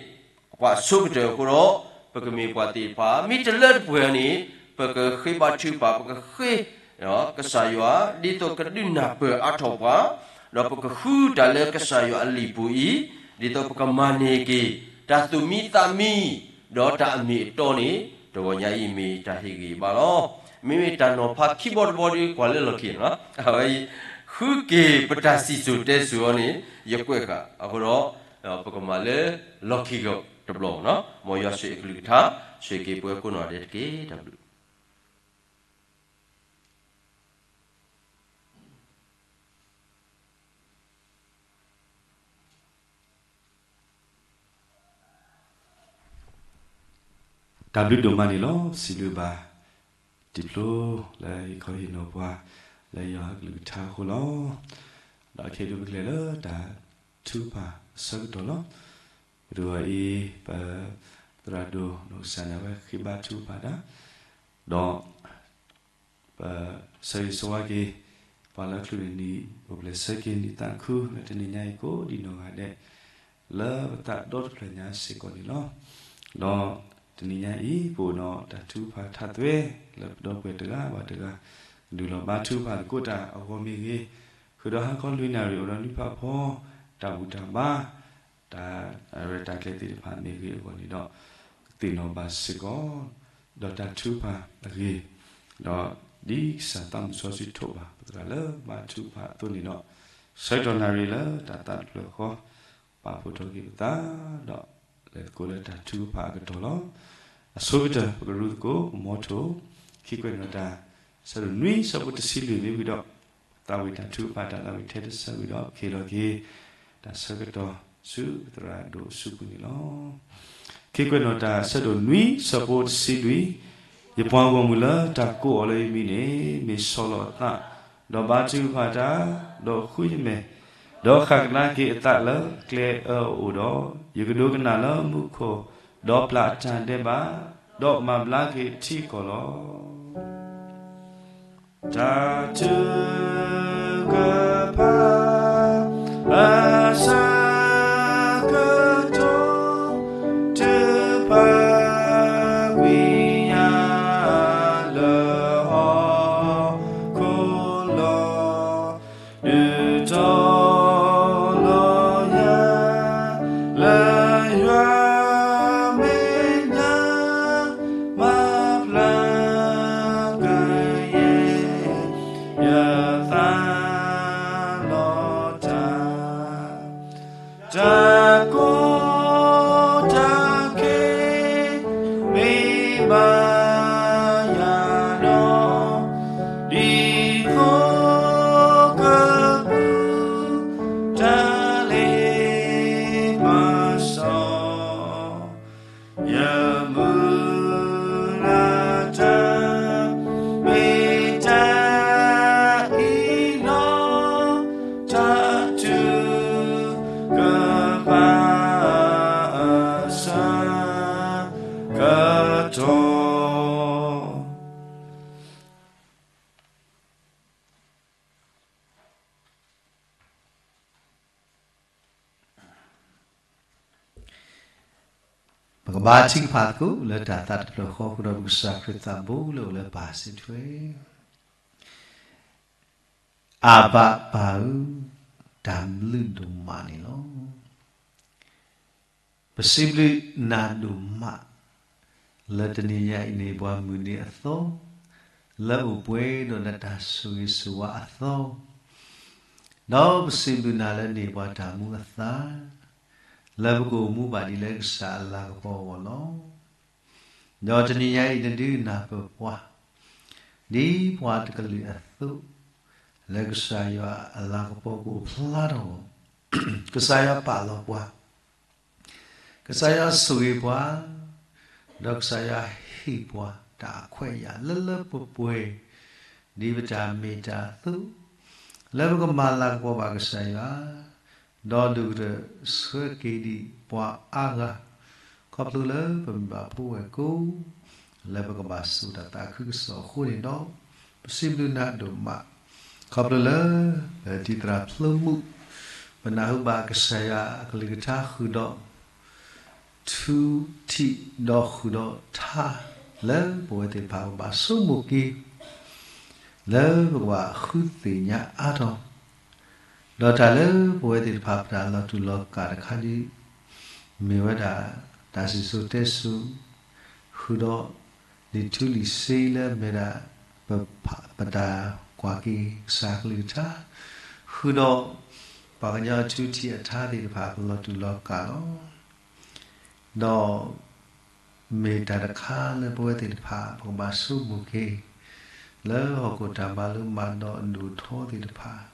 ပှၤအဆိကတၢၢ်အဃိဒီး ပကမ့ၢ်ပှၤသ့ၣ်တဖၣ် မ့ၢ်တလၢတပှဲၤန့ၣ် ပကဃ့ဘါထုကဖၣ် ပကဃ့ ကစၢ်ယွၤ ဒ်သိးကဒုးနၢ်ပၢၢ်အါထီၣ်ပှၤ, ဒီးပကဃုတၢ်လၢကစၢ်ယွၤအလံာ်ပူၤအံၤ, ဒ်သိးပကမၤန့ၢ်က့ၤ တၢ်သူၣ်မံသးမံ, ဒီးတၢ်အမ့ၢ်အတီန့ၣ် တဂီၤညါအံၤမ့ၢ်တၢ်ဟ့ၣ်ဂံၢ်ဘါလီၤ. မ့မ့ၢ်တၢ်နီၤဖးခံဘီတဘီဒီး ကွၢ်လၢလီၢ်ခံန့ၣ်လီၤ. အဝဲအံၤ ဃုက့ၤပတၢ်စံၣ်စိၤတဲစိၤအီၤန့ၣ် ယကွဲးဃာ်အဃိဒီး ပကမၤလၢလီၢ်ခံကတဘျီနီၤ. မ်ယွၤဆိၣ်ဂ့ၤအကလုၢ်ကထါ, ဆိၣ်ဂ့ၤက့ၤပှၤကိးနီၢ်ဒဲးတက့ၢ်. တၢ်ဘျုး တၢ်ဘျုးဒိၣ်မးန့ၣ်လီၤ. စံးဘျုးဘၣ် တံၤဖျိလၢဟ့ၣ်ခီဟ့ၣ်နီၤပှၤ လၢယွၤအကလုၢ်ကထါအဃိလီၤ. ဒီးခဲအံၤဒုးပကလဲၤလၢတၢ်ထုကဖၣ်အဆၢကတီၢ်လီၤ. ပဒိၣ်အံၤ ပသရၣ်ဒိၣ်နီၢ်ကစၢ်န့ၣ် အဝဲဃ့ဘါထုကဖၣ်တၢ်, ဒီး ပဆၢဂ့ၤဆၢဝါက့ၤ ပှၤလၢအချုးန့ၢ်နံၣ်အိၣ်ဖျဲၣ်ဆၢက့ၤနံၣ်သးခု လၢတနံၤညါအံၤကိးဒံးနီၢ်ဂၤဒဲး လၢပသးဒီတဖျၢၣ်ညါစ့ၢ်ကီးန့ၣ်လီၤ. ဒီးတနံၤညါအံၤ ပအိၣ်ဒီးတၢ်ထုကဖၣ်ထးသွဲ လၢပဒီပုၢ်ဝဲၢ်တဂၤဘၣ်တဂၤ ဒုးလီၤဘါထုကဖၣ်သကိးတၢ်အဂီၢ်မ့ၢ်ဂ့ၤ, ဃုာ်ဒီးဟါခီလွံၢ်နၣ်ရံၣ်အိၣ်ဒီးနွံဖးဖီ တၢ်ဘူၣ်တၢ်ဘါ တၢ်ရဲၣ်တၢ်ကျဲၤသ့ၣ်တဖၣ်မ့ၢ်ဂ့ၤအဂီၢ်န့ၣ်ဒီး ကသ့ၣ်နီၣ်ဘၣ်စ့ၢ်ကီး ဒီးတၢ်ထုကဖၣ်အဂ့ၢ်, ဒီးဒ်ကစၢ်သးမုၢ်စီဆှံထိးဘၣ်ပသရၣ်လၢဘါထုကဖၣ်အသိးန့ၣ်ဒီး ဆၢကတီၢ်နၣ်ရံၣ်လၢတၢ်သးတဖျၢၣ်ဃီ ပာ်ဖှိၣ်ထီၣ်က့ၤပသး ဒီးလဲၤသကိးလၢတၢ်ထုကဖၣ်အကတီၢ်လီၤ. အဆိကတၢၢ် ပကရူသကိး ပမီထိၣ် ခံကွဲးနီၣ်တၢ် ဆၢဒိၣ်နွံဆၢဖိတဆံလွံၢ်မ့ၢ်ဝံၤဒီး သးဝံၣ်တၢ်ထုကဖၣ်တၢ်သးဝံၣ်ထဲတဆၢဝံၤဒီး ကဟ့ၣ်လီၤက့ၤ တၢ်ဆၢကတီၢ်ဆူပသရၣ်ဒိၣ်အစုပူၤန့ၣ်လီၤ. ခံကွဲးနီၣ်တၢ်ဆၢဒိၣ်နွံဆၢဖိတဆံလွံၢ်, ယပှၤဂီၢ်မုၢ်လၢတၢ်ကိးအီၤလၢယမံၤန့ၣ် မ့ၢ်ဆီၣ်လီၤအသး, ဒီးဘါထုကဖၣ်တၢ်, ဒီးဃုယမဲာ်, ဒီးဃၣ်ကဒါက့ၤအသးလၢကျဲအၢအအိၣ်ဒီး, ယကဒိကနၣ်လၢမူခိၣ်, ဒီးပျၢ်အတၢ်ဒဲးဘး, ဒီးမၤဘျါက့ၤထံကီၢ်လီၤ. တၢ်ထုကဖၣ် အဆၢကတီၢ် ထုကဖၣ်ကွံာ်ယၤ လၢဟီၣ်ခိၣ်လီၤ. ဒုးတီၤလီၤယၤ လၢယွၤမဲာ်ညါ မၤဖျါကယဲၢ် ယသးလီၤတၢ် တၢ်ကိၢ်တၢ်ဂီၤ မ့ၢ်ဘၣ်ယၤဒီး ဒ်သိးကပူၤ တၢ်လ့ပစီ ယမုၢ်လၢ်တၢ် မ့ၢ်တၢ်အံၤလီၤ. တၢ်ထုကဖၣ်အဆၢကတီၢ် ပကဘါထုကဖၣ်သကိးလၢတၢ်သးတဖျၢၣ်ဃီ ဃုာ်ဒီးပကစၢ်ခရံာ်သးဘိလၢအိၣ်လၢပၢ်စံးထွဲ အဘၤပၢ်ဧၢ, တၢ်ဘျုးဒိၣ်မးန့ၣ်လီၤ. ပစံးဘျုးနၤဒိၣ်မး လၢတနံၤညါအံၤန့ၣ် ပှၤမုၢ်နံၤအသီ လၢအိၣ်ပှဲၤဒီးနတၢ်ဆိၣ်ဂ့ၤဆိၣ်ဝါအသီ, ဒီးပစံးဘျုးနၤလၢန့ၢ်ပှၤတၢ်မူအသါ လၢပကအိၣ်မူဘၣ်ဒ်လၢကစၢ်အလၤကပီၤအဂီၢ်လီၤ. ဒီးတနံၤညါအံၤ နဒုးနၢ်ပၢၢ်ပှၤ ဒ်ပှၤတကလုာ်အသိး လၢကစၢ်ယွၤအလၤကပီၤကအိၣ်ဖျါထီၣ်အဂီၢ်, ကစၢ်ယွၤပာ်လီၤပှၤ ကစၢ်ယွၤဆိၣ်ဂ့ၤပှၤ, ဒီးကစၢ်ယွၤဟ့ၣ်ပှၤတၢ်အခွဲးအယာ်လၢလၢပှဲၤပှဲၤ, ဒ်ပတၢ်မ့ၢ်တၢ်အသိး, လၢပကမၤလၤကပီၤဘၣ်ကစၢ်ယွၤ, ဒီးဒုးကတၢၢ်ဆှၢက့ၤဒံးပှၤအါဂၤ, ခီဖျိလၢပမ့ၢ်ဘၣ်ဖိဝဲၢ်ကိ, လၢပကဘၣ်ဆိၣ်တၢ်သးခုကစီၣ်အဃိန့ၣ်ဒီး, ပစံးဘျုးနၤဒိၣ်မး, ခီဖျိလၢ ပတံၤသရၣ်ဖျိမုၣ်, ပနၢ်ဟူဘၣ်ကစၢ်ယွၤအကလုၢ်ကထါဃုာ်ဒီး ထူထံၣ်ဒီးဃုာ်ဒီးထါ လၢပဝဲသ့ၣ်တဖၣ်ကဘၣ်ဆိကမိၣ်က့ၤ လၢပကဘၣ်ဃုသ့ၣ်ညါအါထီၣ်, ဒီးတၢ်လၢပဝဲသ့ၣ်တဖၣ်ပတၢ်လီၤတူာ်လီၤကာ်တခါဒ် မ့ၢ်ဝဲဒၣ် တၢ်စံၣ်စိၤတဲစိၤ, ဃုာ်ဒီး လံာ်ထူလံာ်စ့လၢအမ့ၢ်ဒၣ် ပ ပတၢ်ကွၢ်က့ၤကစၢ်ကလုၢ်ကထါ, ဃုာ်ဒီး ပှၤကညီအထူအထံးအထါသ့ၣ်တဖၣ် ပလီၤတူာ်လီၤကာ်လီၤ. ဒီး မ့ၢ်တၢ်တခါလၢပဝဲသ့ၣ်တဖၣ် ပကဘၣ်ဆိကမိၣ်က့ၤ လၢဟီၣ်ခိၣ်တၢ်မၤလိမၤဒိးအဒိၣ်အထီသ့ၣ်တဖၣ်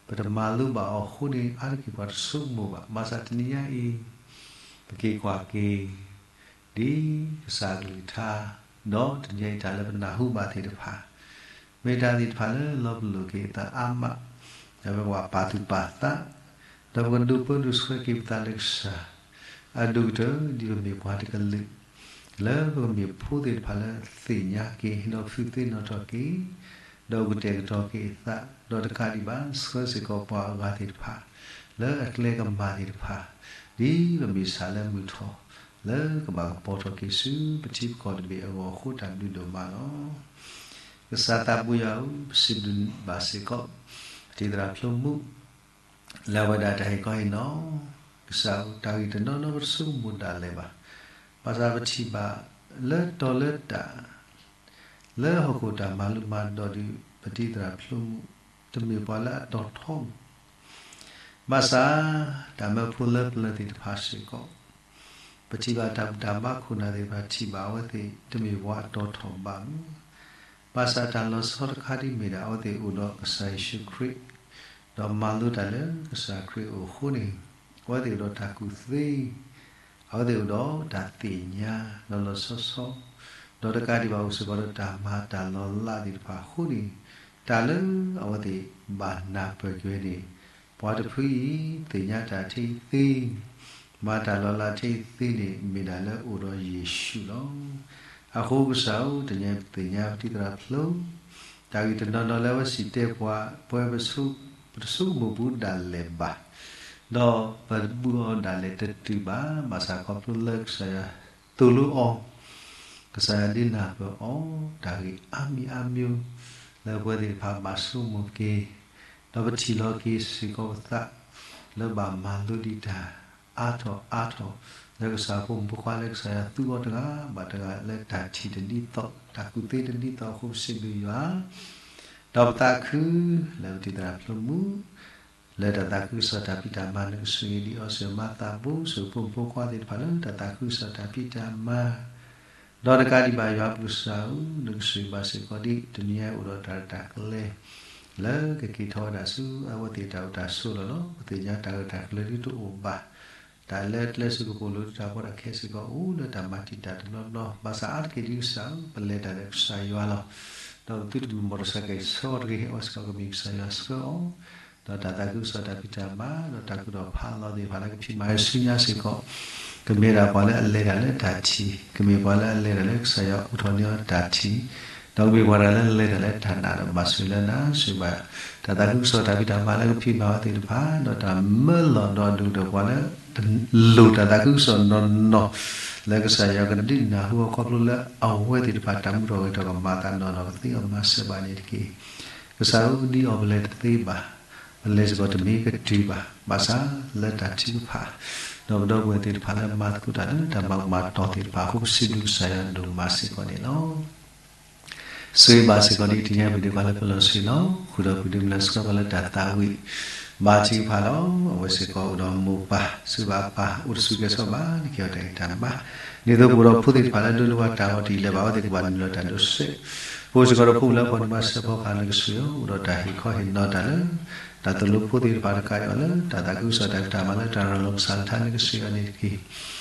ပတမၤလိဘၣ်အီၤအဃိန့ၣ် အါတက့ၢ်ပှၤတဆိကမိၣ်ဘၣ်. ဘၣ်ဆၣ်တနံၤညါအံၤ ပက့ၤကွၢ်က့ၤ ဒ်ကစၢ်ကလုၢ်ကထါ, ဒီးတနံၤညါအံၤတၢ်လၢပနၢ်ဟူဘၣ်သ့ၣ်တဖၣ် မ့ၢ်တၢ်သ့ၣ်တဖၣ်လၢလီၤပလိာ်က့ၤအသးအါမး, ဒီးပကဘၣ်ပာ်သူၣ်ပာ်သး, ဒီးပကဒိးပၢဒိးဆှၢက့ၤပသးလၢကစၢ် အဒိၣ်ကတၢၢ် ဒ်ပမ့ၢ်ပှၤတကလုာ် လၢပကမ့ၢ်ဖိသ့ၣ်တဖၣ်လၢသ့ၣ်ညါက့ၤ ဒီးပသုးသ့ၣ်နီၣ်ထီၣ်က့ၤ, ဒီးကတဲာ်ကတီၤက့ၤအသး, ဒီးတကးဒံးဘၣ် ဆှၢစ့ၢ်ကီးပှၤအဂၤသ့ၣ်တဖၣ် လၢအကျဲကမၤသ့ၣ်တဖၣ်, ဒ်ပမ့ၢ်ဆၣ်လၢမုၢ်ထီၣ် လၢကဘၣ်ကပီၤထီၣ်က့ၤဆူပထံပကီၢ်တဘ့ၣ်အဂီၢ်အဃိ တၢ်ဘျုးဒိၣ်မးလီၤ. ကစၢ်သးဘိယွၤဧၢ, ပစံးဘျုးဘၣ်စ့ၢ်ကီး ပတံၤသရၣ်ဖျိမုၣ် လၢအဝဲဒၣ်တၢ်ဟ့ၣ်ခီဟ့ၣ်နီၤ, ကစၢ်ဧၢ, တၢ်ဂ့ၢ်တနီၤနီၤပတဆိကမိၣ်ဒၣ်လဲာ်ဘၣ်. ဘၣ်ဆၣ်ပထံၣ်ဘၣ်လၢတီၤလၢတၢ် လၢဟီၣ်ခိၣ်တၢ်မၤလိမၤဒိးဒီး ပတံၤသရၣ်ဖျိမုၣ် တမ့ၢ်ပှၤလၢအတီၤထီဘၣ်. ဘၣ်ဆၣ် တၢ်မၢဖိလၢပျၢၤသ့ၣ်တဖၣ်စ့ၢ်ကီး ပထံၣ်ဘၣ်တၢ်ဘူၣ်တၢ်ဘါခိၣ်နၢ်သ့ၣ်တဖၣ် ထံၣ်ဘၣ်အဝဲသ့ၣ် တမ့ၢ်ပှၤအတီၤထီၣ်ဘၣ်မး. ဘၣ်ဆၣ်တၢ်လီၤဆီတခါဒ်မ့ၢ်ဒၣ် အဝဲသ့ၣ်အိၣ်ဒီးကစၢ်ယ့ၣ်ၡူးခရံာ်, ဒီးမၤလိတၢ်လၢကစၢ်ခရံာ်အအိၣ်အဃိန့ၣ်, အဝဲသ့ၣ်အိၣ်ဒီးတၢ်ကူၣ်သ့, အဝဲသ့ၣ်အိၣ်ဒီးတၢ်သ့ၣ်ညါလီၤလီၤဆီဆီ, ဒီးတကးဒံးဘၣ်အိၣ်စ့ၢ်ကီးဒီးတၢ်မၤတၢ်လီၤလးသ့ၣ်တဖၣ်အဃိန့ၣ်, တၢ်လၢအဝဲသ့ၣ်ဘၣ်နၢ်ပၢၢ်ကွံာ်န့ၣ်, ပှၤတဖုအံၤ သ့ၣ်ညါတၢ်ထဲအံၤသ့, မၤတၢ်လီၤလးထဲအံၤသ့န့ၣ် မ့ၢ်ဒၣ်လၢအိၣ်ဒီးယ့ၣ်ၡူးလီၤ. အဃိကစၢ်ဧၢ, တနံၤအံၤပသ့ၣ်ညါပတံၤသရၣ်ဖျိ တၢ်ဂ့ၢ်တနီၤနီၤလၢအဝဲစံၣ်တဲၤပှၤ ပဝဲပတဆိကမိၣ်ဘူးဒၣ်လဲာ်ဘၣ်, ဒီးပဘူၣ်အီၤဒၣ်လဲာ်တတုၤဘၣ်, ဘၣ်ဆၣ်ခီဖျိလၢကစၢ်ယွၤသိၣ်လိအီၤ, ကစၢ်ယွၤဒုးနၢ်ပၢၢ်အီၤ တၢ်ဂ့ၢ်အါမံၤအါမျိုး လၢပဝဲသ့ၣ်တဖၣ်ဘၣ်ဆိကမိၣ်က့ၤ, ဒီးပထံၣ်လီၤက့ၤစ့ၢ်ကီးပသး လၢဘၣ်မၤလိဒံးတၢ်အါထီၣ်အါထီၣ်, လၢကစၢ်ဖိမုၣ်ဖိခွါလၢကစၢ်ယွၤသူအီၤတဂၤဘၣ်တဂၤ လၢတၢ်ထံၣ်တဒ်သိး တၢ်ကူၣ်သ့တဒ်သိးအဃိ ပစံးဘျုးယွၤ ဒီးပသးခု လၢပတံၤသရၣ်ဖျိမုၣ် လၢတၢ်သးခုကစီၣ်တၢ်ဖံးတၢ်မၤ နကဆိၣ်ဂ့ၤဒံးအီၤ စၢၤမၤသးဘိ ဆိၣ်ဂ့ၤဖိမုၣ်ဖိခွါသ့ၣ်တဖၣ်လၢတၢ်သးခုကစီၣ်တၢ်ဖံးတၢ်မၤ, ဒီးတကးဒံးဘၣ်ယွၤပကစၢ်ဧၢ, နကဆိၣ်ဂ့ၤဘၣ်စ့ၢ်ကီးဒ် တနံၤအံၤအိၣ်ဒီးတၢ်ရဲၣ်တၢ်ကျဲၤ လၢကက့ၤထီၣ်ဝဲဒၣ်ဆူအဝဲသ့ၣ်တၢ်အိၣ်တၢ်ဆိးလီၤလီၤ. ပသ့ၣ်ညါတၢ်ရဲၣ်တၢ်ကျဲၤဒ်တအိၣ်ဘၣ်, တၢ်လၢကျဲစ့ၢ်ကီး ပအိၣ်လၢတၢ်ပီးတၢ်ခဲစ့ၢ်ကီးအိၣ်လၢတၢ်မၤတံာ်တာ်တဘျီဘျီ, ဘၣ်ဆၣ်အါတက့ၢ်ဒ်ကစၢ်ဧၢ, ပလဲၤတၢ်ဒီးကစၢ်ယွၤလီၤ. ဒီးပသုတမ့ၢ်မီၢ်တၢ်ဆၢက့ၤဆၢအီၤတဂ့ၤ, အဝဲစ့ၢ်ကီးကမ့ၢ်ကစၢ်ယွၤဆှၢအီၤ, ဒီးတၢ်သးခုကစီၣ်တၢ်ဖံးတၢ်မၤ ဒီးတၢ်ကူၣ်ထီၣ်ဖးလီၤသ့ၣ်တဖၣ်လၢကဖံးမၤဆူညါစ့ၢ်ကီး, ကမ့ၢ်ဒၣ်ပှၤလၢအလဲၤတၢ်လၢတၢ်ထံၣ်, ကမ့ၢ်ပှၤလၢအလဲၤတၢ်လၢကစၢ်ယွၤအိးထီၣ်န့ၢ်အီၤတၢ်ထံၣ်, ဒီးကမ့ၢ်ပှၤတဂၤလၢအလဲၤတၢ်လၢတၢ်နာ်ဒီးဘၣ်ဆိၣ်လၢနၤ, ဆိၣ်ဂ့ၤဘၣ် တၢ်သးခုကစီၣ်တၢ်ဖံးတၢ်မၤလၢကဖံးမၤအီၤသ့ၣ်တဖၣ်, ဒီးတၢ်မၢလီၤဒီးအဒိၣ်ဒီးပှၤလၢ လိၣ်တၢ်သးခုကစီၣ်နီၢ်နီၢ်, လၢကစၢ်ယွၤကဒုးနၢ်ဟူအီၤခီဖျိလၢအဝဲသ့ၣ်တဖၣ်တၢ်မူထီၣ်ဂဲၤထီၣ်ကမၤသးနီၢ်နီၢ် ကသ့အီၤမၤစၢၤဘၣ်န့ၣ်တက့ၢ်. ကစၢ်ဧၢ, ဒ်အံၤပလဲၤတသ့ဘၣ်, ပလဲၤစ့ၢ်ကီးတမ့ၢ်ကတုၤဘၣ်, ဘၣ်ဆၣ်လၢတၢ်ထုကဖၣ်, ဒီးပဒီပုၢ်ဝဲၢ်သ့ၣ်တဖၣ်လၢမၤသကိးတၢ်လၢတၢ်မၤကမၤတီၢ်သ့ၣ်တဖၣ်အဃိ ပစံးဘျုးကစၢ်ယွၤဒိၣ်မးစ့ၢ်ကီးန့ၣ်လီၤ. ဆိၣ်ဂ့ၤဘၣ်စ့ၢ်ကီးဒ်တနံၤအံၤမ့ၢ်ဒ်ပှၤလၢပလီၢ်ဆ့ၣ်နီၤ ဃုာ်ဒီးပဒုးမလၢဆှၢပှၤလၢတၢ်သးဝံၣ် ဘါထုကဖၣ်လီၤ. အဝဲစ့ၢ်ကီးအိၣ်ဒီးမိၢ်ပၢ် စၢၤဘၣ်ပၢ် အိၣ်တဆူၣ်ကဲၤဆိးဘၣ် နကဲအီၤတၢ်ဂံၢ်တၢ်ဘါ, ဒ်သိးပအိၣ်ဒီးဖိသ့ၣ်တဖၣ်လၢဒိးန့ၢ်ဘၣ်တၢ်အီၣ်တံၢ်လဲၤဘၣ် အဝဲသ့ၣ်ကဘၣ်နုာ်လီၤတၢ်ဒိးစဲး, ပအိၣ်စ့ၢ်ကီးဒီးဖိလၢအဖီၣ်န့ၢ်ဘၣ်စဲးဖီကဟၣ် နကဆိၣ်ဂ့ၤအီၤ အိၣ်ဒီးတၢ်ဟ့ၣ်ခီဟ့ၣ်နီၤတၢ်လၢ တၢ်သိၣ်လိဖိသ့ၣ်တဖၣ်တကးဒံးဘၣ်လၢ တၢ်သးခုကစီၣ်တၢ်ဖံးတၢ်မၤလၢတၢ်ရၤလီၤကစၢ်လၢထါ နကဆိၣ်ဂ့ၤအီၤန့ၣ်တက့ၢ်.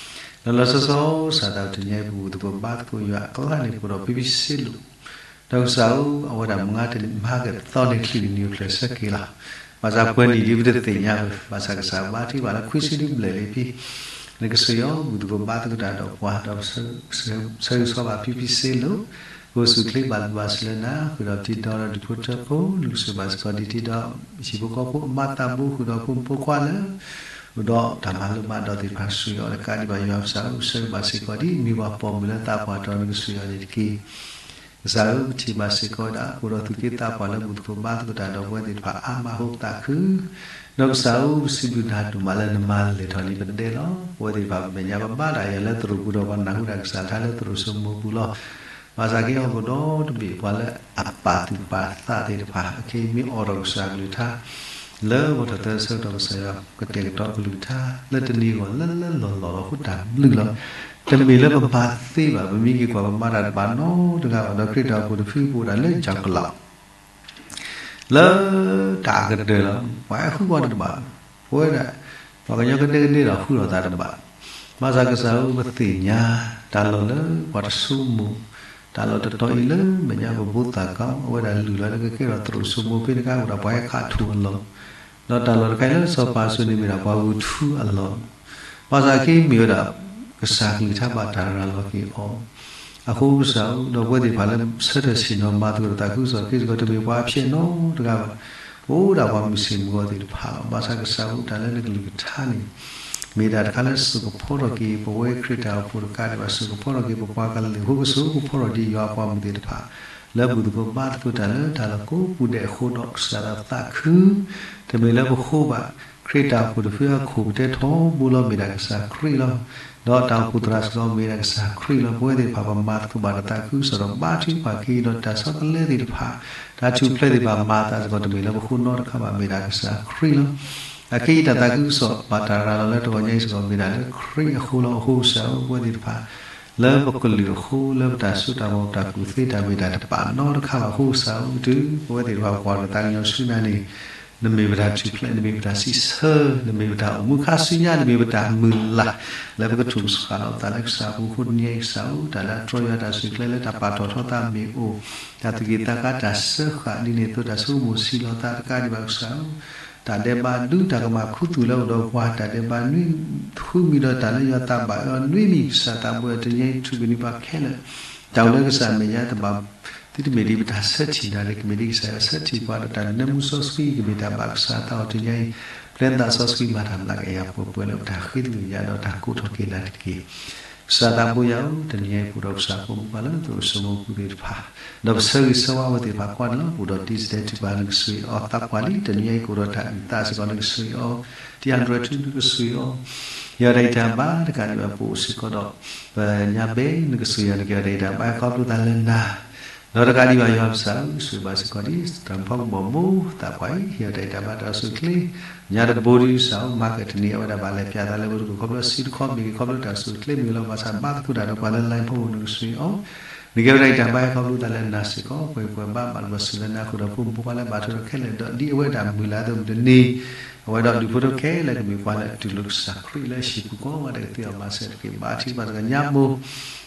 လီၤလီၤဆီဆီ ကစၢ်သးတနံၤအံၤ ပဘူၣ်သကိးဘါသကိးယွၤအကျါန့ၣ် ပအိၣ်ဒီးဖံဖံစ့လိာ်, ဒီးကစၢ်ဧၢ, အဝဲဒၣ်မုၢ်ဂၤတနံၤမၤကသီန့ၣ် ချံးကနံၤဖျဲးဆၢက့ၤလီၤ. ဘၣ်ဆၣ်ပှဲၤနံၣ်ဒ်ပတသ့ၣ်ညါဘၣ်, ဘၣ်ဆၣ်ကစၢ်ဘါထုကဖၣ်လၢခွံဆံဒုဘျဲၣ်လံဖံ, နကဆိၣ်ဂ့ၤအီၤ ဘူၣ်သကိးဘါသကိးတၢ်ဒီးပှၤ ဒီးဆၢဂ့ၤဆၢဝါဘၣ်ဖံဖံစ့လိာ်, ပအိၣ်ဆူၣ်ချ့ဘၣ်လိာ်ဘၣ်စၢၤလၢနၤ ဃုာ်ဒီးတံၤဒီးဒီးဒူၣ်ဖိထၢဖိ, နကဆိၣ်ဂ့ၤဘၣ်စ့ၢ်ကီးဒ်တံၤဒီး ဟံၣ်ဖိဃီဖိအမၤသးဘိ ဃုာ်ဒီးဖိမုၣ်ဖိခွါလၢ အိၣ်ဒီးတၢ်မၤလိမၤဒိးသ့ၣ်တဖၣ် ဆိၣ်ဂ့ၤအီၤတကးဒံးဘၣ် ယွၤကစၢ်ဧၢ, ဆၢဂ့ၤဘၣ်စ့ၢ်ကီးဒ်မံၤပှၢ်ပိာ်မုၣ်လၢသးပှၢ်တီၤ နကဆိၣ်ဂ့ၤအီၤန့ၣ်တက့ၢ်. ကစၢ်ဧၢ, ပထံၣ်ဘၣ်စ့ၢ်ကီးဝဲဒၣ် အိၣ်ဒီးသူၣ်က့သးပှၢ်လၢဘူၣ်သကိးဘါသကိးတၢ်ဒီးပဝဲသ့ၣ်တဖၣ်အါမးအဃိပသးခု, ဒီးကစၢ်ဧၢ, ပစံးဘျုးနၤဒိၣ်မးလၢနမၤလဲၢ်ထီၣ်လံပဒဲလီၤ. ပဝဲသ့ၣ်တဖၣ်ပမဲာ်ညါပဘါတၢ်ယွၤလၢသရိာ်ပူၤဒီးပှၤနၢ်ဟူတၢ်ကစၢ်ထါလၢသရိာ်စိမိပူၤလီၤ. ဘၣ်ဆၣ်က့ဟီၣ်ခိၣ်ဒီတဘ့ၣ်ပှၤလၢအပာ်သူၣ်ပာ်သးသ့ၣ်တဖၣ် အခဲအံၤမ့ၢ်အိးထီၣ်ကစၢ်ကလုၢ်ကထါ လၢဝီထီၣ်သၢဆၢကတီၢ်ကစၢ်ယွၤကတဲာ်ကတီၤကလုၢ်ကထါ လၢတနံၤအဂီၢ်လၢလၢလီၢ်လီၢ်လီၤအဃိတၢ်ဘျုးလီၤ. တမ့ၢ်လၢပမၤသ့ဘၣ်, ပမ့ၢ်က့ၤကွၢ်ပမၤတၢ်တဘၣ်နီတဂၤဘၣ်, ဒီးခရံာ်တၢ်အိၣ်ဖှိၣ်တဖုပအိၣ်ဒၣ်လၢယၤကလး လၢတၢ်အကတၢၢ်လီၤ. ပှၤဟဲဃုပှၤတဘၣ်, ပဝဲဒၣ် ပှၤကညီကဒဲကဒဲဒီးဃုလိာ်သးတဘၣ်. ဘၣ်ဆၣ်ကစၢ်ဧၢ, ပသ့ၣ်ညါ တၢ်လီၢ်လၢပှၤတဆိကမိၣ်, တၢ်လီၢ်တတီၤအံၤလၢမဲာ်ညါပဖိသၣ်ခီ အဝဲဒၣ်လုၢ်လီၤလၢကကဲထီၣ်သရိာ်စိမိဖဲတခါ အိၣ်ဒီးပှၤဟဲခးထူၣ်အလီၢ်, ဒီးတၢ်လီၢ်တခါအံၤလၢစီၤပၤအစိၤန့ၣ်မ့ၢ်ဒၣ်ပှၤဂုာ်ထူအလီၢ် ဘၣ်ဆၣ်က့မ့ၢ်ဝဲဒၣ် ကစၢ်ကလုၢ်ကထါဘၣ်တၢ်ရၤလီၤက့ၤအီၤ. အဃိကစၢ်ဧၢ, ဒီးပဝဲသ့ၣ်တဖၣ်လၢဆၢထၢၣ်ဆ့ၣ်နီၤမၤသကိးတၢ်သးခုကစီၣ်ခဲအံၤစ့ၢ်ကီး တမ့ၢ်ပှၤဖျဲးနီတဂၤဘၣ်. ပအိၣ်ဒၣ်ပှၤမုၢ်ဆ့ၣ်မုၢ်ဂီၤသ့ၣ်တဖၣ်လီၤ. ဘၣ်ဆၣ်ကစၢ်ဧၢ, တၢ်လၢနကလုၢ်ကထါန့ၣ် မ့ၢ်ဒၣ်တခါလၢစိာ်ကဖီထီၣ်က့ၤ ပဝဲခရံာ်တၢ်အိၣ်ဖှိၣ်တကးဒံးဘၣ်, စိာ်ကဖီထီၣ်က့ၤပပှၤကလုာ်အဃိ ကစိာ်ကဖီထီၣ်ဒံးယွၤအပှၤမုၣ်သ့ၣ်တဖၣ် လၢဘူၣ်သကိးဘါသကိးတၢ်လၢတၢ်လီၢ်ကိးပူၤဒဲးအဃိဒီး ကစၢ်ယွၤသးခု တမ့ၢ်လၢပဃိဘၣ်, ခရံာ်တၢ်အိၣ်ဖှိၣ်တဖုအခိၣ်ပတဲထီဘိလီၤ မ့ၢ်ဒၣ်ကစၢ်ခရံာ်လီၤ. ဒီးတၢ်အိၣ်ဖှိၣ်သရၣ်စ့ၢ်ကီး မ့ၢ်ဒၣ်ကစၢ်ခရံာ်လီၤ. ပဝဲသ့ၣ်တဖၣ်ပမၤသကိးဘၣ်တၢ်သးခုကစီၣ်ဒီး ဘါထုကဖၣ်က့ၤဒီးတၢ်ဆီတလဲသ့ၣ်တဖၣ်, တၢ်ထူၣ်ဖျဲးသ့ၣ်တဖၣ် မၤအသးစ့ၢ်ကီး တမ့ၢ်လၢပဃိနီတခါဘၣ်, မ့ၢ်ဒၣ်ကစၢ်ခရံာ်လီၤ. အခဲအံၤတၢ်သးခုကစီၣ်ဘၣ်တၢ်ရၤလီၤလၢတဂီၤညါအံၤစ့ၢ်ကီး မ့ၢ်ဒၣ်လၢခရံာ်အဃိလီၤ. အဃိကစၢ်ဧၢ, ပဝဲသ့ၣ်တဖၣ် လၢပကလုာ်အဃိ လၢပတၢ်စိတၢ်ကမီၤ ပတ၁ူၣ်သ့တၢ်မ့ၢ်တၢ်တပာ်နီတခါဘၣ်အဃိကစၢ်ဧၢ, တုၤပဝဲသ့ၣ်တဖၣ်ပကွၢ်ဒီးသးကညီၤဆူနၤန့ၣ် နမ့ၢ်ပတၢ်ထူၣ်ဖျဲး, နမ့ၢ်ပတၢ်စံးဆၢ, နမ့ၢ်ပတၢ်အိၣ်မူခါဆူညါ, နမ့ၢ်ပတၢ်မုၢ်လၢ် လၢပကထူၣ်ကစၢ်လီၤပသးလၢကစၢ်အပူၤအဃိ တနံၤအံၤကစၢ်ဧၢ, တၢ်လၢအတြီယွၤတၢ်စူၢ်ချ့လၢတၢ်ပာ်ထီၣ်ထီသးမ့ၢ်အိၣ်, တၢ်သူၣ်က့ၣ်သးကါတၢ်စၢဃာ်ဒ်န့ၣ်အသိး တၢ်ဆိကမိၣ်ဆံးလီၤသးတကးဒံးဘၣ်ကစၢ်ဧၢ, တၢ်ဒဲးဘးဒု တၢ်ကမၣ်ခူသူၣ်လၢအိၣ်ဒီးပှၤ, တၢ်ဒဲးဘးနွံ ဃုမံၤဒီးတၢ်လၢယွၤသးဘၣ်အၢအီၤနွံမံၤ, ကစၢ်သးဘိယွၤတနံၤအံၤထူၣ်ကနံၤပှၤခဲလၢာ် တၢ်အိၣ်လၢကစၢ်အမဲာ်ညါတဘၣ် သုတမ့ၢ်ဒ်ပတၢ်ဆၢထံၣ်တၢ်န့ၣ် ကမ့ၢ်ဒ်ကစၢ်ယွၤဆၢထံၣ်ပှၤဒီး တၢ်နၢမူစီဆှံ ကမ့ၢ်တၢ်ဘၣ်ကစၢ်သးအီၤတနံၤအံၤ, ပျဲနသးစီဆှံမၤတၢ်မျၢ်ကယၤပှဲၤပှဲၤလၢပတၢ်ဃ့သကွံၢ်ညါဒီးတၢ်ကိးထီၣ်က့ၤနၤတက့ၢ်. ကစၢ်သးဘိယွၤဧၢ, တနံၤအံၤပအိၣ်ဒီးကစၢ်ဖိမုၣ်ပှၤလၢ သရိာ်စိမိပူၤသ့ၣ်တဖၣ်, ဒီးပဆၢဂ့ၤဆၢဝါဝဲသ့ၣ်တဖၣ်ကွၢ်န့ၣ်လီၤ. ပအိၣ်ဒီးတံၤသဒဲးထုကဖၣ် နကဆိၣ်ဂ့ၤအီၤသးပှၢ်လံ. တနံၤအံၤကအိၣ်ဒီးတၢ်အုၣ်သးစ့ၢ်ကီး နကဆိၣ်ဂ့ၤအီၤ, တံၤအၤဒြဲၤထူ နကဆိၣ်ဂ့ၤအီၤ, ယွၤတၢ်အံၤတၢ်ဘါတကးဒံးဘၣ် ပအိၣ်စ့ၢ်ကီးဒီး ပညါဘဲ နကဆိၣ်ဂ့ၤအီၤ နကဲအီၤတၢ်အံၤတၢ်ဘါ ခီဖျိသးလၢနၤ, ဒီးတကးဒံးဘၣ်ယွၤပကစၢ်ဧၢ, ဆိၣ်ဂ့ၤဘၣ်စ့ၢ်ကီးဒ်တၢ်ဖီကဘီၣ်မိၢ်သးပှၢ်အံၤ ဟ့ၣ်အီၤတၢ်အံၤတၢ်ဘါတၢ်အိၣ်ဆူၣ်အိၣ်ချ့, ညါတဘိဒ်ကစၢ်ဧၢ, မၤကတနံၤအဝဲဒၣ်ဘၣ်လဲၤပၠးသးလၢဝဲတကိၢ် ခီဖျိစံးတခီမ့ၢ်ဂ့ၤ ခီဖျိတၢ်အိၣ်ဆူၣ်အိၣ်ချ့မ့ၢ်ဂ့ၤလီၤ. ဘၣ်ဆၣ်ဘါသကိးတၢ်ဒီးပှၤလၢ line ဖီခိၣ် နကဆိၣ်ဂ့ၤအီၤ, နကဲအီၤတၢ်အံၤတၢ်ဘါ ခီဖျိသးလၢနၤစ့ၢ်ကီး, ပှဲၤပှဲၤဘါဘၣ်လၢပှၤစူၢ်လၢနၤအဃိဒီး ဖိမုၣ်ဖိခွါလၢဘၣ်ထွဲဒီးခဲလၢာ်ဒီး ဒ်အဝဲဒၣ်မုၢ်လၢ်အသိးမုၢ်တနံၤ အဝဲဒီးဒူၣ်ဖိထၢဖိခဲလၢာ်ကမ့ၢ်ပှၤလၢအတူၢ်လိာ်ကစၢ်ခရံာ်လၢဟံၣ်ပူၤကိးဂၤဒဲး ကသ့အီၣ်မၤစၢၤတက့ၢ်. ဘါထုကဖၣ်စ့ၢ်ကီးညါမိၢ်,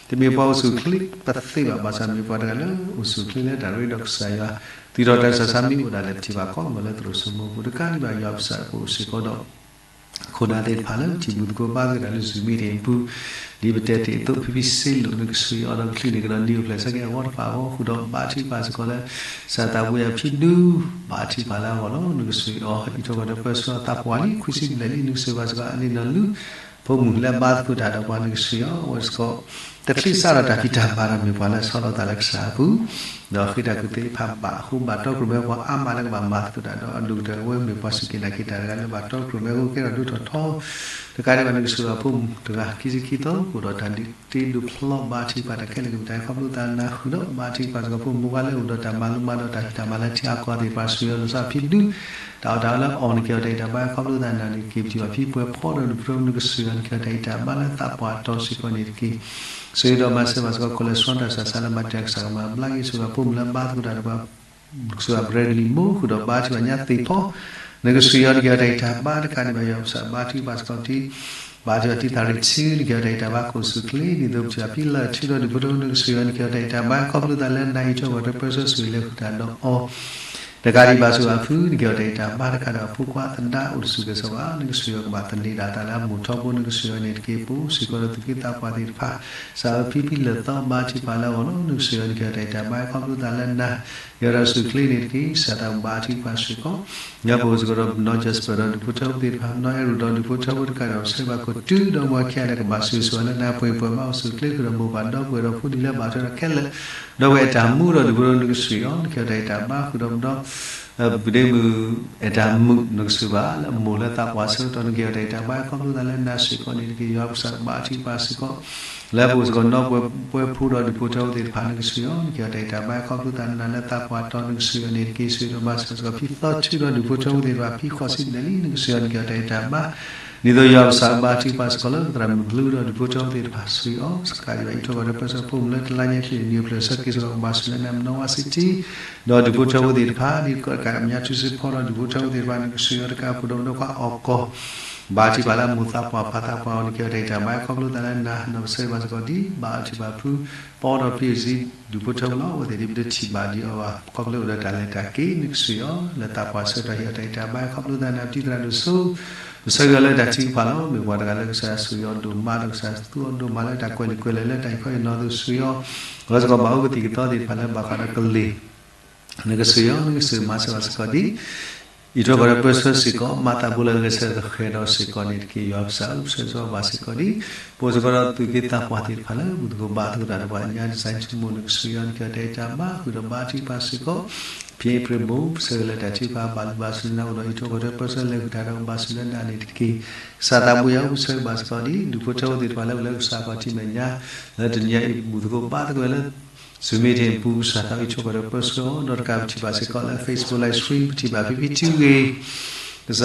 တမ့ၢ်ပှၤအိၣ်ဆူၣ်အိၣ်ချ့ပသ့ဘၣ်, ဘၣ်ဆၣ်မ့ၢ်ပှၤတဂၤလၢအိၣ်ဆူၣ်အိၣ်ချ့လၢတၢ်ရ့ဒီးကစၢ်ယွၤ, သံၣ်ထီၣ်တၢ်ဆးဆးမ့ၢ်အိၣ်ဒၣ်လဲာ် ပထံၣ်ဘၣ်ကိးမုၢ်လၢသရိာ်စိမိပူၤ တကးဒံးဘၣ်ယွၤပကစၢ်အိၣ်စ့ၢ်ကီးဒီး ခိၣ်နၢ်သ့ၣ်တဖၣ်လၢထံၣ်ဘူၣ်သကိးဘါသကိးတၢ်လၢ Zoom meeting အပူၤ, ဒ်ပတဲတ့ၢ်အသိး ဖံဖံစ့လိာ် နကဆိၣ်ဂ့ၤအီၤဒီးကချုးန့ၢ်ကဒီး နံၣ်အိၣ်ဖျဲၣ်ဆၢက့ၤအဂီၢ်တဖၣ်အဂီၢ်ဃုာ်ဒီး ဘါထုကဖၣ်စ့ၢ်ကီးလၢ ကစၢ်သးဘိယွၤဖံဒူ ဘါထုကဖၣ်လၢအဂီၢ်လီၤ. နကဆိၣ်ဂ့ၤအီၤ အံးထွဲကွၢ်ထွဲပၢဆှၢအီၤသးပှၢ်လံ ခွံဆံဘျဲၣ်လံ နကဆိၣ်ဂ့ၤဘၣ်စ့ၢ်ကီးအန့ၣ်နီၢ်လူ ဖိမုၣ်လၢဘါသကိးတၢ်ဒီးပှၤ နကဆိၣ်ဂ့ၤအီၤ အဝဲစ့ၢ်ကီး တချုးစးထီၣ်တၢ်ဖံးတၢ်မၤဒီးမ့ၢ်ပှၤလၢအဆီလီၤသးလၢကစၢ်အပူၤ, ဒီးဃ့တၢ်ကူၣ်သ့ဖးဘၣ်အဃိ ဘၣ်တီကြၢးမ့ၢ်ပှၤအါမးလၢကဘၣ်မၤသကိးတၢ်ဒီး အဒိၣ်ကတၢၢ်ဝဲမ့ၢ်ပှၤစူၢ်က့ၤနာ်က့ၤတၢ်တဂၤလၢဘၣ်တီကြၢးမ့ၢ်အဃိကဲထီၣ်ဒိၣ်ထီၣ်ထီ တကးဒံးဘၣ် နကဆိၣ်ဂ့ၤအဖိမုၣ်တဂၤ ခံဆံခံသီ ကအိၣ်ဒီးတၢ်ဒုးတ့ဒုးဖျီ ဘါထုကဖၣ်တၢ်ခဲလၢာ်ကမ့ၢ်တၢ်ခီဖျိသးနၤဃုာ်ဒီး ဘါထုကဖၣ်စ့ၢ်ကီးဖိမုၣ်ဖိခွါလၢအိၣ်ဒီးတၢ်မၤလိမၤဒိးတၢ်ဖံးတၢ်မၤလၢထံအကီၢ်သ့ၣ်တဖၣ် ဆိၣ်ဂ့ၤအီၤလီၤဆီဖံဒူ တၢ်အီၣ်တၢ်အီလၢအီၣ် နကဲအီၤတၢ်အံးတၢ်ဘါ ခီဖျိသးနၤန့ၣ် က့ၤပထံၣ်ဘၣ်ဖံပှဲၤဖီဒီး နကထိနကဆိၣ်ဂ့ၤအီၤ နကဲအီၤတၢ်အံးတၢ်ဘါလၢသးပှၢ်တီစ့ၢ်ကီးန့ၣ်တက့ၢ်. ဆိၣ်ဂ့ၤဒီးမၤစၢၤဘၣ်စ့ၢ်ကီး cholesterol တၢ်ဆးဆးလၢမၤတၢ်ကစၢ်ကမၤဘျါက့ၤ ဆိၣ်ဂ့ၤဖိမုၣ်လၢဘါသကိးတၢ်ဒီးပှၤ ကစၢ် Bradley မိၢ် ဃုာ်ဒီးဘါထုကဖၣ်ညါသ့ၣ်ဖီ, နကဆိၣ်ဂ့ၤအီၤ နကဲအီၤတၢ်အံးတၢ်ဘါ တကးဒံးဘၣ်ယွၤပကစၢ် ဘါထုကဖၣ်စ့ၢ်ကီးတံၤ, ဘါထုကဖၣ်တံၤသးရ့ၣ်ထံ နကဲအီၤတၢ်အံးတၢ်ဘါ ခိၣ်ဆူၣ်ချ့ ဒ်သိးပထံၣ်ဘၣ်ဖံလၢၢ်ထူဒီးဒူၣ်ဖိထၢဖိ နကဆိၣ်ဂ့ၤအီၤ နကဲအီၤတၢ်အံးတၢ်ဘါ ခီဖျိသးလၢနၤအံးထွဲကွၢ်ထွဲပၢဆှၢ ဆိၣ်ဂ့ၤလဲၤဃုာ်တၢ်ဒီးအီၤ တကးဒံးဘၣ်ဆိၣ်ဂ့ၤအဖု နက့ၤအီၤတၢ်အံၤတၢ်ဘါတခါဒီး အဖိခွါသဒါအိၣ်တဆူၣ်ကဲၤစီၤဘၣ် နကစၢ်ယွၤကဘၣ်သန့ၤဒၣ်တၢ်လၢအမိၢ်ထီဘိ နကစၢ်ယွၤန့ၣ်တက့ၢ်. ပအိၣ်စ့ၢ်ကီးဒီးသူၣ်က့သးပှၢ်သ့ၣ်တဖၣ် စးအဖံဖံလၢာ်သီဘါထုကဖၣ်လၢအဂီၢ်လီၤ. နကစၢ်ယွၤန့ၣ်က့ၤအီၤတၢ်အံၤတၢ်ဘါ ခီဖျိသးလၢနၤ ယွၤဒီးစူၣ်ချ့န့ၣ်တက့ၢ်. စးထီၣ်ဘါထုကဖၣ်စ့ၢ်ကီး ညါပအိၣ်စ့ၢ်ကီးဒီးပနီၢ် Jasper ဒီးဒူၣ်ဖိထၢဖိသ့ၣ်တဖၣ် ပနီၢ်အဲၣ်ရူးဒီးဒူၣ်ဖိထၢဖိတကးဒီး ပဆၢဘၣ်ခိၣ်တုၤဒီးမါခဲအံၤန့ၣ် ကဘၣ်ဆိၣ်ဂ့ၤဆိၣ်ဝါလၢနၤ ပှဲၤပှဲၤဘၣ်အိၣ်စူၣ်ချ့ဃုာ်ဒီးမိၢ်ပၢ်ဒီပုၢ်ဝဲၢ်ဒီးဖိဒံးလၢဘၣ်ထွဲဒီးခဲလၢာ် ဒီးဝဲအတၢ်မူဒီးဒူၣ်ဖိထၢဖိနကစၢ်ယွၤ နက့ၤအီၤတၢ်အံၤတၢ်ဘါ ဃုာ်ဒီးပဒီ ပကဒ့မုၢ် အတၢ်မုာ်နကစၢ်ဘၣ် လၢအမိၢ်လၢသးပှၢ်ဆၢကတီၢ် နက့ၤအီၤတၢ်အံၤတၢ်ဘါ ခီဖျိသးလၢနၤစ့ၢ်ကီးန့ၣ်တက့ၢ်. ယွၤကစၢ်ဘါထုကဖၣ်စ့ၢ်ကီး လၢပအိၣ်စ့ၢ်ကီးနီၢ်ပှဲၤပှဲၤဖိဒီးဒူၣ်ဖိထၢဖိသ့ၣ်တဖၣ် နကစၢ်ယွၤ နက့ၤအီၤတၢ်အံၤတၢ်ဘါ ခီဖျိသးလၢနၤလၢသးပှၢ်တီၤ နကစၢ်ယွၤန့ၣ်တက့ၢ်. ဆိၣ်ဂ့ၤဒီးမၤစၢၤစ့ၢ်ကီး ဖံသီထူဒီးဒူၣ်ဖိထၢဖိသ့ၣ်တဖၣ် ဖံဃိးဆံဘျဲၣ်လံ နကစၢ်ယွၤ နက့ၤအီၤတၢ်အံၤတၢ်ဘါ ဒ်သိးယွၤကစၢ်ဘါထုကဖၣ်စ့ၢ်ကီးလၢ သရၣ်မုၣ်ဘျုးဒီးဒူၣ်ဖိထၢဖိသ့ၣ်တဖၣ် ဆိၣ်ဂ့ၤအီၤ စကၤဒံးဘၣ် အံးထွဲကွၢ်ထွဲပၢဆှၢဖိမုၣ်လၢတလါညါချ့ နံၤဖျၢၣ်ဆၢက့ၤစ့ၢ်ကီး ကဘၣ်ဆိၣ်လၢနၤ မနီၤဝါစံတံ ဒီးဒူၣ်ဖိထၢဖိသ့ၣ်တဖၣ် ဒ်ကီးတကးအမဲာ်ညါ ထူစ့ဖီဒီးဒူၣ်ဖိထၢဖိသ့ၣ်တဖၣ် နကစၢ်ယွၤတကးဖိဒီးမနီၤခွါအီၣ်ကီၢ် ဘါထုကဖၣ်လၢမိၢ်သးပှၢ်ပၢ်သးပှၢ်အီၤ နက့ၤအီၤတၢ်အံၤတၢ်ဘါ ခီဖျိသးလၢနၤ နီၢ်ပဆၢဘၣ်စ့ၢ်ကီးဒ် ဘါထုကဖၣ်ဖု ပီဒီးဖံအုၣ်စံ ဒူၣ်ဖိထၢဖိလီၤ. အဝဲသ့ၣ်ဒ်ပတထံၣ်ဘၣ်ဒံးအီၤဘၣ် ခီဖျိအိၣ်ဒီးတၢ်လဲၤတၢ်က့ၤ နကစၢ်ယွၤ လၢသးပှၢ်ဆၢကတီၢ် ဟ့ၣ်အီၤတၢ်အံၤတၢ်ဘါ ခီဖျိသးနၤ ပတံၤသရၣ်ဒိၣ်စိ ပဆၢဂ့ၤအီၤလၢတၢ်ထုကဖၣ်လီၤ. မ့ၢ်ပှၤတဂၤလၢကစၢ်ယွၤဆိၣ်ဂ့ၤအီၤဒိၣ်မး ဒီးကစၢ်ယွၤသူအီၤဒိၣ်မးလၢတၢ်ကွဲးလံာ်ကွဲးလဲၢ်လၢတၢ်အံၤခီအံၤနီၢ်သူ ဆိၣ်ဂ့ၤအီၤ လီၤစ့ၢ်ကီးဘၣ်အိၣ်ကသံၣ်ကသီသ့ၣ်တဖၣ်လၢဘၣ်ဃးဒီးကလံၤ နကစၢ်ယွၤ နကစၢ်မၤစၢၤဘၣ်စ့ၢ်ကီးဒ် အံးထွဲကွၢ်ထွဲပၢဆှၢစ့ၢ်ကီး မၤသးဘိလၢဂဲၤဆၢထၢၣ်ဒီးစ့ၢ်ကီးန့ၣ်တက့ၢ်. ယွၤကစၢ်အိၣ်ဆၢဂ့ၤဘၣ်စ့ၢ်ကီးဒ် ပအိၣ်စ့ၢ်ကီးဒီးသူၣ်က့သးပှၢ်သ့ၣ်တဖၣ်လၢ ဘူၣ်သကိးဘါသကိးတၢ်ဒီးပှၤညါ ဒီးစဲးထူမိၢ် နကစၢ်ယွၤ နက့ၤအီၤတၢ်အံၤတၢ်ဘါ ဃုာ်ဒီးဘါထုကဖၣ်စ့ၢ်ကီး ဖံအ့ဖြ့ၣ်မိၢ် ပဆၢဂ့ၤလၢတၢ်ထုကဖၣ် ဘၣ်လုၢ်ဘၣ်စူၤနၤအိၣ်ဒီး အံးထွဲကွၢ်ထွဲပၢဆှၢလဲၤဃုာ်တၢ်ဒီးကဘၣ်ဆိၣ်လၢနၤန့ၣ်တက့ၢ်. ကစၢ်သးဘိယွၤအိၣ်ဆၢဂ့ၤဘၣ်စ့ၢ်ကီးဒ် ဒူၣ်ဖိထၢဖိသ့ၣ်တဖၣ်လၢအိၣ်လၢကစၢ်ခီၣ်ထံးမဲာ်ညါ လၢတနံၤအံၤ ဘူၣ်သကိးဘါသကိးလၢ Zoom meeting အပူၤ ကစၢ်သးအံးထွဲကွၢ်ထွဲပၢဆှၢအီၤ ဒီးတကးပထံၣ်ဘၣ်စ့ၢ်ကီးလၢ Facebook live stream ပထံၣ်ဘၣ်ဖံဖံထုဂ့ၤ ကစၢ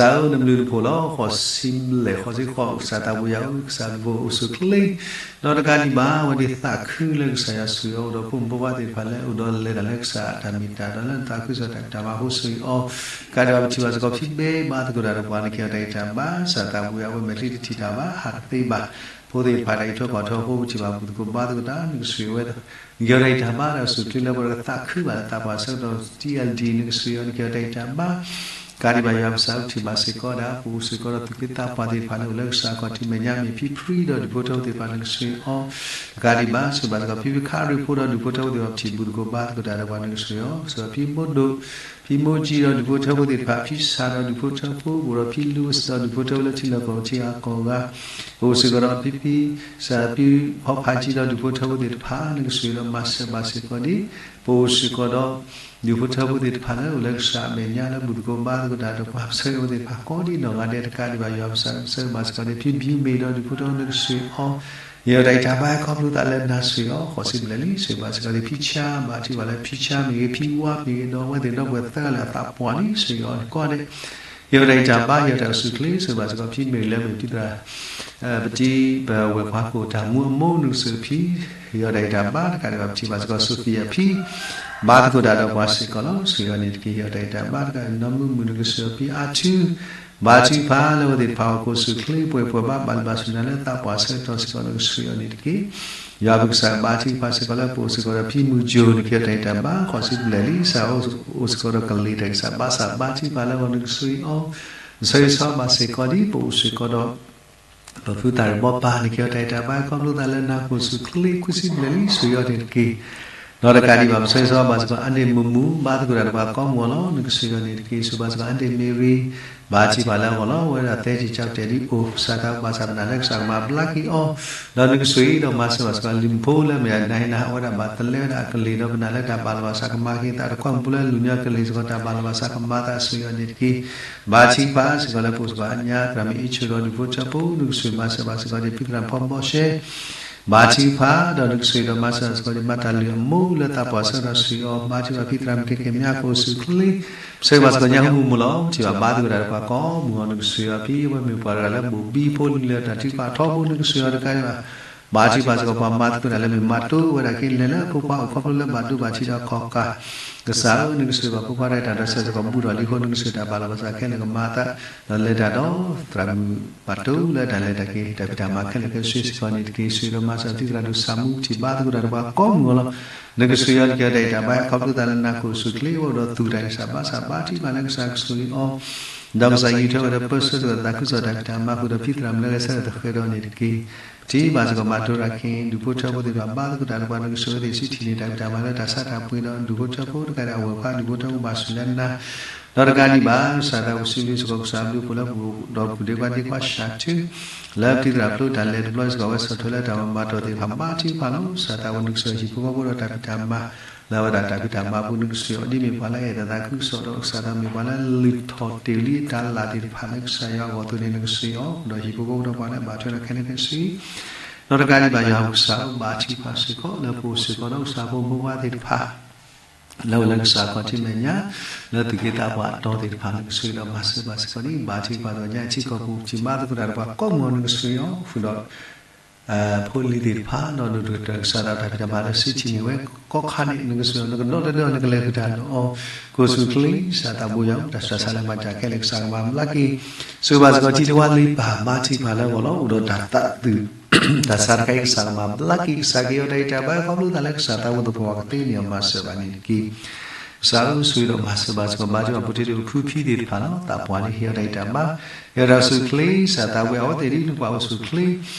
်ဧၢ နဘျုးနဖှိၣ်လီၤ. ဃိးဆံဘျဲၣ် ဃိးဆံဃိး ကစၢ်သးဘိယွၤဧၢ ကစၢ်ဘျုးဖှိၣ်အိၣ်ဆူၣ်ချ့ ဒီးတကးဒံးဘၣ် အဝဲဒၣ်သးခုလၢကစၢ်ယွၤဆိၣ်ဂ့ၤအီၤ ဒီးဖိမုၣ်ဖိခွါသ့ၣ်တဖၣ်လၢအိၣ်ဒီးလဲၤတၢ်လၢကစၢ်အတၢ်မ့ၢ်တၢ်တီလၢနသးခုကစီၣ်တၢ်ဖံးတၢ်မၤအဃိ ဆိၣ်ဂ့ၤအီၤ တကးဒံးဘၣ် ပထံၣ်ဘၣ်စ့ၢ်ကီးဖံဘဲ ဘါသကိးတၢ်ဒီးပှၤ နက့ၤအီၤတၢ်အံၤတၢ်ဘါ ကစၢ်သးဘိယွၤ အဝဲမဲာ်ချံတထံၣ်တၢ်ဘၣ် ဟးတသ့ဘၣ် ဖိသ့ၣ်တဖၣ်တၢ်အံးထွဲကွၢ်ထွဲအဃိ ပထံၣ်ဘၣ်ဘူၣ်သကိးဘါသကိးတၢ် နကစၢ်ယွၤဝဲ နက့ၤအီၤတၢ်အံၤတၢ်ဘါဒီး ဆိၣ်ချ့လၢပှၤဒီးကသးခုဘၣ်လၢသးပှၢ်ဆၢကတီၢ် တံအလ်ဒံ နကစၢ်ယွၤ နက့ၤအီၤတၢ်အံၤတၢ်ဘါ တကးဒံးဘၣ် ယွၤကစၢ်ပထံၣ်ဘၣ်စ့ၢ်ကီးဒၣ် ပအိၣ်စ့ၢ်ကီးဒီးသူၣ်က့သးပှၢ်သ့ၣ်တဖၣ်လၢအိၣ်လၢကစၢ်ခီၣ်ထံးမဲာ်ညါ မ့ၢ်ဖံဖုဒီးဒူၣ်ဖိထၢဖိသ့ၣ်တဖၣ် နကစၢ်အီၤ တကးဒံးဘၣ် ဆိၣ်ဂ့ၤဘၣ်စ့ၢ်ကီး ဖံဖုခါရံၣ်ဖိဒီးဒူၣ်ဖိထၢဖိသ့ၣ်တဖၣ် ပထံၣ်ဘူၣ်သကိးဘါသကိးတၢ်ဒီးပှၤ နကစၢ်အီၤ ဆိၣ်ဂ့ၤဖံမိၢ်ဒိၣ် ဖံမိၢ်ကၠံဒီးဒူၣ်ဖိထၢဖိသ့ၣ်တဖၣ် ဖံစၢ်ဒီးဒူၣ်ဖိထၢဖိ ပအိၣ်ဒီးဖံလူၤအစၢၤဒီးဒူၣ်ဖိထၢဖိလၢထံလီၢ်ကီၢ်ထံအကီၢ်ဂၤ ပအိၣ်စ့ၢ်ကီးဒီးဖံဖံ စၢ်ဖံဖီဖးကၠံဒီးဒူၣ်ဖိထၢဖိသ့ၣ်တဖၣ် နကစၢ်ဒီးမၤစၢၤဘၣ်စ့ၢ်ကီးဒ် ပအိၣ်စ့ၢ်ကီးဒီး ဒူၣ်ဖိထၢဖိသ့ၣ်တဖၣ်လၢအိၣ်လၢကစၢ်အမဲာ်ညါလၢဘူၣ်သကိးဘါသကိးတၢ်ဒီးပှၤ ပဆၢဂ့ၤအဝဲသ့ၣ်တဖၣ်ကိးဒ်နီၢ်ဂၤဒဲး တကးဒံးဘၣ် ယွၤကစၢ်မၤစၢၤဘၣ်စ့ၢ်ကီးဒ် ဖံဘံမ့ၢ်ဒီးဒူၣ်ဖိထၢဖိ နကစၢ်အီၤ ယွၤတၢ်အံးတၢ်ဘါ ခီဖျိသးလၢနၤဆိၣ်ဂ့ၤအီၤ ဃိးဆံဘျဲၣ်လံ ဆိၣ်ဂ့ၤဘၣ်စ့ၢ်ကီးဒ် ဖံဆါ ဘၣ်ထံၣ်ဘၣ်လၢဖံဆါမ့ၢ်ဂ့ၤ ဖံဝါမ့ၢ်ဂ့ၤ ဒီးအဝဲသ့ၣ်ဒီပုၢ်ဝဲၢ်သၢဂၤလၢအသးပှၢ်လံ ဆိၣ်ဂ့ၤအီၤကိးဂၤဒဲး ယွၤတၢ်အံးတၢ်ဘါ ယွၤတၢ်အိၣ်ဆူၣ်ချ့ ဆိၣ်ဂ့ၤဘၣ်စ့ၢ်ကီး ဖံမ့ၢ်လၢမ့ၢ်တံၤသရၣ် ပတံၤပဝဲၢ်ခွါကိၣ်တၢ်မူအမိၢ် နကစၢ်ဖံ ယွၤတၢ်အံးတၢ်ဘါ တကးဒံးဘၣ် ပထံၣ်ဘၣ်စ့ၢ်ကီး Sophia ဖံ ဘါသကိးတၢ်ဒီးပှၤစ့ၢ်ကီးလီၤ ဆိၣ်ဂ့ၤအီၤန့ၣ်တက့ၢ် ယွၤတၢ်အံးတၢ်ဘါ တကးဒံးနီၢ်မုၢ်မုၢ် နကစၢ်ဖံအါထူ ဘါထုကဖၣ်လၢအဝဲသ့ၣ်တဖၣ်အီၤ ကအိၣ်ဆူၣ်ချ့ ပှဲၤပှဲၤဘၣ် ဘၣ်လုၢ်ဘၣ်စူၤနၤလၢသးပှၢ်ဆၢကတီၢ်စ့ၢ်ကီး နကစၢ်အီၤန့ၣ်တက့ၢ် ယွၤပကစၢ်ဘါထုကဖၣ်စ့ၢ်ကီးလၢပအိၣ်စ့ၢ်ကီးဒီးဖံမုၢ်ကၠိ နက့ၤအီၤတၢ်အံးတၢ်ဘါ ဃိးဆံဘျဲၣ်လံ စးအိၣ်စ့ၢ်ကီးဒီးကလံၤတၢ်ကစၢ် ဘၣ်ဆၣ်ဘါထုကဖၣ်လၢအဂီၢ် နကစၢ်အီၤ နဆၢဂ့ၤဆၢဝါဘၣ်စ့ၢ်ကီးဒ် ပအိၣ်စ့ၢ်ကီးဒီး ပဖုသးရ့ၣ်ဘီပၢ် နက့ၤအီၤတၢ်အံးတၢ်ဘါ ခီဖျိသးလၢနၤ ကအိၣ်ဆူၣ်ချ့ ခွံဆံဘျဲၣ်လံ ဆိၣ်ဂ့ၤအီၤန့ၣ်တက့ၢ် ဒီးတကးဒံးဘၣ် ပဆၢဂ့ၤဆၢဝါဘၣ်စ့ၢ်ကီး အါန့ၢ်မုၢ်မုၢ် ဘါသကိးတၢ်ဒီးပှၤကိးမုၢ်အီၤလီၤ နကစၢ်အီၤန့ၣ်တက့ၢ် ဆိၣ်ဂ့ၤဘၣ်စ့ၢ်ကီး အါန့ၢ်မ့ၢ်ရံ ဘါထုကဖၣ်လၢအဂီၢ်လီၤ အဝဲဒၣ်သဲက့ၤကၠီတဲာ်ဒ်အိၣ် စးထီၣ်ဘၣ်ဆၣ်သနာ်က့ ကစၢ်ကမၤဘျါက့ၤအီၤ ဒီးနကစၢ်အံၤဒီးမၤစၢၤဘၣ်စ့ၢ်ကီး လံာ်ဖိလၢအမ့ၢ်အနၤဟ့ၣ်နၤ အဝဲဒၣ်ဘၣ်သလဲဝဲဒၣ်အကလံၤ ဒီးပနာ်လၢတၢ်ဘၣ်လီၤဘၣ်စးကမၤက့ၤသး တကွၢ်မုၢ်ဖိလၢလူၤညါကလံၤစ့ၢ်ကီး တၢ်ဘၣ်လီၤဘၣ်စးကမၤသး ဆိၣ်ဂ့ၤအီၤန့ၣ်တက့ၢ် ဘါထုကဖၣ်စ့ၢ်ကီးလၢပအိၣ်စ့ၢ်ကီးအညါ သရၣ်မုၣ်အံးဆိၣ်ဒီးဒူၣ်ဖိထၢဖိ နကစၢ်မၤစၢၤဘၣ်စ့ၢ်ကီး ဒ်ဖံသရၣ်ဖီဘီရှဲ ဘါထုကဖၣ် ဒီးနကစၢ်ဒီးမၤစၢၤစ့ၢ်ကီး ဒ်မၤတၢ်လုၢ်အမိၢ်လၢသးပှၢ်ဆၢကတီၢ် ဆိၣ်ဂ့ၤအီၤ ဘါထုကဖၣ် ဖံသရၣ်မုၣ်ကဲကဲမၠါ ကအိၣ်ဆူၣ်ချ့ ပဆၢဂ့ၤဘၣ်စ့ၢ်ကီး ညါဟူမုၢ်မုၢ်လီၤ ပထံၣ်ဘၣ်ဘါသကိးတၢ်ဒီးပှၤကိးမုၢ်အီၤ နကစၢ်အီၤ ဖံအဝဲမ့ၢ်ပှၤတဂၤလၢဘိၣ်ဘံဖိလံၤလၢတၢ်ထုကဖၣ်ထီဘိ နကစၢ်အီၤတကးဒံးဘၣ် ဘါထုကဖၣ်စ့ၢ်ကီး ပှၤမၤသကိးတၢ်လၢမ့ၢ်မၤတိဝဲဒၣ်က့ၤလဲၤလၢအဖိခွါအိၣ် ခီဖျိလၢဘၣ်ဒိဘၣ်ထံးဒီးခီၣ်ကၢ် ကစၢ်ဧၢ နကစၢ်ဘၣ်ဖိခွါတၢ်တၢ်ဒီးဆၢစ့ၢ်ကီး ဘူးထီၣ်လံအဃိ နကစၢ်တၢ်ဘၣ်လီၤဘၣ်စးခဲလၢာ်ကမၤသး ဒီးလဲၤတၢ်ဒီးသရၣ်မုၣ်ဘၣ်တိၢ်လၢတၢ်လဲၤတၢ်က့ၤ တၢ်ဖံးတၢ်မၤခဲလၢာ်ခဲဆ့စ့ၢ်ကီးန့ၣ်တက့ၢ် ဆိၣ်ဂ့ၤဒီးမၤစၢၤ ဖံသရၣ်ဒိၣ်ဆၣ်မူ ပထံၣ်ဘါသကိးတၢ်ဒီးပှၤကိးမုၢ်အီၤလီၤ နကစၢ်ယွၤနကဲတၢ်အံၤတၢ်ဘါ ခီဖျိသးလၢနၤခိၣ်ဆူၣ်ချ့ အိၣ်ဒီးသူၣ်တၢ်ဂံၢ်စၢ်ဘါစၢ် ဘါထုကဖၣ်လၢကစၢ်ကဆိၣ်ဂ့ၤအီၤ, ဒီးကစၢ်ယွၤထုးဝဲဒီးပၢဆှၢစ့ၢ်ကီးသးခုကစီၣ်တၢ်ဖံးတၢ်မၤဃုာ်ဒီး ဖံသရၣ်မုၣ်လၢဂဲၤဆၢထၢၣ်သဃဲၤဒီးန့ၣ်တက့ၢ်. ပထံၣ်ဘၣ်စ့ၢ်ကီး ဘၣ်တိၢ်ရၤခ့ ဒူၣ်ဖိထၢဖိသ့ၣ်တဖၣ် ဘါသကိးတၢ်ဒီးပှၤ နကစၢ်ယွၤသ့ၣ် ဆူထံၣ်န့ၢ်တၢ်ဖံးတၢ်မၤလၢတၢ်ဆါတၢ်ပှ့ၤဒီး ဒူၣ်ဖိထၢဖိတကးဒီး အဝဲၢ်ခွါဒူၣ်ဖိထၢဖိဘၣ်ဆိၣ်လၢနၤ ဒီးတကးဒံးဘၣ် စၢ်သးဝံၣ်စံးဘျုးစ့ၢ်ကီး ကစၢ်အဘျုးအဖှိၣ်လၢပအိၣ်ဒီးပုၢ်ဒ့ခွါဒ့ခွါၡးထူ လၢပထံသရၣ်ဖျိတၢ်လဲၤတဘျီစ့ၢ်ကီး အဝဲဆီၣ်ထွဲလၢတၢ်မၤဘၣ်တီၢ်သ့ၣ်တဖၣ် ဘါထုကဖၣ်လီၤ. စၢ်သးဝံၣ်နကစၢ်ဟံၣ်ဖိဃီဖိဒီးတၢ်ဖံးတၢ်မၤ လၢအဝဲဒၣ်တၢ်ဖံးတၢ်မၤအပူၤ နကစၢ်အီၤ ဒ်မ့ၢ်ပှၤလၢအအဲၣ်တၢ်သးခုကစီၣ်ဒီး ကစၢ်သးမ့ၢ်ပှၤလၢလုၢ်ထီၣ်တ့ၢ်လံအတၢ်လၢ်သ့ၣ်တဖၣ်လၢကစၢ်ယွၤအဂီၢ်အသိးန့ၣ် နကစၢ်အီၤ ဒီးဟံၣ်ဖိဃီဖိဒီးပှၤလၢဘၣ်ထွဲဒီးခဲလၢာ်ခဲဆ့ ဒီးတကးဒံးဘၣ် ယွၤကစၢ်ဘါထုကဖၣ်စ့ၢ်ကီး လၢပအိၣ်စ့ၢ်ကီးဒီးကစၢ်ဖိမုၣ်ဖိခွါသ့ၣ်တဖၣ် လၢအိၣ်လၢကစၢ်ခီၣ်ထံးမဲာ်ညါ လၢသူၣ်က့သးပှၢ်အတီသ့ၣ်တဖၣ် နကစၢ်ဒီးမၤစၢၤဘၣ်စ့ၢ်ကီးန့ၣ် ဘါထုကဖၣ်ဒီးညါအထံကီၢ်ပူၤ ထံၣ်ဘါသကိးတၢ်ဒီးပှၤကိးမုၢ်နကစၢ်အီၤ ဃုာ်ဒီး ဖိလံၤသ့ၣ်တဖၣ် ဒီးဒိၣ်ကတၢၢ်ကစၢ်ဒီးတၢ်ဖံးတၢ်မၤလၢဆူထံၣ်န့ၢ်ဝဲ ကိးခါန့ၣ် နကစၢ်အီၤ နကဒီတဒၢနကလဲၤဃုာ်တၢ်ဒီးအီၤ ကိးဆူၣ်ချ့ စၢ်သးဘိယွၤ တၢ်ဆူးတၢ်ဆါလၢမၤတၢ်ခဲလၢာ် ကစၢ်ကမၤဘျါက့ၤ စံးဘၣ်စ့ၢ်ကီး ထံတဝါလၢပၢ် ဘါထုကဖၣ်လၢအဂီၢ်လီၤ. အိၣ်ဒီးတၢ်သးသုး တၢ်ဆါတခါအံၤ ကစၢ်ကမၤဘျါက့ၤ ကစၢ်ကဟ့ၣ်အီၤတၢ်အံၤတၢ်ဘါ ခီဖျိသးလၢကစၢ်သးဝံၣ်သပှၢ်ကသ့န့ၣ် မၤစၢၤဘၣ်န့ၣ်တက့ၢ်. ကစၢ်ဧၢ ဆိၣ်ဂ့ၤဒီးမၤစၢၤဘၣ်စ့ၢ်ကီး ဘါထုကဖၣ်ဖိထံဒုးဖုဖံသ့ၣ်တဖၣ်လီၤ. သးပှၢ်န့ၣ်ဟ့ၣ်အီၤတၢ်အံၤတၢ်ဘါ ဟ့ၣ်အီၤတၢ်ဆိၣ်ချ့ စၢ်သးဝံၣ်အဝဲသ့ၣ်ဒ်နကွၢ်အိၣ်ဆိၣ်ချ့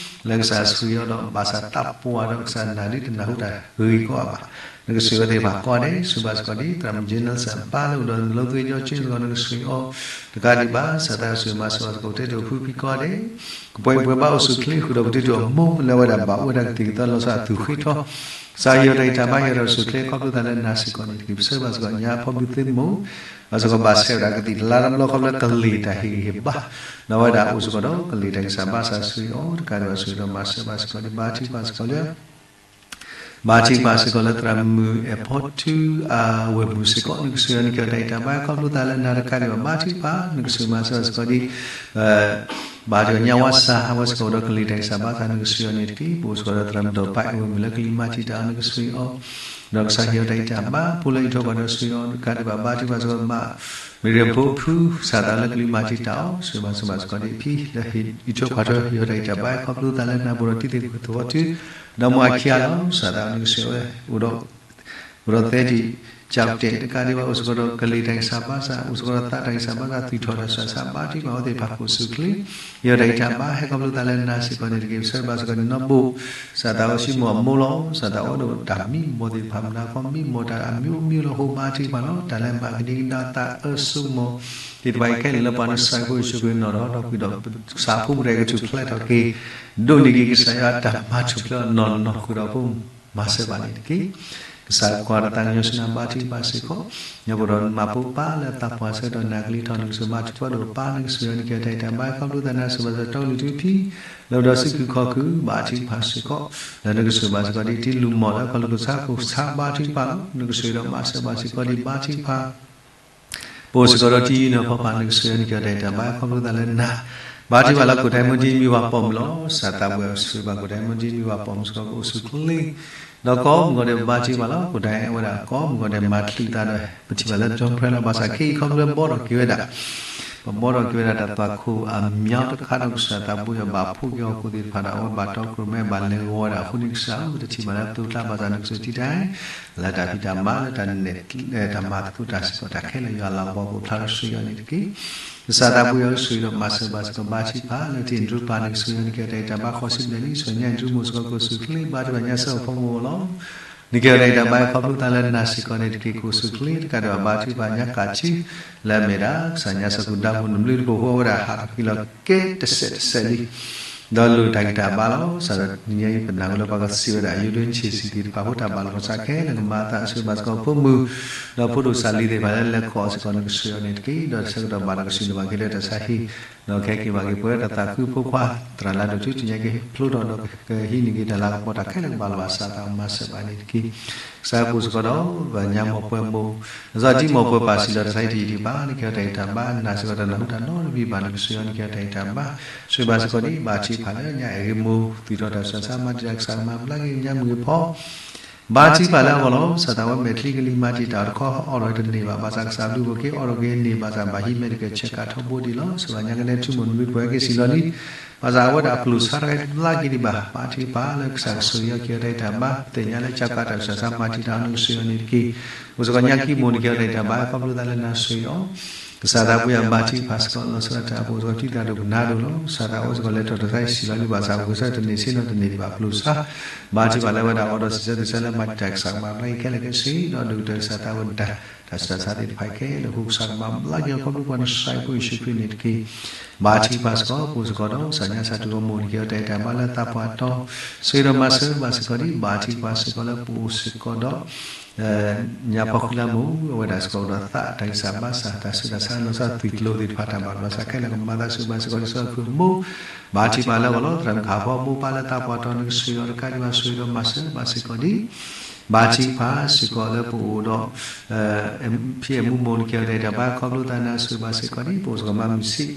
လၢကစၢ်ဆိၣ်ဂ့ၤအီၤဒီး ဘၣ်ဆၣ်သးပှၢ်ဒီးကစၢ်နာ်ဒ်တနၢ်ဟူတၢ် ဂ့ၤကီးအါဘၣ် နကစၢ်အီၤသ့ၣ်တဖၣ်ကိးဂၤဒဲး စံးဘၣ်စ့ၢ်ကီးဒ် သရၣ်မုၣ် General စၢ်ဘါလၢအိၣ်ဒီးနလိသ့ကၠီကၠ့စ့ၢ်ကီး နကစၢ်အီၤ တကးဒံးဘၣ် စၢ်သးဆိၣ်ဂ့ၤမၤစၢၤဘၣ်စ့ၢ်ကီး တဲတအိၣ်ဖုဖံကိးဂၤဒဲး ကပှဲၤပှဲၤဘၣ်အိၣ်ဆိၣ်ချ့ ဃုာ်ဒီးပတဲတအိၣ်အမိၢ်လၢအဝဲဒၣ်ဘၣ်အိၣ်ဝဲဒၣ်ကသံၣ်ကသီလီၤဆီအသူၣ်ဃ့ထီ ကစၢ်ဟ့ၣ်အီၤတၢ်အံၤတၢ်ဘါ ဟ့ၣ်အီၤတၢ်ဆိၣ်ချ့ ခီဖျိသးလၢနၤစ့ၢ်ကီးန့ၣ်တက့ၢ်. ပဆၢဘၣ်စ့ၢ်ကီး ညါဖီဘုးသ့မိၢ် ဘၣ်စ့ၢ်ကီးဘၣ်ဆဲးဝဲဒၣ်ကသံၣ်တလါတဘျီဃီဖျၢၣ်ကလ့ၢ်တၢ်ဟ့ၣ်ဂံၢ်ဟ့ၣ်ဘါ ဒီးအဝဲဒၣ်အိၣ်စ့ၢ်ကီးဒီးကလ့ၢ်တၢ်ဂံၢ်စၢ်ဘါစၢ် ဆိၣ်ဂ့ၤအီၤ တကးဒံးဘၣ် ဆိၣ်ဂ့ၤဒီးမၤစၢၤဘၣ်စ့ၢ်ကီးန့ၣ် ဘါထုကဖၣ်စ့ၢ်ကီးလၢ ဘါထုကဖၣ်စ့ၢ်ကီးလၢသရၣ်မုၣ်အဲၣ်ဖီထူအဝဲၢ်မုၣ်စ့ၢ်ကီး နကစၢ်အီၤ နကဟ့ၣ်အီၤတၢ်အံၤတၢ်ဘါ ခီဖျိသးလၢနၤ တကးဒံးဘၣ် ဘါထုကဖၣ် နကစၢ်မၤစၢၤဘၣ်စ့ၢ်ကီးဒ် ဘါထုကဖၣ်ညါဝါစၢ် အဝဲစ့ၢ်ကီးဒီးကလ့ၢ်တၢ်ဂံၢ်စၢ်ဘါစၢ် နကစၢ်အီၤန့ၣ်တက့ၢ်. ပအိၣ်စ့ၢ်ကီးဒီးသရၣ်မုၣ်ဒီးပၢ်အဲၣ်ဝဲၢ်မုၣ်လၢကလံၤမၤတံာ်တာ်အီၤ နကစၢ်အီၤ ဒီးကစၢ်ဟ့ၣ်အီၤတၢ်အံၤတၢ်ဘါ ဖိလၢအံးထွဲကွၢ်ဒီးစ့ၢ်ကီးအီၤ တကးဒံးဘၣ် ဘါထုကဖၣ်စ့ၢ်ကီး မ့ၢ်ရံဖိဖု စၢ်သးလၢကလံၤမၤတံာ်တာ်အီၤ ဆိၣ်ဂ့ၤဘၣ်စ့ၢ်ကီးဒ်ဖံ လၢအံးထွဲကွၢ်ထွဲ ဟ့ၣ်အီၤတၢ်အံးတၢ်ဘါ ခီဖျိသးလၢနၢ်ပူၤဒီးတံၤသကိးသဝီတုၤ ဒီးမိၢ်အခံဂၤလီၤ. စၢ်သးနကစၢ်အီၤဝဲ အိၣ်ဒီး အိၣ်ဒီးသဲဒံး ကၠးပတဲာ် တကးဒံးဘၣ် အိၣ်စ့ၢ်ကီးဒီးကလ့ၢ်တၢ်ဂံၢ်စၢ်ဘါစၢ် အိၣ်စ့ၢ်ကီးဒီးသးတၢ်ဂံၢ်စၢ်ဘါစၢ် သူၣ်ထီၣ်တၢ်ဆူးတၢ်ဆါ ဘါထုကဖၣ်အဝဲသ့ၣ်တဖၣ် ကိးဆူၣ်ချ့ ဟ့ၣ်အီၤတၢ်အံးတၢ်ဘါ ဟဲခီဖျိသးလၢနၤစ့ၢ်ကီးန့ၣ်တက့ၢ်. ပဆၢဘၣ်စ့ၢ်ကီးန့ၣ် နီၢ်ဘိၣ် စၢ်သးအိၣ်ဆူၣ်မီၤအမိၢ်လီၤ. စၢ်သးအိၣ်ဒီးတၢ်မံမီၢ်သ့ၣ်တဖၣ် မနၤခီမံမီၢ်တၢ်အမံၤမံၤလီၤ ဟိဘါထုကဖၣ်လီၤ. တၢ်လၢမၤကဒံကဒါသးအၢစိမီၢ်သ့ၣ်တဖၣ်အံၤခဲလၢာ်လၢပှၤနစၢ်ဖိယ့ၣ်ၡူးခရံာ်နီၢ်ဒီး ဒီးကွံာ်ဒီး ကစၢ်ဖိမုၣ်တဂၤကထူၣ်ဖျဲးထီၣ်က့ၤ ဒိးန့ၢ်က့ၤကစၢ်ယွၤအတၢ်မၤထူၣ်ဖျဲးအီၤနီၢ်နီၢ်ဃုာ်ဒီးဖိ မၤစၢၤဘၣ်န့ၣ်တက့ၢ်. ကစၢ်ကွၢ်တၢ်သးကညီၤဆူနၤ ဘါထုကဖၣ်စ့ၢ်ကီး ညါပှၤဒီးမၤဖိပၢ်လၢအသးပှၢ်ဆၢကတီၢ်နၤကလံၤထီၣ် နကစၢ်မၤထူၣ်ဖျဲးဒီးပၢ် နကစၢ်ယွၤနကဟ့ၣ်အီၤတၢ်အံးတၢ်ဘါ ခီဖျိသးနၤစ့ၢ်ကီး ဘၣ်စၢၤတီလံၤတုၤဖံ လၢပဒီးစုကဝဲၤခီၣ်ခိၣ် ဘါထုကဖၣ်စ့ၢ်ကီး လၢနကစၢ်ဘၣ်စ့ၢ်ကီးဒ်တံၤလုၢ်မီၢ်လၢခီၣ်လိာ်ကစၢ်ဖိစၢ် ဘါထုကဖၣ်လီၤ. နကစၢ်ဒီးမၤစၢၤဘၣ်စ့ၢ်ကီးဒ်ဘါထုကဖၣ် ပအိၣ်စ့ၢ်ကီးဒီးတံၤယံၤနီၢ်ဖီပာ် နကစၢ်ယွၤနကဟ့ၣ်အီၤတၢ်အံးတၢ်ဘါ ခီဖျိသးလၢနၤ ဘါထုကဖၣ်လၢ ကိၣ်ဒဲမုၢ်ဒံမံဝၤပိာ်မုၣ်လီၤ. စၢ်သးဝံၣ်စံးဘၣ် ကိၣ်ဒဲမုၢ်ဒံမံဝၤပိာ်မုၣ်စ့ၢ်ကီး ကအိၣ်ဆူၣ်ချ့ ဒီးကိးမုၢ်ကီၢ်ဒဲး ဘါထုကဖၣ်လီၤ. ကိၣ်ဒဲဝဲဒၣ် ကိးမုၢ်ကီၢ်ဒဲး မၤချုးသးဒီး ပထံၣ်ဘၣ်လၢ Donald Trump လီၤ. ဘၣ်ဆၣ်ခဲအံၤ ခီဖျိလၢဘီထီၣ်က့ၤဝဲဒၣ် ပဘီထီၣ်က့ၤဝဲဒၣ်တၢ်သွၣ်ခိၣ်အမံၤတခါဒီး ကစၢ်သးဘိယွၤဘၣ်ဖှိၣ်က့ၤဟီၣ်ခိၣ်သ့ၣ်တဖၣ်ဒီး အဝဲဘၣ်တီခိၣ်ရိၣ်မဲ ဘၣ်လဲၤဂီၤဝဲဒၣ်အဃိန့ၣ် ကစၢ်ဧၢ ပတထံၣ်ဘၣ်လၢပသိးကျါ ဘၣ်ဆၣ်နကစၢ်ထံၣ်တၢ် လၢတၢ်ဖံးတၢ်မၤလၢတၢ်နဲၣ် တၢ်မၤသကိးတၢ်စ့ၢ်ကီး တၢ်ခဲလၢာ် ယွၤလၤကပီၤကအိၣ်ဖျါထီၣ်ဆူယွၤန့ၣ်တက့ၢ်. ကစၢ်သးဘိယွၤ ဆိၣ်ဂ့ၤဒီးမၤစၢၤဘၣ်စ့ၢ်ကီး ဘါထုကဖၣ်လၢ တံၤဒြူပၢ် နကစၢ်ယွၤနကဟ့ၣ်အီၤတၢ်အံးတၢ်ဘါ ဃိးဆံဘျဲၣ်လံ ဆူညါဒြူမိၢ်စ့ၢ်ကီး ကအိၣ်ဆူၣ်ချ့ ဘါထုကဖၣ်ညါစၢၤအဖိမုၣ်လီၤ. နကဟ့ၣ်အီၤတၢ်အံးတၢ်ဘါ ခီဖျိသးလၢနၤစ့ၢ်ကီးန့ၣ်တက့ၢ် ကအိၣ်ဆူၣ်ချ့ တကးဒံးဘၣ် ဘါထုကဖၣ်ညါကၣ်ထံ လၢအမ့ၢ်ဒၣ် ကစၢ်ညါစၢၤကွံာ်ဒါမုၣ် နဘျုးနဖှိၣ်အဃိ အဝဲဒၣ်ဟးထီၣ်က့ၤလီၤကဲတစဲးတစဲးလံ ဒီးလိၣ်တၢ်ဂံၢ်တၢ်ဘါလီၤ. စးထီၣ်တနံၤညါအံၤ ပနၢ်ဟူလၢပှၤကစံးဝဲဒၣ် ယိၤဒိၣ်ဆံးဆံးသ့ၣ်တဖၣ်အဃိ တၢ်ဘၣ်လိာ်ကီၢ်ဆၣ်ခဲလၢာ် ကမၤအသးအဆၢဘၣ်စ့ၢ်ကီးဖိမုၣ် ဒီးဖိဒိၣ်စၢ်လံၤသ့ၣ်တဖၣ်လၢလဲၤခီၣ်စ့ၢ်ကီး နကစၢ်ယွၤန့ၣ်တက့ၢ်. ဒီးဆၢကတီၢ်ဘၣ်ဒီးကစံးန့ၢ်ဘၣ်က့ၤလၢတၢ်ဆါဟံၣ် ဒီးကဟဲက့ၤဘၣ်က့ၤပှၤတၢ်သးခုဖိခွါ သရၣ်လၢဒိၣ်ထူ တနံၤညါက့ၤဖျိထီၣ်ဒီး ကဟံးန့ၢ်က့ၤတၢ်လၤကပီၤ တၢ်ခဲလၢာ်ကဘၣ်လီၤဘၣ်စး သးမၤစၢၤဘၣ်န့ၣ်တက့ၢ်. ကစၢ်ပူၤစ့ၢ်ကီးဒီး ပညါမိၢ်ပၢ်မိၢ် အစီၤတံမိၢ်ပၢ်ပၢ်စံးလီၤ တၢ်ဆါဟံၣ်တယံာ်ဒံးဘၣ် နကဟ့ၣ်အီၤတၢ်အံးတၢ်ဘါ နၤစ့ၢ်ကီးတၢ်နၢ်ဟူတၢ်နီတမံၤဘၣ် နကစၢ်ယွၤ နကဟ့ၣ်အီၤတၢ်အံးတၢ်ဘါ ဆိၣ်ဂ့ၤဘၣ်စ့ၢ်ကီးဒ် ဘါထုကဖၣ်လၢညါအဲၣ်ဂ့ၤမိၢ် သူၣ်ထီၣ်တၢ်ဆူးတၢ်ဆါ မၤတံာ်တာ် ကစၢ်ကမၤဘျါက့ၤညါမုၢ်ဂ့ၤဖီ ဘါထုကဖၣ်လၢအဂီၢ်လီၤ. စးထီၣ်ဝဲမဲာ်ချံကလံၤမၤတံာ်တာ်အီၤတခီ အီၣ်ဒီးတန့ၢ်ဘၣ် ဘၣ်ဆၣ်ကစၢ်ဘျုးဖှိၣ်က့ၤ အီၣ်ဒီးက့ၤန့ၢ်ဘၣ်ဆၣ် ဘၣ်ဟံးမဲာ်တကဲဆဲးကးထီဘိဒံးလီၤ. စံးဘၣ်ညါကနဲထူမိၢ်နဘျုးဖှိၣ်ဟဲက့ၤစံးလီၤလံ ဘၣ်ဆၣ်အဝဲဒၣ်အပျိာ်ဆါတဂၤတဘျါက့ၤဒံးဘၣ်, ဘါထုကဖၣ်လၢကစၢ်ကဆိၣ်ဂ့ၤအီၤ ကဲထီၣ်တၢ်အံၤတၢ်ဘါ, သ့ၣ်ညါလၢကၠီကးတၢ်ကစၢ်ဆါမၤတံာ်တာ်အီၤ နကဆိၣ်ဂ့ၤအီၤန့ၣ်တက့ၢ်. အိၣ်စ့ၢ်ကီးညါခံမူး နကဲထီၣ်တၢ်အံၤတၢ်ဘါ ခီဖျိသးလၢနၤဆိၣ်ဂ့ၤအီၤ ကစၢ်သးပူၤယၤ ဘါထုကဖၣ်စ့ၢ်ကီး လီၤဆီဒၣ်တၢ်အပူၤစ့ၢ်ကီး တံၤသရၣ်ဒိၣ်ကနၢ်ဒိၣ်လီၤ. ကစၢ်သးအိၣ်စ့ၢ်ကီးလဲၤထီၣ်တၢ်သးဆံးလီၤလံ ဘၣ်ဆၣ်အဂုၤဆၢတန့ၢ်ဆ့ၣ်နီၤတန့ၢ်ဒံးဘၣ် ပျိာ်ဆါ, ဘါထုကဖၣ်လၢအဝဲဒၣ်အိၣ်ဒီးစံးဆၢသုဆၢလၢမၤတံာ်တာ် ကစၢ်ကမၤဘျါက့ၤခဲလၢာ်ခဲဆ့ ဒီးဒိၣ်ကတၢၢ်ကစၢ်သးဝဲဒၣ် တၢ်ဆူးတၢ်ဆါသ့ၣ်တဖၣ်ခဲလၢာ်အဃိ ကစၢ်ကမၤဘျါက့ၤအီၤ ခီဖျိပှၤနစဲးဖိယ့ၣ်ၡူးခရံာ်န့ၣ်တက့ၢ်. ဘါထုကဖၣ်စ့ၢ်ကီး ပအိၣ်စ့ၢ်ကီးဒီး ကစၢ်ညါစၢ်တဂီၤမိၢ် နကဲထီၣ်တၢ်အံၤတၢ်ဘါလၢသးပှၢ်တီ ဆိၣ်ဂ့ၤဒီးမၤစၢၤဘၣ်စ့ၢ်ကီးဒံး ဘါထုကဖၣ်စ့ၢ်ကီးလၢပအိၣ်စ့ၢ်ကီးဒီး ညါဖီဃံလၤမိၢ် အဝဲဒၣ်စ့ၢ်ကီးအိၣ်ဒီးသးတၢ်ဂံၢ်စၢ်ဘါစၢ် တၢ်ဆူးတၢ်ဆါလီၤဆီသွံၣ်ကျိၤသ့ၣ်တဖၣ် တၢ်ဘၣ်ဘျီစ့ၢ်ကီးခဲလၢာ် ကမၤသးဆိၣ်ဂ့ၤဘၣ်စ့ၢ်ကီးဒံး စ့ၢ်ကီးဖုမိၢ် ဘါထုကဖၣ်လၢအဂီၢ်လီၤ သရၣ်မုၣ်ခးဖီ မိၢ်ပၢ်လၢသးပှၢ်တီ နကဆိၣ်ဂ့ၤအီၤတကးဒံးဘၣ် ဆိၣ်ဂ့ၤဒီးမၤစၢၤဘၣ်စ့ၢ်ကီးဒံး ဘါထုကဖၣ်စ့ၢ်ကီးလၢပအိၣ်ဒီး ဖံအမူမိၢ် နကဲထီၣ်တၢ်အံၤတၢ်ဘါ ခီဖျိသးနၤဆိၣ်ဂ့ၤဘၣ်စ့ၢ်ကီးဒံး ပအိၣ်စ့ၢ်ကီးမၤမုၢ်ဆ့ၣ်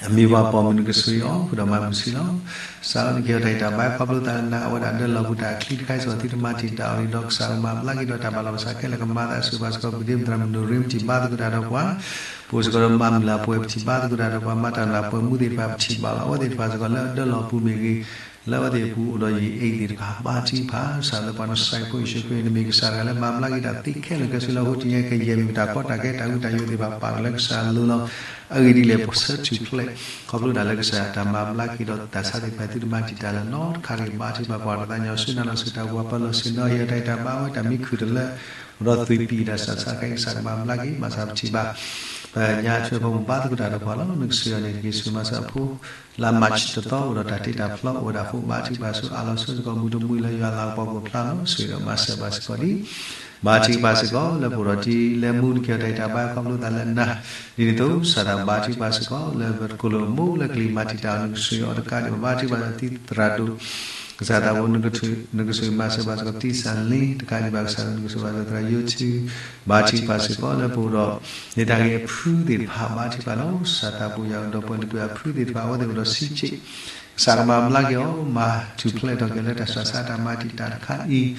အမံၤပှၤပိာ်မုၣ် နကဆိၣ်ဂ့ၤအီၤဃုာ်ဒီးမၤမုၢ်ဆ့ၣ်လီၤ. စးထီၣ် နကဲထီၣ်တၢ်အံၤတၢ်ဘါ ခီဖျိသးလၢနၤ အဝဲဒၣ်ဒၢလီၤပူၤတၢ်အချံတခါအံၤ စ့ၢ်ကီးသုတမၤတံာ်တာ်အီၤန့ၣ်ဒီး ကစၢ်ကမၤဘျါက့ၤဒီးတၢ်ဘၣ်လီၤဘၣ်စးခဲလၢာ် ကမၤသးဆိၣ်ဂ့ၤဘၣ်စ့ၢ်ကီး ပဒ့မုၣ်သရၣ်မုၣ် နရ့မတံၢ်ဘါသကိးတၢ်ဒီးပှၤ ပအိၣ်စ့ၢ်ကီးဒီးမၤမုၢ်လၢ်ပှဲၤ ပထံၣ်ဘါသကိးတၢ်ဒီးပှၤ မၤတၢ်လၢပှဲၤမူသ့ၣ်တဖၣ် ပထံၣ်ဘၣ်လီၤ အဝဲသ့ၣ်တဖၣ်စ့ၢ်ကီးလၢအဒၢလီၤပူၤမ့ၢ်ဂ့ၤ လၢအဝဲသ့ၣ်အပူၤအိၣ်ဒီးယံာ်အ့ၣ်သ့ၣ်တဖၣ် ဘါထုကဖၣ် ကစၢ်လၢပှၤနစဲးဖိယ့ၣ်ၡူးခရံာ်န့ၣ်မ့ၢ်ကစၢ်တဂၤလၢမၤဘျါက့ၤတၢ်သ့ခဲလၢာ်ခဲဆ့လီၤ. အဃိတနံၤအံၤ ကယဲၢ်မ့ၢ်ပတၢ်ကီတၢ်ခဲတၢ်ဂုၤတၢ်ယိာ်သ့ၣ်တဖၣ် ပာ်ကလၢကစၢ်အလိၤလီၤ. အဂ့ၢ်ဒ်လဲၣ် ပဆၢထံၣ်ဖျဲး ခီဖျိဒၣ်လၢကစၢ်ယွၤတၢ်မၤဘျါက့ၤဒီးတၢ်ဆါသ့ၣ်တဖၣ် သုတမၤတံာ်တာ်လၢၤနီတခါဂ့ၤ ဘါထုကဖၣ် ပှၤတသးညီဆူနၤလီၤ ဆူတၢ်အိၣ်ဖှိၣ်ပၢၤလီၢ်ဆ့ၣ်နီၤ ဟ့ၣ်အီၤတၢ်အံၤတၢ်ဘါ အဝဲတၢ်မံခုၣ်တလၢ အိၣ်ဒီးသွံၣ်ပံာ်တၢ်ဆူးတၢ်ဆါခဲအံၤ ကစၢ်ကမၤဘျါက့ၤ ဘၣ်ဆၣ်ပထံၣ်ဘၣ် ပညါထွဲဖိမုၣ်ဘါသကိးတၢ်ဒီးပှၤလီၤ နကဆိၣ်ဂ့ၤအီၤန့ၣ်တက့ၢ် ဆိၣ်ဂ့ၤမၤစၢၤအဖိ လါမၢ်ၡးတသီအိၣ်ဒီးတၢ်တ့တၢ်ဖျီအိၣ်ဝဲဒၣ်အဃိ ဘါထုကဖၣ်ဆိၣ်ဂ့ၤအါလီၤဆိၣ်ဂ့ၤစ့ၢ်ကီး မုၢ်တမုၢ်လၢယွၤလၤကပီၤကအိၣ်ဖျါလီၤ ဆိၣ်ဂ့ၤဒီးမၤစၢၤဘၣ်စ့ၢ်ကီးဒံး ဘါထုကဖၣ်စ့ၢ်ကီး လၢပအိၣ်ဒီးဒ်လဲၣ်မူ နကဲထီၣ်တၢ်အံၤတၢ်ဘါ ခီဖျိသးလၢနၤ ဒ်န့ၣ်အသိး ကစၢ်သးဘါထုကဖၣ်စ့ၢ်ကီး လၢပတကိၣ်လိာ်မိၢ်လၢကလံၤမၤတံာ်တာ်အီၤ နကဆိၣ်ဂ့ၤအီၤတကးဒံးဘၣ် ဘါထုကဖၣ်သရၣ်ဒိၣ် ကစၢ်သးဘိ နကဆိၣ်ဂ့ၤမၤစၢၤဘၣ်စ့ၢ်ကီး တံၢ်စၢ်လ့ တကးဒံးဘၣ် ကစၢ်သး နကဆိၣ်ဂ့ၤဘၣ်စ့ၢ်ကီးသရၣ်ယိၤထူ ဘါထုကဖၣ်စ့ၢ်ကီး လၢပအိၣ်ဒီး န့ၢ်တၢ်ဂ့ၢ်အဖုသ့ၣ်တဖၣ် ဘါထုကဖၣ်လီၤ ကစၢ်သးဘိ ယွၤဒီးပှၤလၢကွံာ်အဖုသ့ၣ်တဖၣ် အဝဲသ့ၣ်အိၣ်ဒီးစံးက့ၣ် ကစၢ်ကမၤဘျါက့ၤအီၤ မၤထူၣ်ဖျဲးထီၣ်က့ၤလၢတၢ်ဆူးတၢ်ဆါတၢ်မၤတံာ်တာ်တခါအံၤ ဒီး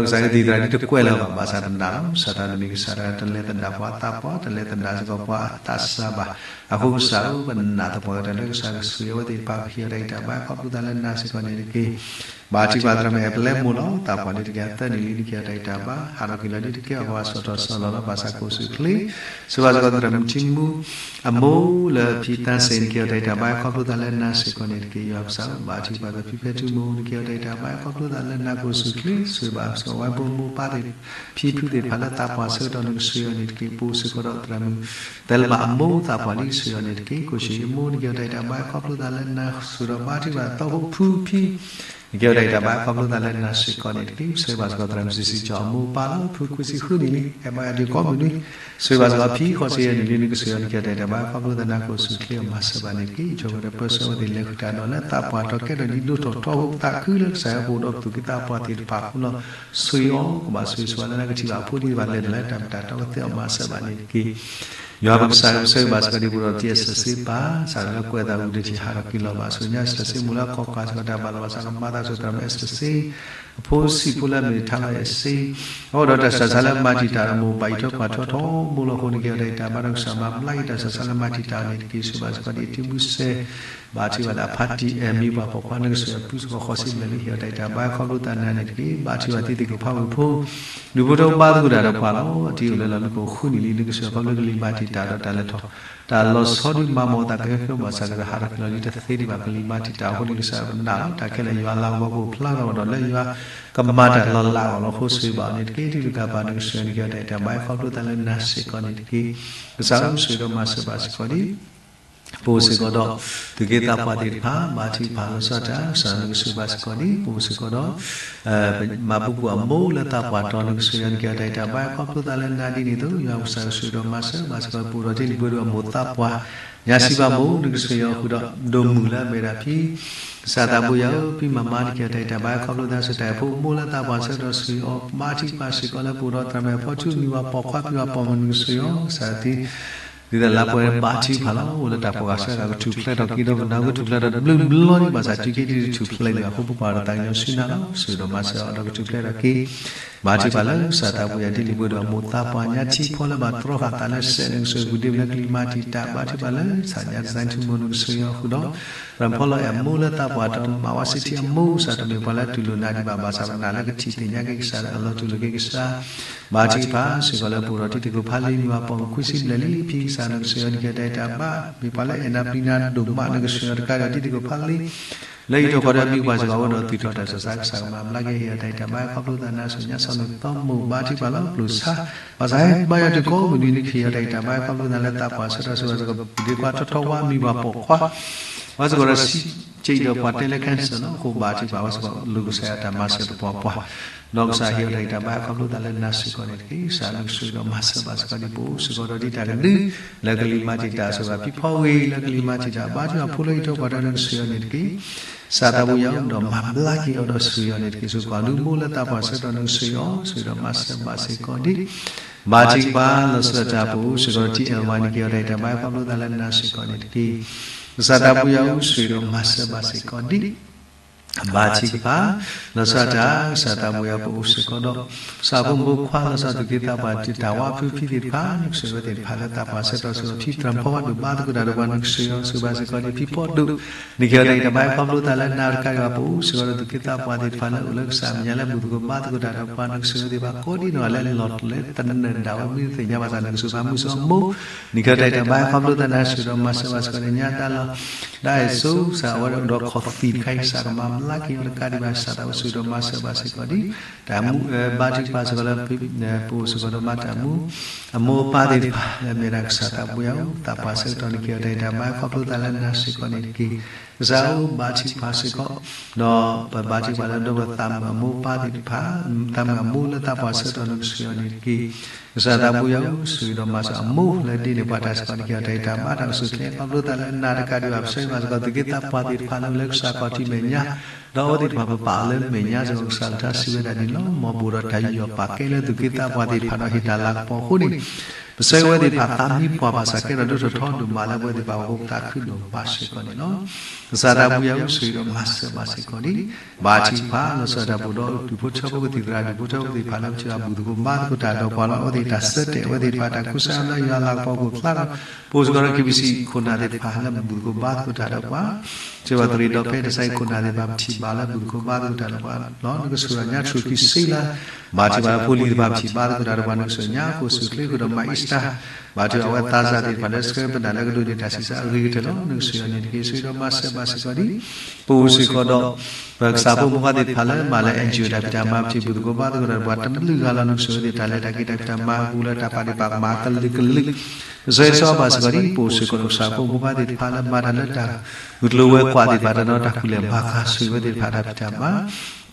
ကစၢ်ကသံၣ်သရၣ်ဒ်တကွဲးလၢၤဘၣ် ဘၣ်ဆၣ်ပနာ်လီၤ ကစၢ်သးန့ၣ်မ့ၢ်ကစၢ်တဂၤတလဲၤသဒၣ်ပှၤသးပှၢ် တလဲၤသဒၣ်စ့ၢ်ကီးပှၤအသးစၢ်ဘၣ် အဃိကစၢ်ဧၢ ပနာ်သပှၢ်ကတၢၢ်လၢကစၢ်ကဆိၣ်ဂ့ၤအဝဲသ့ၣ်တဖၣ် ကဟ့ၣ်အီၤတၢ်အံၤတၢ်ဘါ ခီဖျိသးလၢနၤစ့ၢ်ကီးန့ၣ်တက့ၢ် ဘါထုကဖၣ်သရၣ်မုၣ်အဲၣ်ပလဲမိၢ်လီၤ သးပှၢ်လံတကယၤသၢနံၣ်လံ နကဟ့ၣ်အီၤတၢ်အံၤတၢ်ဘါ ဟးထီၣ်က့ၤလီၤဒ်တကဲအီၤ ကဘၣ်ဆီၣ်ထွဲဆီၣ်လီၤလီၤ ဘၣ်ဆၣ်ကအိၣ်ဆူၣ်အိၣ်ချ့ ဆိၣ်ဂ့ၤဘၣ်စ့ၢ်ကီးသရၣ်မုၣ်ထံမူ အမိၢ်လၢဖံသးစ့ၣ် နကဟ့ၣ်အီၤတၢ်အံၤတၢ်ဘါ ခီဖျိသးလၢနၤစ့ၢ်ကီးန့ၣ်တက့ၢ် ယွၤပကစၢ်ဧၢ ဘါထုကဖၣ်သရၣ်ဖံဖဲထူမိၢ် နကဟ့ၣ်အီၤတၢ်အံၤတၢ်ဘါ ခီဖျိသးလၢနၤကအိၣ်ဆူၣ်အိၣ်ချ့ ဆိၣ်ဂ့ၤဘၣ်စ့ၢ်ကီးဝဲဖိမိၢ်ပၢ်သ့ၣ် ဖံဖုသ့ၣ်တဖၣ်လၢသးပှၢ်ဆၢကတီၢ် နကဆိၣ်ဂ့ၤအီၤန့ၣ်တက့ၢ် ပအိၣ်စ့ၢ်ကီးဒီးသရၣ်မုၣ် သဲလၢဘၣ်အမိၢ်သးပှၢ်လံ ဆိၣ်ဂ့ၤအီၤန့ၣ်တက့ၢ် ကိၣ်ဆံးအမိၢ် နကဟ့ၣ်အီၤတၢ်အံၤတၢ်ဘါ ခီဖျိသးလၢနၤ ဆိၣ်ဂ့ၤဒီးဘါထုကဖၣ်သီဖိဖုဖံ နကဟ့ၣ်အီၤတၢ်အံၤတၢ်ဘါ ခီဖျိသးလၢနၤစ့ၢ်ကီးန့ၣ်တက့ၢ် ဆိၣ်ဂ့ၤဘၣ်စ့ၢ်ကီးသရၣ်မုၣ်စံးစံးကၠီအမိၢ်ပၢ်လီၤ ဖုခွံဆံဃုနံၣ်လံ ဟဲဘါယွၤဒုးကိးမုၢ်နွံ ဆိၣ်ဂ့ၤဘၣ်စ့ၢ်ကီးဖံဃိးဆံယဲၢ်နံၣ်လံ နကဆိၣ်ဂ့ၤအီၤ နကဟ့ၣ်အီၤတၢ်အံၤတၢ်ဘါ ခီဖျိသးလၢနၤကအိၣ်ဆူၣ်အိၣ်ချ့အီၤ မၤစၢၤဘၣ်န့ၣ်တက့ၢ် ဆိၣ်ဂ့ၤဒီးပၢဆှၢအဝဲသ့ၣ်လဲၤဃုာ်တၢ်ဒီးလၢသးပှၢ်တီၤကဲထီၣ်ဒ်ဒိၣ်ထီၣ်ထီဘိ ပသးခုလၢကစၢ်ယွၤပအိၣ်ဒီးပသူၣ်က့သးပှၢ်သ့ၣ်တဖၣ်အဃိလီၤ ဆိၣ်ဂ့ၤအီၤ ကဘၣ်ဆိၣ်ဂ့ၤဆိၣ်ဝါလၢနကထံၣ်ဘၣ်အဖိသ့ၣ်တဖၣ်လဲၤတၢ်လၢတၢ်မ့ၢ်တၢ်တီကသ့အီၤ မၤစၢၤဘၣ်န့ၣ်တက့ၢ် ယွၤပကစၢ်ဧၢ ပဆၢဂ့ၤဘၣ်စ့ၢ်ကီးဒ်ပအိၣ်ဒီးတံၤအစၢ်စ့ပၢ် စးထီၣ်လၢကွဲးသးဝံၤဒီးထံၣ်ဟးထီၣ်က့ၤလီၤဘၣ် ဆိၣ်ညါစၢ်စ့မိၢ်လၢကီၢ်ကးစ့ၢ်ကီးတၢ်ဘၣ်လီၤဘၣ်စးကမၤသးဆိၣ်သရၣ်မုၣ်အဲစၢ်စ့ အဖိဆံးဖိလၢအမ့ၢ်ထါလီၤအဲၣ်စ့ အအိၣ်ဒီးတၢ်ဆူးတၢ်ဆါလၢမၤတံာ်တာ်အမိၢ် ဘၣ်အံးထွဲကွၢ်ထွဲထီဘိလီၤအဃိ နကဟ့ၣ်အီၤတၢ်အံၤတၢ်ဘါ ဒီးကစၢ်မၤဘျါက့ၤတၢ်ဆူးတၢ်ဆါလၢမၤတံာ်တာ်အီၤန့ၣ်တက့ၢ် ဆိၣ်ဂ့ၤဘၣ်စ့ၢ်ကီးဒ်အတံၤမုၢ်စဲ ဘါထုကဖၣ်လၢအဖါတံၢ်အဲၣ်မံၤပှၤပိာ်ခွါ နကဆိၣ်ဂ့ၤအပုၢ်စ့ၢ်ကီးဃိးဆံဘျဲၣ်လံ ဟ့ၣ်အီၤတၢ်အံၤတၢ်ဘါ ခီဖျိသးနၤန့ၣ်တက့ၢ် ဘါထုကဖၣ်သုသ့ၣ်ကဖၣ်ဝံၤဖိ ဒူၣ်ဖိထၢဖိဘါသကိးတၢ်ဒီးပှၤလီၤ အတံၤအိၣ်လၢလီၤနကအိၣ်ဃုနံၣ်လံ နကဆိၣ်ဂ့ၤခီဖျိကလံၤမၤတံာ်တာ်ဒီးတၢ်လဲၤထီၣ် တၢ်လီၤဆီဒုးမၤမီၢ်သးကဟဲဃ့ဘၣ်ဆၣ်ကရၢဟးထီၣ်က့ၤလီၤလံ တသ့ဒံးဘၣ်ကလံၤမၤတံာ်တာ်အဃိန့ၣ် ကစၢ်ပနာ်လီၤ တၢ်ခဲလၢာ်ယွၤလၤကပီၤကအိၣ်ဖျါထီၣ်ဒီးလၢယွၤ ကမၤတၢ်လီၤလးအီၤလီၤ ဃိဆိၣ်ဂ့ၤဘၣ်အီၤန့ၣ်တက့ၢ် တုၤတကးဘၣ် နကဆိၣ်ဂ့ၤအီၤ နကဟ့ၣ်အီၤတၢ်အံၤတၢ်ဘါ ခီဖျိသးလၢနၤစ့ၢ်ကီးန့ၣ်တက့ၢ် ကစၢ်ဧၢ ဆိၣ်ဂ့ၤဒီးမၤစၢၤဘၣ်စ့ၢ်ကီးဒ် ပအိၣ်စ့ၢ်ကီးဒီး သူၣ်က့သးပှၢ်သ့ၣ်တဖၣ် ဘါထုကဖၣ်လီၤဆီဒၣ်တၢ် ကစၢ်နကဆိၣ်ဂ့ၤဘၣ်စ့ၢ်ကီးဒ် ပအိၣ်စ့ၢ်ကီးဒီး မၤပူၤကွံာ်အမိၢ်လၢသးပှၢ်တီၤ နကဆိၣ်ဂ့ၤအီၤ နကဟ့ၣ်အီၤတၢ်အံၤတၢ်ဘါ ခီဖျိသးလၢနၤဒ်န့ၣ်အသိး ယွၤကစၢ်ကဆိၣ်ဂ့ၤဒီးမၤစၢၤဘၣ်စ့ၢ်ကီး ပအိၣ်ဒီးတ့ၢ်လံၤပှဲၤဒိၣ်အမိၢ်သးပှၢ် ညါစံးဘၣ်မိၢ် နကဆိၣ်ဂ့ၤအီၤဃုာ်ဒီး ဒိၣ်မုၢ်လၢအမဲာ်ဒၣ်ဖံ ကစၢ်သးဘိယွၤဧၢ ဖံမၤမၤ နကဟ့ၣ်အီၤတၢ်အံၤတၢ်ဘါ ခီဖျိသးစ့ၢ်ကီး တၢ်အံၤဖိမိၢ်လၢသးပှၢ်ဆၢကတီၢ် ဆိၣ်ဂ့ၤအီၤ ဘါထုကဖၣ်စ့ၢ်ကီးလၢပအိၣ်ဒီးသရၣ်မုၣ်အဖီထူ မံၤဝၤပိာ်ခွါ ဖံဝၤပိာ်မုၣ် နကဆိၣ်ဂ့ၤအီၤ ကစၢ်သ့ ဒ်သိးလၢပှဲၤဘါထုကဖၣ်လီၤ. အိၣ်လၢတၢ်ဖီၣ်ဃာ်ဆၢကတီၢ် ကထူၣ်ဖျဲးထီၣ်က့ၤဒီးပနၢ်ကထူၣ်ဖျဲးထီၣ်တဘျုးဘျီဒံးဘၣ်ဆၣ် တုၤက့ၤတုၤတထူၣ်ဖျဲးလံအဃိ ပပှၤဒီးသးကညီၤဆူနၤလီၤ. ဆိၣ်ဂ့ၤဒီးမၤစၢၤအီၤဒီးကထူၣ်ဖျဲးထီၣ်က့ၤ ဘါထုကဖၣ်လၢကစၢ်သးပူၤယၤဒ်လံာ်ပှဲၤဒီးအမိၢ်သးပှၢ်ညါထံဖီလၢဘၣ်တြီဃာ်သးလၢစဲး နကဆိၣ်ဂ့ၤပူၤဒ့ၣ်လၢကလံၤမၤတံာ်တာ် ဘါထုကဖၣ်လၢဆၣ်ညါတစဲးထူမိၢ် နကဆိၣ်ဂ့ၤအီၤဃုာ်ဒီး ရၢၣ်ဖီလီၤအဲၣ်အမိၢ်လၢသးပှၢ်တမၤဝါစံးထံအမိၢ် ကစၢ်တမ့ၢ်ပှၤလၢတူၢ်လိာ်နၤဒံးဘၣ် ဘၣ်ဆၣ်ပနာ်လၢကထံၣ်သ့ၣ်ညါက့ၤကစၢ်ဒီးအလီၤတူၢ်လိာ်က့ၤကစၢ် ဘါထုကဖၣ်စ့ၢ်ကီးလၢပအိၣ်ဒီးတံၤသကိးဖးလံ မုၢ်ဝါပိာ်မုၣ်ခွံဆံဘျဲၣ်လံ ဖံကစၢ် နကဆိၣ်ဂ့ၤအီၤ နကဟ့ၣ်အီၤတၢ်အံၤတၢ်ဘါ မ့ၢ်ပှၤလၢအဲၣ်နၤပျံၤနၤဒိၣ်မး နကဆိၣ်ဂ့ၤအီၤတကးဒံး တံၤသကိးဖးလံ လၢဟံၣ်ထိၣ်ဃီဒီးမံၤပှၢ်စ့ၢ်ကီး အိၣ်ဒီးသူၣ်ထီၣ်တၢ်ဆၢစး ကစၢ်ကမၤဘျါက့ၤ ဟ့ၣ်အီၤတၢ်အံၤတၢ်ဘါ ခီဖျိသးနၤဆိၣ်ညါစီၤနုာ်သီမိၢ် ဘါထုကဖၣ်လီၤ ပျိၢ်ဆါ ဘၣ်ဆၣ်ဟဲဘါယွၤတုၤကိးမုၢ်နံၤ နကဟ့ၣ်အီၤတၢ်အံၤတၢ်ဘါ ခီဖျိသးလၢသးပှၢ်ဆၢကတီၢ် ဆိၣ်ဂ့ၤဒီးကဒ့ခွါထီထီဝါ မံၤပှၢ်ပိာ်ခွါ ဝဲစ့ၢ်ကီးဒီးစံးက့ၤဒီးပှၤတဲလၢ cancer လီၤ. အဃိဘါထုကဖၣ်ဝဲစ့ၢ်ကီး လိာ်ကစၢ်ယွၤတၢ်မၤစၢၤသပှၢ်ပှၢ် ဒီးကစၢ်ဟ့ၣ်အီၤတၢ်အံၤတၢ်ဘါ ခီဖျိသးလၢနၤစ့ၢ်ကီးန့ၣ်တက့ၢ်. ကစၢ်နကဆိၣ်ဂ့ၤဒီးမၤစၢၤဘၣ်စ့ၢ်ကီးဒံး ပအိၣ်စ့ၢ်ကီးဒီးဒ်တၢ်ကဒု လၢကလံၤမၤတံာ်တာ်အစိၤဘၣ် ဖံဖီဂ့ၤ လၢကလံၤမၤတံာ်တာ် ဘါထုကဖၣ်ဖိလၢဟံၣ်ထိၣ်ဃီဒီး နကဆိၣ်ဂ့ၤအီၤန့ၣ်တက့ၢ်. ကစၢ်သးပူၤယၤအိၣ်ဒီးမၤဘျါက့ၤအီၤဒီးဆိၣ်ဂ့ၤအီၤန့ၣ်တက့ၢ်. ဆိၣ်ဂ့ၤအီၤဒုးမိၢ်လၢသးပှၢ်ဆၢကတီၢ် နကဆိၣ်ဂ့ၤအီၤ ဆိၣ်ဂ့ၤဒီးမၤစၢၤဘၣ်စ့ၢ်ကီးဒံး ဘါထုကဖၣ် လီၤဆီဒၣ်တၢ် ပအိၣ်စ့ၢ်ကီးဒီး ထံအဲၣ်ဝါ နကဟ့ၣ်အီၤတၢ်အံၤတၢ်ဘါ ခီဖျိသးလၢနၤစ့ၢ်ကီးန့ၣ်တက့ၢ်. ကစၢ်သးပူၤယၤအိၣ် ဆိၣ်ဂ့ၤဒီးမၤစၢၤဘၣ်စ့ၢ်ကီးဒံး ဘါထုကဖၣ် လီၤဆီဒၣ်တၢ် ကစၢ်သးပူၤယၤပအိၣ်စ့ၢ်ကီးဒီး ကစၢ်ဖိမုၣ်ဖိခွါ လီၤဆီဒၣ် သူၣ်က့သးပှၢ်တံာ်တာ်ဝါဖုဖံသ့ၣ်တဖၣ် နကဆိၣ်ဂ့ၤဝဲသ့ၣ်တဖၣ်လၢသးပှၢ်ဆၢကတီၢ်ဆိၣ်ဂ့ၤ ဖံသရၣ်ဖီဝါဒိၣ်ဘါသကိးတၢ်ဒီးပှၤ နကဆိၣ်ဂ့ၤအီၤဆိၣ်ဂ့ၤဘၣ်စ့ၢ်ကီးဒံး ဖံဖီဒိၣ် နကဟ့ၣ်အီၤတၢ်အံၤတၢ်ဘါ ခီဖျိသးလၢနၤတကးဒံးဘၣ် ပအိၣ်စ့ၢ်ကီးဒီးသူၣ်က့သးပှၢ်သ့ၣ်တဖၣ်လၢအိၣ်လၢကစၢ်မဲာ်ညါလၢဘူၣ်သကိးဘါသကိးတၢ်ဒီးပှၤ နကဆိၣ်ဂ့ၤဝဲသ့ၣ်တဖၣ်ကိးဒံနီၢ်ဂၤလၢလီၤလၢတနၢၤဒၣ်ဝဲ မ့ၢ်သ့ၣ်ညါဘၣ်ဆၣ် နကဆိၣ်ဂ့ၤမုၢ်ဆိၣ်ဂ့ၤအမိၢ် နကဟ့ၣ်အီၤတၢ်အံၤတၢ်ဘါ ခီဖျိသးနၤဆိၣ်ဂ့ၤဒီးမၤစၢၤဘၣ်စ့ၢ်ကီးန့ၣ် ညါတၢ်လီၤ ဒၣ်အဲၣ်ဆိ ကစၢ်အဝဲဒီးခီၣ်သံၣ်တခါအံၤ ကစၢ်ကမၤဘျါက့ၤအီၤတကးဒံးဘၣ် ကစၢ်သးပူၤဆိၣ်ဂ့ၤဒီးမၤစၢၤဘၣ်စ့ၢ်ကီးဒံး တၢ်မူဘါထုကဖၣ်စ့ၢ်ကီးလၢ ပအိၣ်စ့ၢ်ကီးဒီးမၤတၢ်မူ အမိၢ်အပၢ်သ့ၣ်တဖၣ်လၢအမ့ၢ်ဒၣ်ကစၢ်သးပူၤယၤအိၣ် သးပှၢ်ဆၢကတီၢ် နကဟ့ၣ်အီၤတၢ်အံၤတၢ်ဘါ ခီဖျိသးလၢနၤစ့ၢ်ကီးန့ၣ်တက့ၢ်. ကစၢ်အိၣ်ဘါထုကဖၣ်စ့ၢ်ကီး ဒီးပဘါထုကဖၣ်လၢဒီပုၢ်ဝဲၢ်သးမုၣ်အမိၢ်အပၢ်သ့ၣ်တဖၣ် သးမုၣ်အမိၢ်လၢသးပှၢ်ဆၢကတီၢ် နကဆိၣ်ဂ့ၤအီၤန့ၣ်တက့ၢ်. ကစၢ်သးပူၤယၤအိၣ် ဆိၣ်ဂ့ၤဒီးမၤစၢၤအမိၢ်လၢဒ်န့ၣ်ပှၤတၢ်စ့ၢ်ကီး နကဟ့ၣ်အီၤတၢ်အံၤတၢ်ဘါတၢ်အိၣ်ဆူၣ်အိၣ်ချ့ ခီဖျိသးလၢနၤတကးဒံးဘၣ် ပဆၢဂ့ၤဘၣ်စ့ၢ်ကီး သူၣ်က့သးပှၢ်သ့ၣ်တဖၣ်လၢအိၣ်လၢကစၢ်ခီၣ်ထံးမဲာ်ညါ ဒီးအဝဲသ့ၣ်တဖၣ်ပပာ်အီၤလၢမဲာ်ညါစ့ၢ်ကီး ကစၢ်ကထါစံးဝဲဒၣ်န့ၣ်လီၤ. မ်ပအိၣ်ဒီးတၢ်ယူးယီၣ်ပာ်ကဲလၢသူၣ်က့သးပှၢ်သ့ၣ်တဖၣ်ဒီးဟ့ၣ်တၢ်လၤကပီၤအဃိန့ၣ် ပဆၢဂ့ၤဝဲသ့ၣ်တဖၣ်သးမံပှၢ်ဘၣ်ဆၣ် ကဲထီၣ်ဒိၣ်ထီၣ်ထီဒိၣ်မးလၢပဝဲသ့ၣ်တဖၣ်အဃိ ပသးခုဒိၣ်မးစ့ၢ်ကီးန့ၣ်လီၤ. ကစၢ်သးပူၤယၤအိၣ် ဆိၣ်ဂ့ၤဒီးမၤစၢၤဘၣ်စ့ၢ်ကီးဒံး ဘါထုကဖၣ် လီၤဆီဒၣ်တၢ် ပအိၣ်ဒီးဒူၣ်ဖိထၢဖိကသံၣ်သရၣ် ဒူၣ်ဖိထၢဖိသ့ၣ်တဖၣ်လၢ ပထံၣ်ဘၣ်ဘူၣ်သကိးဘါသကိးတၢ်ဒီးပှၤလီၤ. အဝဲသ့ၣ်တၢ်ဆၢတဲာ် အဝဲသ့ၣ်တဖၣ်တၢ်ကူစါလၢယွၤလၤကပီၤအခိၣ်ဖျါဒီး ပအိၣ်စ့ၢ်ကီးဒီး KBC ခိၣ်နၢ်သ့ၣ်တဖၣ်လၢဘူၣ်သကိးဘါသကိးတၢ်ဒီးပှၤ စ့ၢ်ကီးသရ့ၤဒီးဖဲတၢ်ဆါဟံၣ်ခိၣ်နၢ်သ့ၣ်တဖၣ် ပထံၣ်ဘၣ်လၢဘူၣ်သကိးဘါသကိးတၢ်ဒီးပှၤလီၤ. နကဆိၣ်ဂ့ၤညါထရူၣ်ခံစ့လါ ဘါထုကဖၣ်လၢဖိလံၤသ့ၣ်တဖၣ် ပထံၣ်ဘါသကိးတၢ်ဒီးပှၤ နကဆိၣ်ဂ့ၤညါ ကအိၣ်ဆူၣ်အိၣ်ချ့ဃုာ်ဒီးမၤအံစတၢ် ဘါထုကဖၣ်အဝဲသးစၢ်သ့ၣ်တဖၣ်လၢဆှၢပနၢ်လၢကဒိးန့ၢ်တၢ်ဆံးစၢ်အဂ့ၤကတၢၢ်လီၤ. နကဆိၣ်ဂ့ၤအီၤန့ၣ်တက့ၢ်. ဆိၣ်ဂ့ၤဒီးမၤစၢၤဘၣ်စ့ၢ်ကီးဒံး ပအိၣ်စ့ၢ်ကီးဒီး ပကစၢ်ဖိမုၣ်ဖိသ့ၣ်တဖၣ်လၢမၤလၢ NGO တၢ်ဖံးတၢ်မၤ ပထံၣ်ဘူၣ်သကိးဘါသကိးတၢ်ဒီးပှၤတဘျုးဂၤလီၤ. နကဆိၣ်ဂ့ၤသ့ၣ်တဖၣ်လၢတၢ်က့ၤတၢ်ဖံးတၢ်မၤအပူၤလၢတၢ်ပာ်ဒ့ၣ်ပာ်ကမၣ်ကလုာ်ကလုာ် ကဆိၣ်ဂ့ၤဆိၣ်ဘၣ်စ့ၢ်ကီးဒံး ပအိၣ်စ့ၢ်ကီးဒီးကစၢ်ဖိမုၣ်ဖိသ့ၣ်တဖၣ်လၢမၤတၢ်လၢတၢ်ဂုာ်ကျိၤဝဲၤကွာ်သ့ၣ်တဖၣ် တနီၤတၢ်ကူၣ်လဲၤမၤဃါ ဆိၣ်ဂ့ၤဝဲသ့ၣ်တဖၣ်တၢ်ဖံးတၢ်မၤ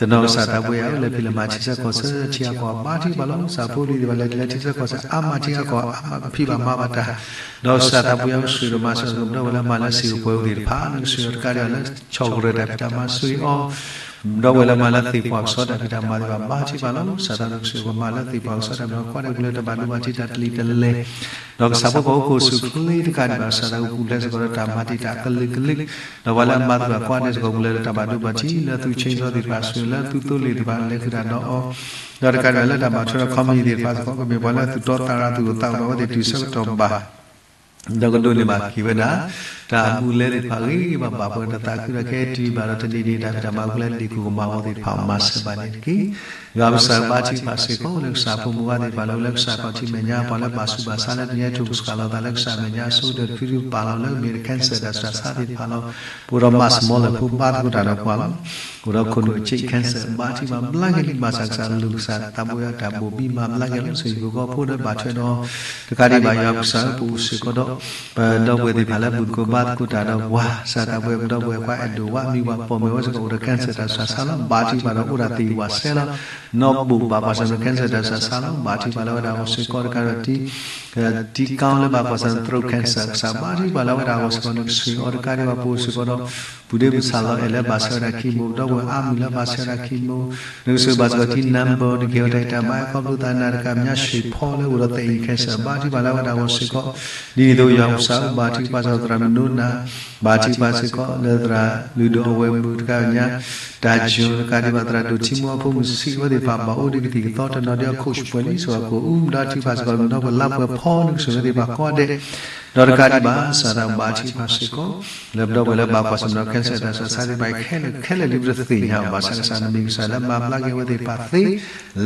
တနီၤကစၢ်သးပှဲၤအါ လဲၤဖံးလဲၤမၤထံဆၢကီၢ်ဆၢ ထံဂၤကီၢ်ဂၤ ဘါထုကဖၣ်လီၤ. ကစၢ်ဖိလံၤသ့ၣ်တဖၣ်လဲၤတုၤလၢထံဆၢကီၢ်ဆၢ အါမးထံဂၤကီၢ်ဂၤ အါမးကဖံးဘၣ်မၤဘၣ်တၢ် ဒီးကစၢ်သးပှဲၤအါ ဆိၣ်ဂ့ၤဒီးမၤစၢၤ ပဒီပုၢ်ဝဲၢ်လၢမၤလၢစံာ်ပှဲၤအူသ့ၣ်တဖၣ် နကဆိၣ်ဂ့ၤအီၤတကးဒံးဘၣ်လၢ ဆီၣ်ကရၢၢ်တၢ်ဖံးတၢ်မၤ ဆိၣ်ဂ့ၤအီၤ ပဒီပုၢ်ဝဲၢ်လၢမၤလၢသ့ၣ်ပှၢ်ကစီၣ်တၢ်ဖံးတၢ်မၤသ့ၣ်တဖၣ် ဘါထုကဖၣ်လီၤ. ကစၢ်သးနကဆိၣ်ဂ့ၤပှၤမၤလၢသ့ၣ်ပှၢ်ကစီၣ်တၢ်ဖံးတၢ်မၤ ကွၢ်ဒဲးပူၤလၢတၢ်ဘၣ်ဒိဘၣ်ထံးတၢ်တလံၤတလဲၢ် ဒီးကစၢ်ဖိပှၤဟီၣ်ခိၣ်အိၣ်ဆူၣ်အိၣ်ချ့တကးဒံးဘၣ် ကစၢ်သးကပူၤဖျဲးစ့ၢ်ကီးဒီးတၢ်မၤတံာ်တာ်ကလုာ်ကလုာ် ဒီးပှၤလၢအမၤသကိးကွၢ်ဒဲးစ့ၢ်ကီးပူၤလၢတၢ်ဘၣ်ဒိဘၣ်ထံး လၢသူၣ်ဆ့ၣ်နီၤသ့ၣ်တဖၣ် ဆိၣ်ဂ့ၤလၢသူသိလ့ၣ်သ့ၣ်တဖၣ် လဲၤဃုာ်တၢ်ဒီးအီၤ ဒီးတကးဒံးဘၣ်လၢတၢ်ဘၣ်ထွဲဒီးခီပနံၣ်သ့ၣ်တဖၣ်စ့ၢ်ကီး ကမ့ၢ်ပှၤလၢသူၣ်တီသးရၤ သူၣ်အိၣ်သးအိၣ်ဒီးအဝဲသ့ၣ်တုၤဆၢကတီၢ်ဘၣ် ဒီးကဒိးန့ၢ်ဘၣ်က့ၤဝဲဒၣ် တၢ်အမူးအလဲသ့ၣ်တဖၣ်ဂ့ၤဂ့ၤဘၣ်ဘၣ် ပှၤဒီးသးခုဒီးခဲအံၤတုၤဘၣ်ဒီးတနံၤန့ၣ် တၢ်ဖံးတၢ်မၤအပူၤလၢလံာ်ခိၣ်ကမၤဝဲသ့ၣ်တဖၣ် မၤစၢၤဘၣ်န့ၣ်တက့ၢ်. ယွၤပစၢ်ဘါထုကဖၢ်စ့ၢ်ကီး လၢကစၢ်ဖိမုၣ်ဖိသ့ၣ်တဖၣ်လၢ လၢကစၢ်ခီၣ်ထံးမဲာ်ညါ ပှၤလၢဘၣ်ဆူးဘၣ်ဆါလၢပညဲထိၣ်ပစှၤလီၤသးလၢကစၢ်မဲာ်ညါ အဆိကတၢၢ်တဖုဖုပာ်လီၤလၢမ့ၢ် cancer တၢ်စှၤဆါသ့ၣ်တဖၣ်လီၤ. ပအိၣ်ဒီးမၤစမီလၢဖိဘါသကိးတၢ်ဒီးပှၤလီၤ. အိၣ်ဒီးခိၣ်နူာ်အဆံး cancer ဘါထုကဖၢ်ဘျါက့ၤလံ ဘၣ်ဆၣ်ကစၢ်လိၤကစၢ်သးဘိယွၤတၢ်ဘိးဘံမၤဘျါက့ၤလီၤ. စံးပကီၢ်ဖိဒီးဘၣ်ထွဲဒီး တကးဒံးဘၣ်ယွၤပကစၢ်ဧၢ ပအိၣ်စ့ၢ်ကီးဒီး ပဒီပုၢ်ဝဲၢ်သ့ၣ်တဖၣ်လၢဘူၣ်သကိးဘါသကိးတၢ်ဒီးပှၤ ကစၢ်သးပှဲၤပဒီပုၢ်ဝဲၢ်ခွါအဲၣ်ဒိးဝါ မံၤဝဲပိာ်မုၣ်ဝဲစ့ၢ်ကီး အိၣ်ဒီး cancer တၢ်စှၤဆါလီၤ. ဘါထုကဖၣ်ဒီးအိၣ်ဒၣ်သ့ၣ်ဝးစဲလီၤ. နီၢ်ဘူၣ်ဘၣ်ကွၢ်ဆၢၣ်မဲာ် cancer တၢ်စှၤဆါလီၤ. ဘါထုကဖၣ်လၢဝဲဒၣ်အိၣ်စ့ၢ်ကီးတကးဒီးတံၤ ထံကီၢ်လၢဘၣ်ကွၢ်ဆၢၣ် throat cancer ကစၢ်ဘါထုကဖၣ်လၢအဝဲဒၣ်အဂီၢ်စ့ၢ်ကီး နကဆိၣ်ဂ့ၤအီၤတကးဒံးဘၣ် ပအိၣ်စ့ၢ်ကီးဒီး ပုၢ်ဒ့မုၣ်ဆၣ်လီၤအဲၣ်လၢဘၣ်ဆၢဝဲဒၣ် chemo ဒီပုၢ်ဝဲၢ်အါမုၢ်လၢဘၣ်ဆၢဝဲဒၣ် chemo နကဆိၣ်ဂ့ၤဘၣ်စ့ၢ်ကီးထံ number နကဟ့ၣ်အီၤတၢ်ဂံၢ်တၢ်ဘါ ခီဖျိသးနၤတကး မၠါရွှ့ၣ်ဖီလၢအိၣ်ဒီးသဲးအံၤ cancer ဘါထုကဖၣ်လၢအဝဲဒၣ်အဂီၢ်စ့ၢ်ကီး ဒ်န့ၣ်အသိးယွၤကစၢ်ဧၢ ဘါထုကဖၣ်စ့ၢ်ကီးသရၣ်မုၣ်နိနၤ ဘါထုကဖၣ်စ့ၢ်ကီးလၢသရၣ်လုၢ်ဒိၣ်အဝဲၢ်မုၣ်တကးညါ တၢ်ယိၤတကးဒံးဘၣ် သရၣ်ဒိၣ်ထံမူအဖိမုၣ်ဆံးအဝဲသ့ၣ်တဖၣ် ဘၣ်အိၣ်ဒံးကသံၣ်ကသီတနီၤဒ်အ coach ပှဲၤလံ စ့ၢ်ကီး ကိးအူဒီးထုကဖၣ်စ့ၢ်ကီးမုၢ်ဒီပုၢ်ဝဲၢ်လါပှဲၤဖီ နကဆိၣ်ဂ့ၤအဝဲသ့ၣ်တဖၣ်ကိးဂၤဒဲး ဒီးတကးဒံးဘၣ် စးထီၣ်ဘါထုကဖၣ်စ့ၢ်ကီး လၢပဒီပုၢ်ဝဲၢ်လၢဘၣ်ကွၢ်ဆၢၣ်မဲာ်ဒီး cancer တၢ်ဆူးတၢ်ဆါသ့ၣ်တဖၣ်ခဲလၢာ်ခဲလၢာ်လံ ပတသ့ၣ်ညါဘၣ်ဆၣ်ကစၢ် နမ့ၢ်ကစၢ်လၢမၤဘျါက့ၤအဝဲသ့ၣ်တဖၣ်သ့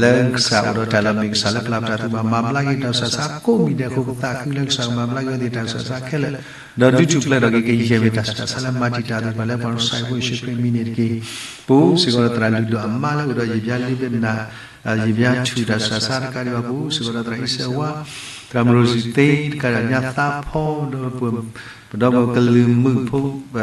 လၢကစၢ်အိၣ်ဒီးတၢ်လၢမ့ၢ်ကစၢ်လၢပျၢ်ပတၢ်သူၣ်ဘၣ် မၤဘျါက့ၤတၢ်ဆူးတၢ်ဆါကိးမံၤဒဲးအဃိ ပသးခုလၢကစၢ်ကမၤဘျါက့ၤအဝဲသ့ၣ်တၢ်ဆူးတၢ်ဆါခဲလၢာ် ဒီးဒုးထူၣ်ဖျဲးထီၣ်က့ၤ ကယဲၢ်မ့ၢ်တၢ်ဆူးတၢ်ဆါလၢမၤတံာ်တာ်သ့ၣ်တဖၣ်လၢပှၤကစၢ်ဖိယ့ၣ်ၡူးခရံာ်အမံၤန့ၣ်တက့ၢ်. ပအိၣ်စ့ၢ်ကီးဒီးသရၣ်လုၢ်ဒိၣ်အမါလၢအိၣ်ဒီးယံာ်ဘျါလ့ဘ့နၤ ယံာ်ဘျါထူၣ်တၢ်ဆူးတၢ်ဆါတကးဒံးဘၣ် ပအိၣ်စ့ၢ်ကီးဒီးသရၣ်အံၤစဲးဝါ သရၣ်မရိစံသ့တကးဒံး ညါသးဖီဒီး ပဒီပုၢ်ဝဲၢ်ကလုာ်မုၣ်ဖိ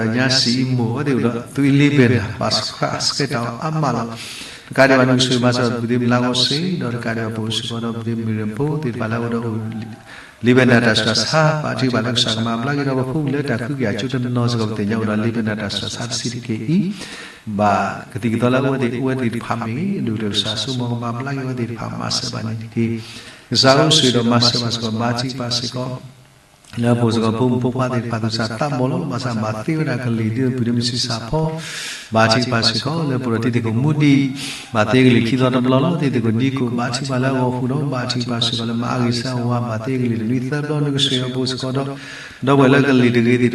ညါစံးအံၤမိၢ်ဝဲသ့ၣ်အိၣ်ဒီး သွံလ့ဘ့နၤ ဘၣ်ဆၣ်ဆှဲတၢ်အီၤအါမးလီၤ. တကးဒံးဘၣ် နကဆိၣ်ဂ့ၤမၤစၢၤဘၣ်ပုၢ်ဒ့မုၣ်လါဂီၤစ့ၢ် ဒီးတကးဒံးဘၣ် ပအိၣ်စ့ၢ်ကီးဒီးပုၢ်ဒ့မုၣ်ရ့ၣ်ဖိသ့ၣ်တဖၣ်လၢအိၣ်ဒီး လ့ဘ့နၤတၢ်ဆူးတၢ်ဆါ ဘါထုကဖၣ်လၢကစၢ်ကမၤဘျါက့ၤဒီး ပဖိလၢတၢ်ကဟုကယာ်ကၠိတနီၤစ့ၢ်ကီး ပသ့ၣ်ညါအိၣ်ဒီးလ့ဘ့နၤတၢ်ဆူးတၢ်ဆါတဆံးတက့ၢ်အံၤ ဘၣ်ကသံၣ်ကသီလၢအဝဲသ့ၣ်အိၣ်ဝဲသ့ၣ်တဖၣ်မ့ၢ်ဂ့ၤ ဒိၣ်ကတၢၢ်ကစၢ်ဆိကမိၣ်ကမၤဘျါက့ၤအဝဲသ့ၣ်တဖၣ် မၤစၢၤဘၣ်န့ၣ်တက့ၢ်. ကစၢ်အိၣ်ဆိၣ်ဂ့ၤဒီးမၤစၢၤဘၣ်စ့ၢ်ကီး ဘါထုကဖၣ်စ့ၢ်ကီး လၢပအိၣ်စ့ၢ်ကီးဖိမုၣ်ဖိခွါသ့ၣ်တဖၣ် သူၣ်စၢ်သးဘီၣ်လီၤ ဘၣ်ဆၣ်ဘၣ်သ့ဝဲဒၣ်ကလံၤဒ်သိးပုၢ်ဒ့မုၣ်ဆံးစၢ်ဖီ ဘါထုကဖၣ်စ့ၢ်ကီး လၢပအိၣ်ဒီးတံၤသကိးမူဒံး ဘၣ်သ့ကလံၤခံသီတဘျီလီၤ တံၤသကိးဒံကိး ဘါထုကဖၣ်လၢအဂီၢ်ဃုာ်ဒီး ဘါထုကဖၣ်စ့ၢ်ကီးလၢမၤအါဂံၢ်စၢ်ဝါ ဘၣ်သ့ကလံၤတနွံသၢဘျီ နကဆိၣ်ဂ့ၤအီၤ ပအိၣ်စ့ၢ်ကီးဒီး ဒီပုၢ်ဝဲၢ်လၢကလံၤတဂ့ၤသ့ၣ်တဖၣ် ဘါထုကဖ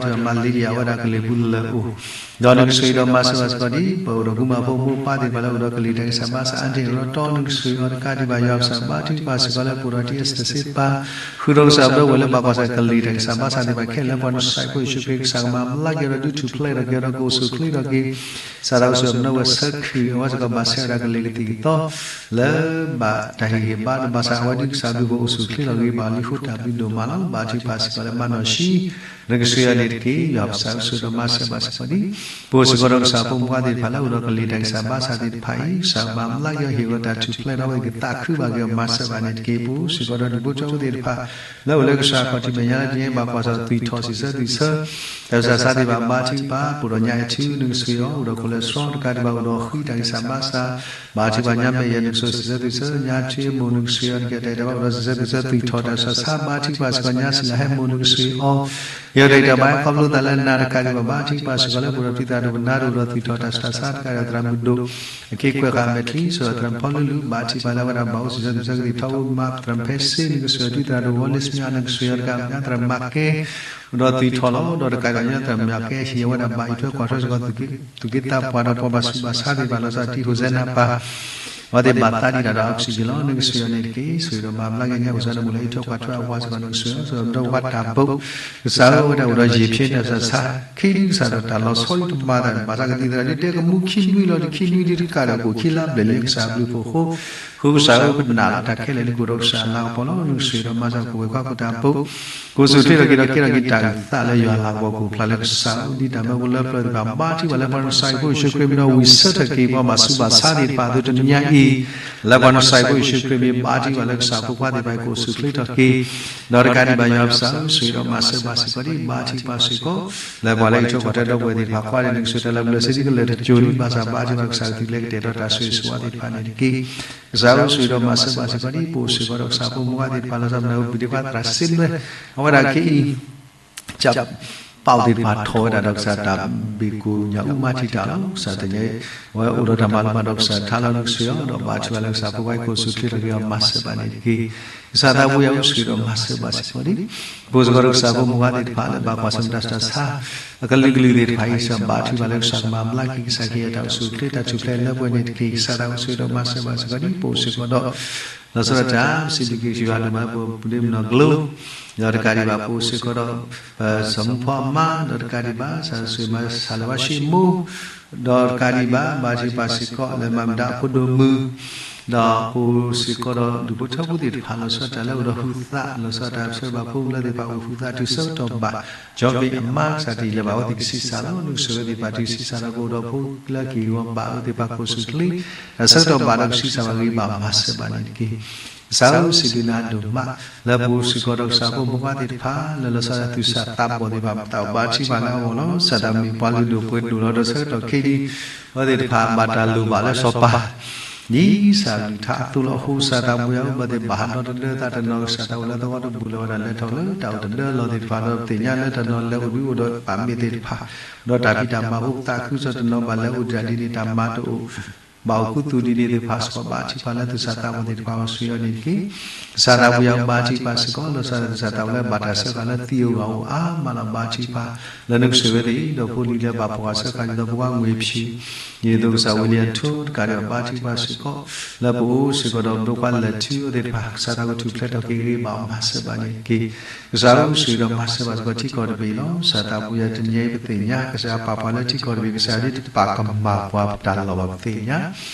ၣ်မၤလ့ကယၤဝဲဒၣ်ကလံၤပူၤလၢအအိၣ် ဒီးနကဆိၣ်ဂ့ၤဒီးမၤစၢၤဘၣ်စ့ၢ်ကီးဒ် ပအိၣ်ဒီးကုမၤဖိမိၢ်ပၢ်သ့ၣ်တဖၣ်လၢအိၣ်ဒီးကလံၤတၢ်ဂံၢ်စၢ်ဘါစၢ်အါတ့ၢ်ရီတီ နကဆိၣ်ဂ့ၤအီၤတကးဒံးဘၣ် ယွၤကစၢ်ဘါထုကဖၣ်စ့ၢ်ကီးလၢပအိၣ်ဒီး T S တဆ့ပၢ် ဃုာ်ဒီးကစၢ်ပဒီပုၢ်ဝဲၢ်လၢဘၣ်ကွၢ်ဆၢၣ်ကလံၤတၢ်ဂံၢ်စၢ်ဘါစၢ်သ့ၣ်တဖၣ်ခဲလၢာ် ပှၤကစၢ်ယ့ၣ်ၡူးခရံာ်ကစၢ်ကမၤဘျါက့ၤဒီးဒုးထူၣ်ဖျဲးထီၣ်က့ၤဒီးကအိၣ်ဆူၣ်အိၣ်ချ့ထီၣ်က့ၤ စးထီၣ်အိၣ်ဆိၣ်ဂ့ၤမၤစၢၤဝဲဆၢခံ အဝဲစ့ၢ်ကီးဘၣ်ဆၢဝဲဒၣ်ကလံၤကသံၣ်ကသီ လၢဘၣ်တၢ်ဟ့ၣ်ဂံၢ်ဟ့ၣ်ဘါဒီးဘၣ်ဆၣ်အဝဲဒုးကစၢ်ဘျုးဖှိၣ်အိၣ်ဆူၣ်အိၣ်ချ့ထီၣ်ဂ့ၤဘၣ်လံအဃိတၢ်ဘျုးဒိၣ်မးလီၤ. ဘါထုကဖၣ်စ့ၢ်ကီးလၢမၤနီၢ်ဆံး နကဆိၣ်ဂ့ၤအီၤန့ၣ်တက့ၢ်. ယွၤကစၢ်အိၣ်ဆိၣ်ဂ့ၤဒီးမၤစၢၤဘၣ်စ့ၢ်ကီးဒ် ပအိၣ်စ့ၢ်ကီးဒီးကစၢ်ဖိမုၣ်ဖိခွါသ့ၣ်တဖၣ်လၢအိၣ်ဒီးကလံၤတၢ်ဂံၢ်စၢ်ဘါစၢ်သ့ၣ်တဖၣ်အံၤ ကစၢ်မၤဘျါက့ၤအီၤဟ့ၣ်အီၤတၢ်ထူၣ်ဖျဲးဒီးအဝဲသ့ၣ်ကသးခုဘၣ်က့ၤအီၤမၤစၢၤဘၣ်န့ၣ်တက့ၢ်. ပအိၣ်စ့ၢ်ကီးဒီးဒူၣ်ဖိထၢဖိသ့ၣ်တဖၣ် လၢအိၣ်လၢကစၢ်ခီၣ်ထံးမဲာ်ညါလၢတနံၤအံၤ ဘၣ်ကွၢ်ဆၢၣ်သွံၣ်ထီၣ်စံးဆၢသွံၣ်ဆၢ တၢ်ဆူးတၢ်ဆါသ့ၣ်တဖၣ် ဘါထုကဖၣ် ပအိၣ်ဒီးညါအံၤထံ နကဆိၣ်ဂ့ၤအီၤ အိၣ်ဒီး cholesterol တကးဒံးဘၣ်အိၣ်ဒီးဃံတၢ်ဂံၢ်စၢ်ဘါစၢ် ဘါထုကဖၣ်ညါမဲာ်ယဲၢ် နကဆိၣ်ဂ့ၤစံးဆၢသွံၣ်ဆၢ ညါထံမိၢ် နကဆိၣ်ဂ့ၤအီၤ နကဲတၢ်အံၤတၢ်ဘၣ်အိၣ်ဒီးစံးဆၢသွံၣ်ဆၢ သွံၣ်ထီၣ်တၢ်ဆူးတၢ်ဆါ ဘါထုကဖၣ်စ့ၢ်ကီးညါစံးလၢဟဲမိၢ် နကဆိၣ်ဂ့ၤအီၤ ယဲၢ်တၢ်အံၤတၢ်ဘၣ် ခီဖျိသးလၢနၤတကးဒံးဘၣ် ဘါထုကဖၣ်စ့ၢ်ကီးလၢပအိၣ်ဒီးတံၤသရၣ်ဒိၣ်ပနၢ်ဒိၣ်ဒီးသွံၣ်ထီၣ်တၢ်ဆူးတၢ်ဆါတကးဒီးသရၣ်မုၣ်ဒိၣ် အက့ကွဲးဃာ်မဲာ်ချံ စ့ၢ်ကီးသရၣ်ဖီလူလူ ဘါထုကဖၣ်လၢအဝဲဒၣ်ဘၣ်အိၣ်စံးဆၢသွံၣ်ဆၢကသံၣ်ထီၣ်အိၣ်မး သရၣ်ဖဲစ့ နကဆိၣ်ဂ့ၤအီၤ တံၤသရၣ်ဒိၣ်ဝီလ့စမၠၣ် နကဆိၣ်ဂ့ၤအီၤတကးညါ သရၣ်မၤကဲ ဒီးသွံၣ်ထီၣ်လီၤ ဒီးတကးဒီးညါသရၣ်မၤကဲ ဟံးအဝဲဒၣ်ဘၣ်အံးထွဲကွၢ်ထွဲစ့ၢ်ကီး သူၣ်က့သးပှၢ်ဒီးပှၤဘၣ်ဆူးဘၣ်ဆါသ့ၣ်တဖၣ်လီၤစၢ် တံၤဟိၣ်စဲနၤပၢ် အဝဲသ့ၣ်ဘၣ်သးဒံးတၢ်ဒီး oxygen လီၤ နကဆိၣ်ဂ့ၤအီၤန့ၣ်တက့ၢ်. ဆိၣ်ဂ့ၤဒီးမၤဘျါက့ၤညါအိၣ်စၢၤဒီးမုၢ်လၢဟံးထွဲကွၢ်ထွဲအဝၤစ့ၢ်ကီး နကဆိၣ်ဂ့ၤအီၤ ဆိၣ်ဂ့ၤဒီးဝၤတၢ်ဘိး ကစၢ်ဧၢ အဝဲဒၣ်အိၣ်ဒီးယံာ်ဖျ့တၢ်ဆူးတၢ်ဆါ ခံဒုကစၢ်ဒီးတၢ်လီၤဆီဒုတမၤသးန့ၣ် ဘၣ်ဆၣ်ကသံၣ်သရၣ်ဒ်တဲကမူခံနွံလီၤ တခံနွံဒ်တကးဒီးကအိၣ်ခံလါဘျဲၣ်လံ ကစၢ်ဘျုးဖှိၣ်အဃိ ဃုကစၢ်ဧၢ ပနာ်လီၤတၢ်ခဲလၢာ်န့ၣ် ကအိၣ်ဒီးကစၢ်လၤကပီၤလီၤ နကဆိၣ်ဂ့ၤဒီးမၤစၢၤကဝဲၤခွါကတၢၢ်ဘိး ကအိၣ်ဆူၣ်အိၣ်ချ့ထီၣ်က့ၤဒီးကဲထီၣ်က့ၤတၢ်အုၣ်သးလၢယွၤလၤကပီၤကအိၣ်ဖျါလၢကစၢ် ဒ်တၢ်မၢဖိလၢပျၢၤသ့ၣ်တဖၣ် ဘါထုကဖၣ်လၢပှၤကစၢ်ယ့ၣ်ၡူးခရံာ်မံၤဒီးဝံၣ်ဆၢထၢၣ်က့ၤ ပှၤဘၣ်ဆူးဘၣ်ဆါသ့ၣ်တဖၣ်အသိးတနံၤညါအံၤ လၢပှၤကစၢ်ယ့ၣ်ၡူးခရံာ်မံၤ ဘါထုကဖၣ်လၢကစၢ်ဖိခွါသ့ၣ်တဖၣ်ကအိၣ်ဆူၣ်အိၣ်ချ့ထီၣ်က့ၤ ဒီးတကးဒံးဘၣ်ယွၤကစၢ် ဆိၣ်ဂ့ၤဒီးမၤစၢၤဘၣ်စ့ၢ်ကီးဒ် ဘါထုကဖၣ်စ့ၢ်ကီး လၢပှၤလၢအံးထွဲကွၢ်ထွဲဒီပုၢ်ဝဲၢ်သ့ၣ်တဖၣ်ကွၢ်ဒီး နကဆိၣ်ဂ့ၤတၢ်လၢပျၢၤစ့ၢ်ကီးလၢတစိၤလံ ဘၣ်ဆၣ်ဘါထုကဖၣ်ကစၢ်ကတုၤလၢကတဲာ်ဒီးတၢ်ဆိၣ်ဂ့ၤဆိၣ်ဝါသ့ၣ်တဖၣ်န့ၣ်တက့ၢ်. ကစၢ်ဧၢ ဆိၣ်ဂ့ၤဒီးမၤစၢၤဘၣ်စ့ၢ်ကီးဒ် ပအိၣ်စ့ၢ်ကီးဒီးကစၢ်ဖိမုၣ်ဖိခွါသ့ၣ်တဖၣ် လီၤဆီဒၣ်တၢ်အိၣ်ဘှံးသ့ၣ်တဖၣ်သရၣ်စ့မ့ၢ် အဝဲဒၣ်ခဲအံၤ ကၠၢ်ပာ်သ့ၣ်တဖၣ်ထီၣ်ဝဲဒၣ်ဒီးကစၢ်တၢ်ဘ့ၣ်ကိၣ်ညၣ်အူမၤတံာ်တာ်လီၤ. ကစၢ်တနံၤညါအံၤ အဝဲအိၣ်ဒီးတၢ်မၤလိမၤဒိးကစၢ်တၢ်လီၤ နကဆိၣ်ဂ့ၤအီၤဒီးဘါထုကဖၣ်လၢကစၢ်ဖိခွါအံၤကအိၣ်ဆူၣ်အိၣ်ချ့ထီၣ်က့ၤအီၤ မၤစၢၤဘၣ်န့ၣ်တက့ၢ်. ကစၢ်သးဘိယွၤ ဆိၣ်ဂ့ၤဒီးမၤစၢၤဘၣ်စ့ၢ်ကီးဒ် ပအိၣ်စ့ၢ်ကီးဒီးကစၢ်ဖိမုၣ်ဖိခွါသ့ၣ်တဖၣ်လၢဘၣ်ကွၢ်ဆၢၣ်မဲာ်တၢ်ဆူးတၢ်ဆါ အကလုာ်ကလုာ်သ့ၣ်တဖၣ်အံၤ ကစၢ်ဘါထုကဖၣ်လၢကစၢ်ကမၤဘျါက့ၤ ကစၢ်ကဟ့ၣ်တၢ်အိၣ်ဆူၣ်အိၣ်ချ့တၢ်ထူၣ်ဖျဲးလၢပှဲၤန့ၣ်တက့ၢ်. ကစၢ်သးဘိဆိၣ်ဂ့ၤဒီးမၤစၢၤဘၣ်စ့ၢ်ကီးဒ် ပအိၣ်စ့ၢ်ကီးဒီး လီၤဆီဒၣ်တၢ် စံးဘျုးက့ၤယွၤဒိၣ်မး ပပုၢ်ဒ့မုၣ်နီၢ်ကျိ ဒီးတကးဒံးဘၣ် ပအိၣ်စ့ၢ်ကီးဒီး စီၤမူဖီအမါ ဒီးတကးဒံးဘၣ် ကစၢ်ဆိၣ်ဂ့ၤမၤစၢၤလၢၤဘၣ်ၡ့မိၢ် ဒီးတကးဒံးဘၣ် ဘါထုကဖၣ်စ့ၢ်ကီးလၢမၤမုာ်ဒၣ်အဖိဒိၣ်မုၣ် ဒီးပအိၣ်စ့ၢ်ကီးဒီးဒူၣ်ဖိထၢဖိသ့ၣ်တဖၣ် လီၤဆီဒၣ်တၢ်လၢအိၣ်ဒီးဟုးသး လီၤဆီဒၣ်တၢ်ဆၢဘၣ်ဖိလၢသ့ၣ်တဖၣ်အိၣ်ဟုးသးတုၤဆၢကတီၢ်ဘၣ် ကၠီဘ့ၣ်အမါ ကစၢ်တဟ့ၣ်လၢၤဘၣ်အဝဲသ့ၣ်ကဆံးစၢ်လီၤ. နကဆိၣ်ဂ့ၤသ့ၣ်တဖၣ်တုၤဆံးစၢ်လီၤ ကအိၣ်ဒီးဖိလၢက့ၢ်ဂီၤဘၣ်အဝဲသ့ၣ်တဖၣ်ကအိၣ်ဆူၣ်အိၣ်ချ့ တၢ်ဆၢကတီၢ်ဘၣ်ဒီးကဆံးစၢ်ဘၣ်ဂ့ၤဘၣ်မၤစၢၤဘၣ်န့ၣ်တက့ၢ်. ကစၢ်ဧၢ စံးဘျုးနၤဒိၣ်မး လၢပအိၣ်စ့ၢ်ကီးဒီးကစၢ်ဖိမုၣ်ခွါသ့ၣ်တဖၣ် လၢလီၤဆီဒၣ်တၢ်သူၣ်စၢ်သးဘီၣ်သ့ၣ်တဖၣ် ပသးအိၣ်ဘါထုကဖၣ်လၢအဂီၢ်လီၤ. စၢ်တၢ်မ့ၢ်ပှၤလုၢ်ဒိၣ်ပှ့ၤဒိၣ်လီၤဒီးဆၢကတီၢ်ခဲအံၤ အဝဲသ့ၣ်တဖၣ်ဘၣ်တၢ်လိၣ်ဘၣ်လၢစီၤပၤ ဒ်ကစၢ်အကလုၢ်ကထါအသိးလီၤ. အဃိကစၢ်သးဘိယွၤဧၢ ဘၣ်သ့ၣ်ဘၣ်ဟးဒီတဒၢသးတနီၤ ကစၢ်သးအိၣ်လၢသဝီတဘူၣ်လၢဝဲဒၣ်လဲၤထီၣ်လၢတၢ်အိၣ်တဒၢအလီၢ်သ့ၣ်တဖၣ် ဒီးပသ့ၣ်ညါလၢတနီၤလဲၤအိၣ်ဒုးအိၣ်ဒီးပာ်မ့ၢ်သ့ၣ်တဖၣ် ဒီးတၢ်ဖံးတၢ်မၤအိၣ်သးခုကစီၣ်တနီၤဘၣ်လဲၤအိၣ်ဒံးဒ်န့ၣ် တၢ်မၤတအိၣ် ဘၣ်အိၣ်ခူသူၣ်ဒ်န့ၣ်သ့ၣ်တဖၣ် စ့ၢ်ကီးဘါထုကဖၣ်လၢသူၣ်စၢ်သးဘီၣ်သ့ၣ်တဖၣ်အဂီၢ်ဆူညါန့ၣ်တက့ၢ်. ကစၢ်သးဘိယွၤဧၢ ဘါထုကဖၣ်စ့ၢ်ကီး လီၤဆီဒၣ်တၢ်သူၣ်စၢ်သးဘီၣ်လၢဘၣ်တၢ်စၢဃာ်လၢသံအဂီၢ်အိၣ်အါမးလီၤ. ဘါထုကဖၣ်လၢနကစၢ်ဝဲသ့ၣ် ဒီးဖိလံၤလၢဘၣ်ဖှီၣ်ဂာ်စၢဃာ်ဒ်သိးဖိခွါငွေဖြူ ဒ်သိးကစၢ်ဝ့လံယထိတကးဒံးဘၣ် ဘါထုကဖၣ်စ့ၢ်ကီး လၢပအိၣ်စ့ၢ်ကီးဒီးဖိခွါလၢာ်ထူအီၤသ့ၣ်တဖၣ် ကစၢ်သးဘိထုးဖျဲးထီၣ်က့ၤဂ့ၤဘၣ်အီၤမၤစၢၤဘၣ်န့ၣ်တက့ၢ်. ကစၢ်ဧၢ ဆိၣ်ဂ့ၤဒီးမၤစၢၤဘၣ်စ့ၢ်ကီးထံကီၢ်တဘ့ၣ်လီၤ. ကစၢ်သးဘိယွၤ တနံၤအံၤပသ့ၣ်ညါ ကစၢ်ယွၤပာ်ပှၤလၢထံကီၢ်တဘ့ၣ် ကစၢ်ယွၤဒ်တပာ်ကမၣ်ပှၤပတၢ်လီၢ်ဘၣ်ပသ့ၣ်ညါ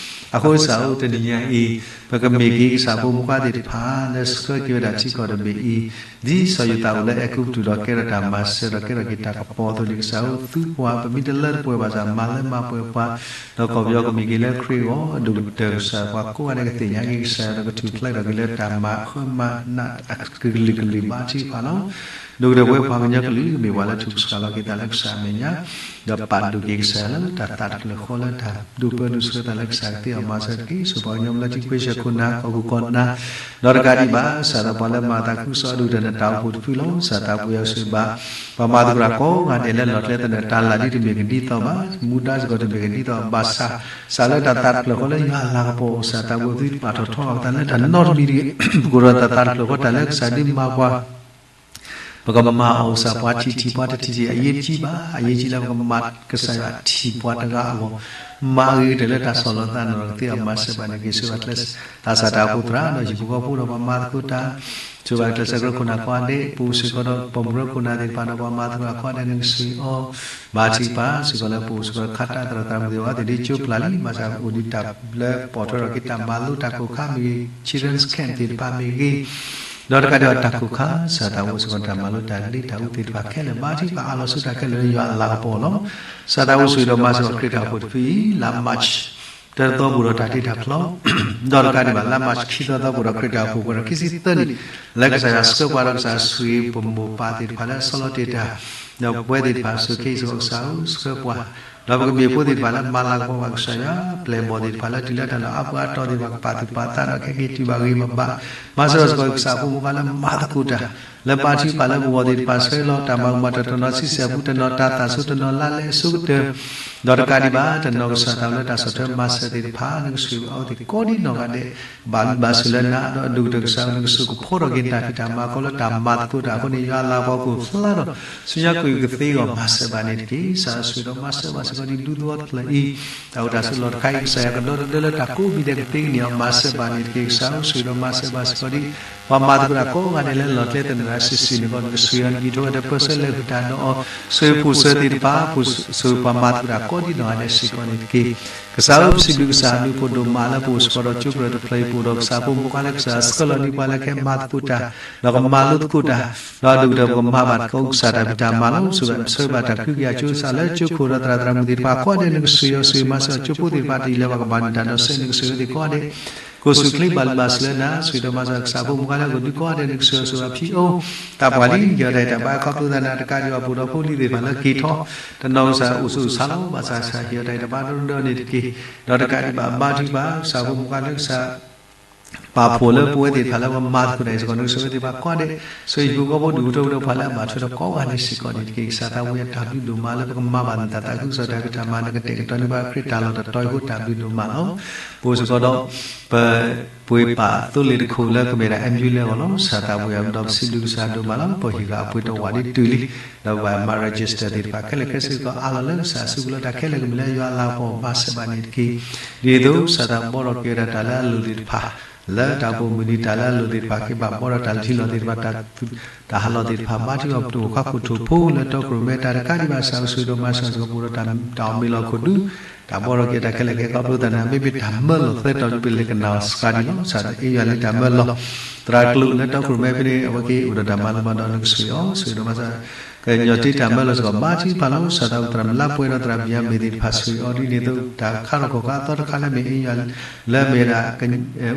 အဃိကစၢ်ဧၢ တနံၤညါအံၤ ပကမ့ၢ်က့ၤကစၢ်ဖိမုၣ်ခွါသ့ၣ်တဖၣ် လၢဆှၢက့ၤဝဲဒၣ်ထံကီၢ်တဘ့ၣ်အံၤ ဒ်စီၤယိၤသးအိၣ်လၢအဲၤကူပတူးဒီးကဲထီၣ်တၢ်မၤစၢၤဒီးကဲထီၣ်က့ၤတၢ်ကပီၤအသိးန့ၣ် ကစၢ်ဧၢ သူပှၤ ပမ့ၢ်တလၢတပှဲၤဘၣ်ဆၣ် မၤလၢမၤပှဲၤပှၤ ဒီးကီၢ်ပယီၤကမ့ၢ်က့ၤလၢခရံာ်အဂီၢ် အဒိၣ်ကတၢၢ်ကစၢ် ပှၤကိးဂၤဒဲးကသ့ၣ်ညါက့ၤကစၢ်ယွၤဒီးကထုးဖျဲးထီၣ်က့ၤလၢတၢ်မၤဃၢမၤနးအကလုာ်ကလုာ် ဘါထုကဖၣ်လီၤ. ဒိၣ်ကတၢၢ်ပဝဲပှၤကညီကလုာ် မ့ၢ်ပှၤလၢထုးကဆှီလီၤက့ၤသးလၢကစၢ်အမဲာ်ညါ ဒီးပာ်ဒိၣ်က့ၤကစၢ်ယွၤလၢတၢ်သးတဖျၢၣ်ဃီလၢတၢ်ဒိၣ်ပၢဒိၣ်ဆှၢသးလၢကစၢ်ကသ့အီၤမၤစၢၤတက့ၢ်. ဆိၣ်ဂ့ၤပှၤကညီလၢထံခွ့ဆၢခိၣ်နၢ် ကီၢ်ခိၣ်ကီၢ်နၢ် ဒီးတကးဒံးဘၣ် ကစၢ်သးပှၤလၢမၤသးခုကစီၣ်အဒိၣ်ကတၢၢ်န့ၣ် တၢ်အိၣ်ဖှိၣ်တဖုလီၤ. ကစၢ်သးပှဲၤအီၤဆိၣ်ဂ့ၤဘၣ် ပှၤမၤသကိးတၢ်ကိးဂၤဒဲးလၢလီၢ်ကျဲသနၢၣ် တၢ်လၢ်ဒ်တမ့ၢ်ကဒ်သိးဘၣ် မူဒါစ့ၢ်ကီးတမ့ၢ်ကဒ်သိးဘၣ်ဆၣ် ကစၢ်လၢတၢ်သးတဖျၢၣ်ဃီလၢယွၤအလၤကပီၤ ကစၢ်သးပှဲၤသုပာ်ထီၣ်ထီအီၤသးလၢတၢ်နီတမံၤတဂ့ၤ ပကအိၣ်ဒီးတၢ်သးတဖျၢၣ်ဃီတၢ်လၢကစၢ်ဒုးမၤပှၤ ပကမၤအီၣ်ကစၢ်ပှၤထံၣ်ထံၣ်ပှၤတထံၣ်ထံၣ် အရေးကြီးဘၣ် အရေးကြီးလၢပကမၤကစၢ်ယွၤထံၣ်ပှၤတဂၤအဂီၢ် မၤဂ့ၤကတၢၢ်လၢတၢ်ဆီၣ်လီၤသးနီၢ်ကသ့အီၤမၤစၢၤဘၣ်န့ၣ်တက့ၢ်. ဆိၣ်ဂ့ၤဘၣ်ကျဲ သးစၢ်တၢ်အိၣ်ဖှိၣ်သရၣ် ဒီးဟံၣ်ဖိဃီဖိဒီးပှၤမၤသကိးတၢ် ဆိၣ်ဂ့ၤဘၣ်ကျဲစၢးကရၢခိၣ်နၢ်ကိးဂၤဒဲး ပအိၣ်စ့ၢ်ကီးဒီးပိာ်မုၣ်ကရၢခိၣ်နၢ်သ့ၣ်တဖၣ်ဒီးပှၤမၤသကိးတၢ်ကိးဂၤဒဲးန့ၣ် ကစၢ်ယွၤ ဘါထုကဖၣ်စ့ၢ်ကီးလၢပအိၣ်စ့ၢ်ကီးခးတၢ်သရၣ်သရၣ်မုၣ်သ့ၣ်တဖၣ်သ့ၣ်ဒ်ကၠိဖျါလံ ဘၣ်ဆၣ်အိၣ်ဒံးတၢ်လၢပိာ်ထွဲထီၣ်က့ၤတၢ်မၤလိတၢ်ကိၢ်ခါမ့ၢ်ဂ့ၤ children's camp သ့ၣ်တဖၣ်မ့ၢ်ဂ့ၤ ဒီးတကးဒံးဘၣ်တၢ်ကိၢ်ခါ ကစၢ်သးအိၣ်စ့ၢ်ကီးတၢ်မၤလိတၢ်လ့တၢ်အူသ့ၣ်တဖၣ်ခဲလၢာ် ဘါထုကဖၣ်အးလီၤဆူတၢ်ခဲလၢာ်လၢယွၤအလၤကပီၤလီၤ. ကစၢ်သးအိၣ်ဆိၣ်ဂ့ၤဒီးမၤစၢၤပှၤခရံာ်တၢ်အိၣ်ဖှိၣ်တဖုအံၤ လါ March တသီပူၤဒီးတၢ်တ့တၢ်ဖျီ ဒီးတကးဒံးဘၣ် လါ March ခံသီသီပူၤဒီးခရံာ်တၢ်အိၣ်ဖှိၣ်ပှဲၤဒီးခံဆံသၢနံၣ် လၢကစၢ်ယွၤဆှၢပှၤဒီးကစၢ်ယွၤဆိၣ်ဂ့ၤပမိၢ်ပၢ်သ့ၣ်တဖၣ်လၢအဆီလီၤတ့ၢ်တၢ် ဒီးပဝဲသ့ၣ်တဖၣ်ဆိၣ်ဂ့ၤစ့ၢ်ကီးကစၢ်ဧၢ ဆှၢပှၤ ဒီးပကမ့ၢ်ဖိသ့ၣ်တဖၣ်လၢမၤလၤကပီၤဘၣ်ကစၢ်ယွၤ ပျဲၢ်ဘီၣ်သ့ၣ်တဖၣ်လၢတုၤလၢတၢ်လီၢ်အါပှၤအတီၢ်သ့ၣ်တဖၣ် ကပာ်သူၣ်ပာ်သးဒီးခဲက့ၤတုၤဘၣ်ဂ့ၤဘၣ်ဘၣ် မၤစၢၤဘၣ်စ့ၢ်ကီးကစၢ်ဖိမုၣ်ခွါလၢမၤသကိးတၢ် လၢဘါထုကဖၣ်လၢပဂီၢ်သ့ၣ်တဖၣ် ဆှၢလီၤတၢ်မၤကမၣ်တနီၤ ဆံဆဲၣ်ပူၤတနီၤ တၢ်သၣ်ဆိတနီၤ လါလဲအဆိကတၢၢ် ဒီးတကးဒံးဘၣ် တနီၤကစၢ်သးလၢတၢ်ဆီၣ်ထွဲမၤစၢၤသ့ၣ်တဖၣ် နကဆိၣ်ဂ့ၤအဝဲသ့ၣ်ကိးဒံနီၢ်ဂၤဒဲး ဘၣ်ဘျုးဘၣ်ဆိၣ်လၢနၤ ဒီးဒိၣ်ကတၢၢ်ကစၢ် နကဆိၣ်ဂ့ၤကဖှီထီၣ်က့ၤတၢ်ဖံးတၢ်မၤကီလၢတၢ်မၤသကိးတၢ်အဃိန့ၣ် ယွၤအလၤကပီၤကအိၣ်ဖျါဒီး ဆူညါက့ၤကသ့အဂီၢ်မၤစၢၤဘၣ်န့ၣ်တက့ၢ်. ကစၢ်ဆိၣ်ဂ့ၤဒီးမၤစၢၤဘၣ်စ့ၢ်ကီးဒ်ဒူသဝီတဖျၢၣ်အံၤ တၢ်အိၣ်တၢ်ဆိးလီၢ်တခါအံၤ ကစၢ်ယွၤကဒီတဒၢလၢတၢ်ကိးမံၤဒဲးကသ့ကန့ၢ်အီၤ မၤစၢၤဘၣ်န့ၣ်တက့ၢ်. ကစၢ်ဆိၣ်ဂ့ၤဒီးမၤစၢၤဘၣ်စ့ၢ်ကီးဒ် ပှၤမၤသကိးတၢ်ကိးဂၤဒဲးလၢလီၢ်ကျဲသနၢၣ်တဂၤစုာ်စုာ်န့ၣ်အဂီၢ် နကဆိၣ်ဂ့ၤအီၤ နကံၢ်ထီၣ်ဝဲဒီးပၢဆှၢလဲၤဃုာ်တၢ်ဒီးအီၤ ဆိၣ်ဂ့ၤပူၤစၢၤသ့ၣ်တဖၣ် ပူၤစၢၤပှၤမၤသကိးတၢ်ကိးဒံနီၢ်ဂၤဒဲးစ့ၢ်ကီးန့ၣ်တက့ၢ်. ကစၢ်ဧၢ ပစံးဘျုးကစၢ်အဘျုးဖးဒိၣ်မးလၢပအိၣ်စ့ၢ်ကီးဒီးကၠိကရၢၢ်တဖျၢၣ်အံၤ ပအိၣ်ဒီးကစၢ်ဖိမုၣ်ခွါလၢကစၢ်ဆှၢလီၤန့ၢ်ပှၤလၢကဟဲမၤသကိးတၢ် ဒီးကမၤလိသကိးတၢ် ဒီးဒိၣ်ကတၢၢ်ပကမၤဘၣ်သကိးကစၢ်တၢ်ဖံးတၢ်မၤလီၤ. ဆိၣ်ဂ့ၤဘၣ်ဆိၣ်ဂ့ၤဘၣ်တၢ်ကဟုကယာ်ကၠိကစၢ်လၢကၠိခိၣ်ဒီးသရၣ်သရၣ်မုၣ်သ့ၣ်တဖၣ်ကိးဂၤဒဲး နကဆိၣ်ဂ့ၤအီၤဆိၣ်ဂ့ၤမၤစၢၤအီၤ ကၠိဖိသ့ၣ်တဖၣ်တအံၤလၢပှၤကဘၣ်နုာ်တၢ်ဒီးစဲး နကဆိၣ်ဂ့ၤအဝဲသ့ၣ်ကိးဂၤဒဲး ကိးဆူၣ်ချ့ဘၣ်လုၢ်ဘၣ်စၢၤလၢနၤ ဆိၣ်ဂ့ၤဒီးမၤစၢၤကစၢ်ဖိမုၣ်ခွါလၢအဂီၢ်ဒုးကိးဂၤဒဲး နကဆိၣ်ဂ့ၤအီၤဆိၣ်ဂ့ၤအီၤဖံးအိၣ် သးပှၢ်လံ ယီၤတၢ်အံၤတၢ်ဘါခီဖျိသးနၤတကးဒံးဘၣ် ပအိၣ်ဒီးဖိလံၤသ့ၣ်တဖၣ်လၢက့ၤထီၣ် တနီၤကစၢ်အိၣ်ဆိးအိၣ်ဆါလီၤ ဘၣ်ဆၣ်ကစၢ်ဟ့ၣ်အီၤတၢ်အံၤတၢ်ဘါဒီဒီန့ၣ်တက့ၢ်. ဒီးတကးဒံးဘၣ်ဘါထုကဖၣ် ကစၢ်ဖိမုၣ်ခွါလၢကစၢ် ပာ်ဖှိၣ်လၢပဝဲသ့ၣ်တဖၣ်လၢပမၤသကိးတၢ်အံၤစ့ၢ်ကီး နကဆိၣ်ဂ့ၤသ့ၣ်တဖၣ်ကိးဂၤဒဲး ဆိၣ်ဂ့ၤဟံၣ်ဖိဃီဖိဒူၣ်ဖိထၢဖိဒီးပှၤလၢအဘၣ်ထွဲဒီးကိးဂၤဒဲးစ့ၢ်ကီးန့ၣ်တက့ၢ်. ကစၢ်သးဝံၣ်အတၢ်ဘျုးဒိၣ်မးလၢပကမၤဘၣ်နသးသးခုကစီၣ်တၢ်ဖံးတၢ်မၤ နကတဲာ်ကတီၤန့ၢ်ဘၣ်ခရံာ်တၢ်လီၢ်တတီၤအဃိတၢ်ဘျုးဒိၣ်မးလီၤ. ပအိၣ်စ့ၢ်ကီးဒီး ပပှ့ၤပာ်သိလ့ၣ်တခိၣ်လၢကမ့ၢ်ဒၣ် အၣ်မယူလၢအဂီၢ်လီၤ. ကစၢ်သးဝံၣ်အဒီးပစံးဘျုးကစၢ်ဒိၣ်မးလီၤ. ပဟံၣ်ဃာ်အပှ့ၤတဝာ်ဒ်တုၤလံ ဒီးပဘၣ်မၤ register သ့ၣ်တဖၣ်ခဲလၢာ်ခဲဆ့စ့ၢ်ကီး အါလီၤလၢကစၢ်အစုပူၤလၢတၢ်ခဲလၢာ်ကမ့ၢ်လၢယွၤအလၤကပီၤမၤစၢၤဘၣ်န့ၣ်တက့ၢ်. ဒ်သိးကစၢ်သးဘှီထီၣ်က့ၤဝဲဒၣ်တၢ်လၢအလိၣ်သ့ၣ်တဖၣ် လၢတၢ်ပိာ်မုၣ်ဒံးတၢ်လၢအလိၣ်သ့ၣ်တဖၣ် က့ၤဘၣ်ဘှီဒီးတၢ်လၢထံလီၢ်သ့ၣ်တဖၣ် တၢ်ဟးလီၢ်သ့ၣ်တဖၣ် ဘါထုကဖၣ်ပတအိၣ်ခါခိၣ်ထိၣ်ဖိလၢတီခိၣ်ရိၣ်မဲ တၢ်တကးဒံးဘၣ် ကစၢ်ဆိၣ်ဂ့ၤဒီးမၤစၢၤစ့ၢ်ကီးပအိၣ်ဒီးတၢ်အီၣ်မ့ၤလီၢ်ခိၣ်ဒူ တၢ်ဘှီထီၣ်က့ၤတၢ်ခဲလၢာ်ခဲဆ့ခီဖျိသးန့ၣ် မ့မ့ၢ်တၢ်မၢလီၢ်သၢတီၤဒ်ပလဲၤကနၣ်အီၤစှၤဒံးလီၤ. ကစၢ်အ့ၣ်ယွၤလၢတၢ်မၢလီၢ် သရၣ်ကျိာ်လၢတီခိၣ်ရိၣ်မဲဖဲန့ၣ် အဝဲက့ၤအိၣ်ဒီးတၢ်မၤလိမၤဒိး နကဆိၣ်ဂ့ၤအီၤ ဆိၣ်ဂ့ၤဒီးမၤစၢၤ ကညီၤတ့တၢ်မၢလီၤစ့ၢ်ကီး ဘါထုကဖၣ်လီၤ. စၢ်သးဝံၣ်သရၣ်မုၣ်လါပှဲၤဒီးသရၣ်ဘံၣ်ယၤမ့ၢ်သ့ၣ်တဖၣ် ဆိၣ်ဂ့ၤအီၤဒ်န့ၣ်အသိး တၢ်ခါထီၣ်ခီၣ်ခါအသီတခါလၢမ့ၢ်အ့ယွၤ လၢအမ့ၢ်ဝဲဒၣ်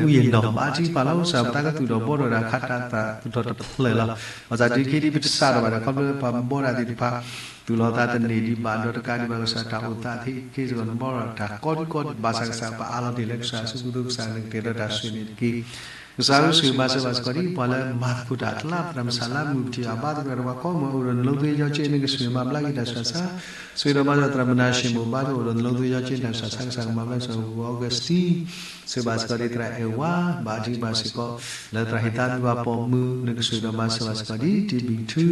အူယံၤနီၢ် ဘါထုကဖၣ်လီၤ. ကစၢ်ပသးကသူၣ်ထီၣ်ဘှီထီၣ်ဝဲဒၣ်ခါတၢ်သးသူၣ်ထီၣ်တဖျၢၣ်လီၤ. ဘၣ်ဆၣ်ဒုးက့ဒ်ပတစးထီၣ်ဘၣ်ဒီး ခီဖျိပှၤဘှီတၢ်သ့ၣ်တဖၣ် သူၣ်လီၤသးတန့ၢ်ဒံးဘၣ်ဒီးတကးဒံးဘၣ် ကစၢ်တၢ်အိၣ်သးသ့ၣ်က့စ့ၢ်ကီး နဘှီထီၣ်တၢ်ကီဒံကီဒံး ဘၣ်ဆၣ်ကစၢ်ပအးလီၤတ့ၢ်လၢကစၢ်အစုပူၤအသိး ကစၢ်နကတဲာ်ဒီးတၢ်ဆိၣ်ဂ့ၤန့ၣ်တက့ၢ်. ကစၢ်ဧၢ ဆိၣ်ဂ့ၤမၤစၢၤဘၣ်စ့ၢ်ကီးဒ်ပှၤလၢမၤသကိးတၢ်အကျါ သရၣ်မုၣ်ဆၣ်လါမုၢ်ပထံၣ်ဘၣ် ဘါသကိးတၢ်ဒီးပှၤကိးမုၢ် အိၣ်ဒီးနလိသ့ယီက့န့ၣ် ကဆိၣ်ဂ့ၤမၤဘျါက့ၤတၢ်ဆူးတၢ်ဆါ, ဆိၣ်ဂ့ၤဒီးမၤစၢၤသရၣ်မုၣ်နၤၡ့ၣ်မိၣ် ဘါသကိးအိၣ်ဒီးနလိသ့ယီက့န့ၣ် တၢ်ဆူးတၢ်ဆါ ကစၢ်ကမၤဘျါက့ၤ ဆိၣ်ဂ့ၤ Augustine ဆိၣ်ဂ့ၤဘၣ်စ့ၢ်ကီးဒ်သရၣ်အဲၣ်ဝါ ဘါထုကဖၣ်စ့ၢ်ကီး လၢသရၣ်ဟ့ၣ်သါမံၤပှၤပိာ်မုၣ် နကဆိၣ်ဂ့ၤဒီးမၤစၢၤဘၣ်စ့ၢ်ကီးဒ် တံဘံၣ်ထူ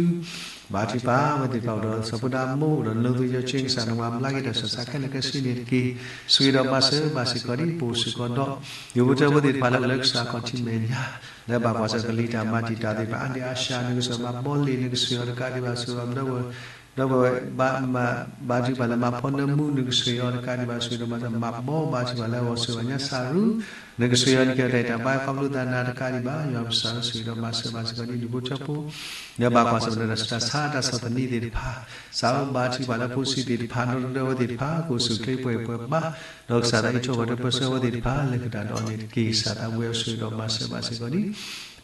ဘါထုကဖၣ် အဝဲသ့ၣ်တဖၣ်အိၣ်ဒီးစီၤဖိဒါမိၢ် အိၣ်ဒီးနလိသ့ယီက့ ကစၢ်နကမၤဘျါက့ၤတၢ်ဆူးတၢ်ဆါခဲလၢာ်ခဲဆ့န့ၣ်တက့ၢ်. ဆိၣ်ဂ့ၤဒီးမၤစၢၤဘၣ်စ့ၢ်ကီးဒ် ပအိၣ်စ့ၢ်ကီးဒီး ယိၤဖိထၢဖိသ့ၣ်တဖၣ်လၢအိၣ်လၢကစၢ်ခီၣ်ထံးမဲာ်ညါ လၢဘၣ်ကွၢ်ဆၢၣ်ကလံၤတၢ်မၤတံာ်တာ်သ့ၣ်တဖၣ် အါန့ၢ်အါဆှး နကစၢ်မၤဘီလ့ၣ် နကဆိၣ်ဂ့ၤအီၤတကးဒံးဘၣ် ဆိၣ်ဂ့ၤအီၤတကးဒံးဘၣ် ဆိၣ်ဂ့ၤအီၤဒီးဝဲ ဒီးဝဲ ဘါထုကဖၣ်လၢမၤဖီနၢမူ နကဆိၣ်ဂ့ၤအီၤတကးဒံးဘၣ် ဆိၣ်ဂ့ၤဒီးမၤစၢၤ မၤဘီဘါထုကဖၣ်လၢအဂီၢ် ဆိၣ်ဂ့ၤအီၤညါစၢ်ရူ နကဆိၣ်ဂ့ၤအီၤ နကဲတၢ်အံၤတၢ်ဘါ ခီဖျိသးနၤတကးဒံးဘၣ် ယွၤပကစၢ်ဧၢ ဆိၣ်ဂ့ၤဒီးမၤစၢၤဘၣ်စ့ၢ်ကီးဒ်ယိၤဖိထၢဖိ လၢဘၣ်ကွၢ်ဆၢၣ်မဲာ်ဒီးတၢ်ဆူးတၢ်ဆါ တၢ်ဆီၣ်သနံးသ့ၣ်တဖၣ် ကစၢ်ဧၢ ဘါထုကဖၣ်လၢဖိဆံးသ့ၣ်တဖၣ် နီၢ်တဒၢဝဲသ့ၣ်တဖၣ် ကအိၣ်ဆူၣ်အိၣ်ချ့ပှဲၤပှဲၤဘါ ဒီးကစၢ်သးအံးထွဲကွၢ်ထွဲပၢဆှၢဝဲသ့ၣ်တဖၣ် လဲၤဃုာ်တၢ်ဒီးအီၤန့ၣ်တက့ၢ်. ကစၢ်သးဝံၣ်အံၤ ဆိၣ်ဂ့ၤဒီးမၤစၢၤဘၣ်စ့ၢ်ကီးဒ်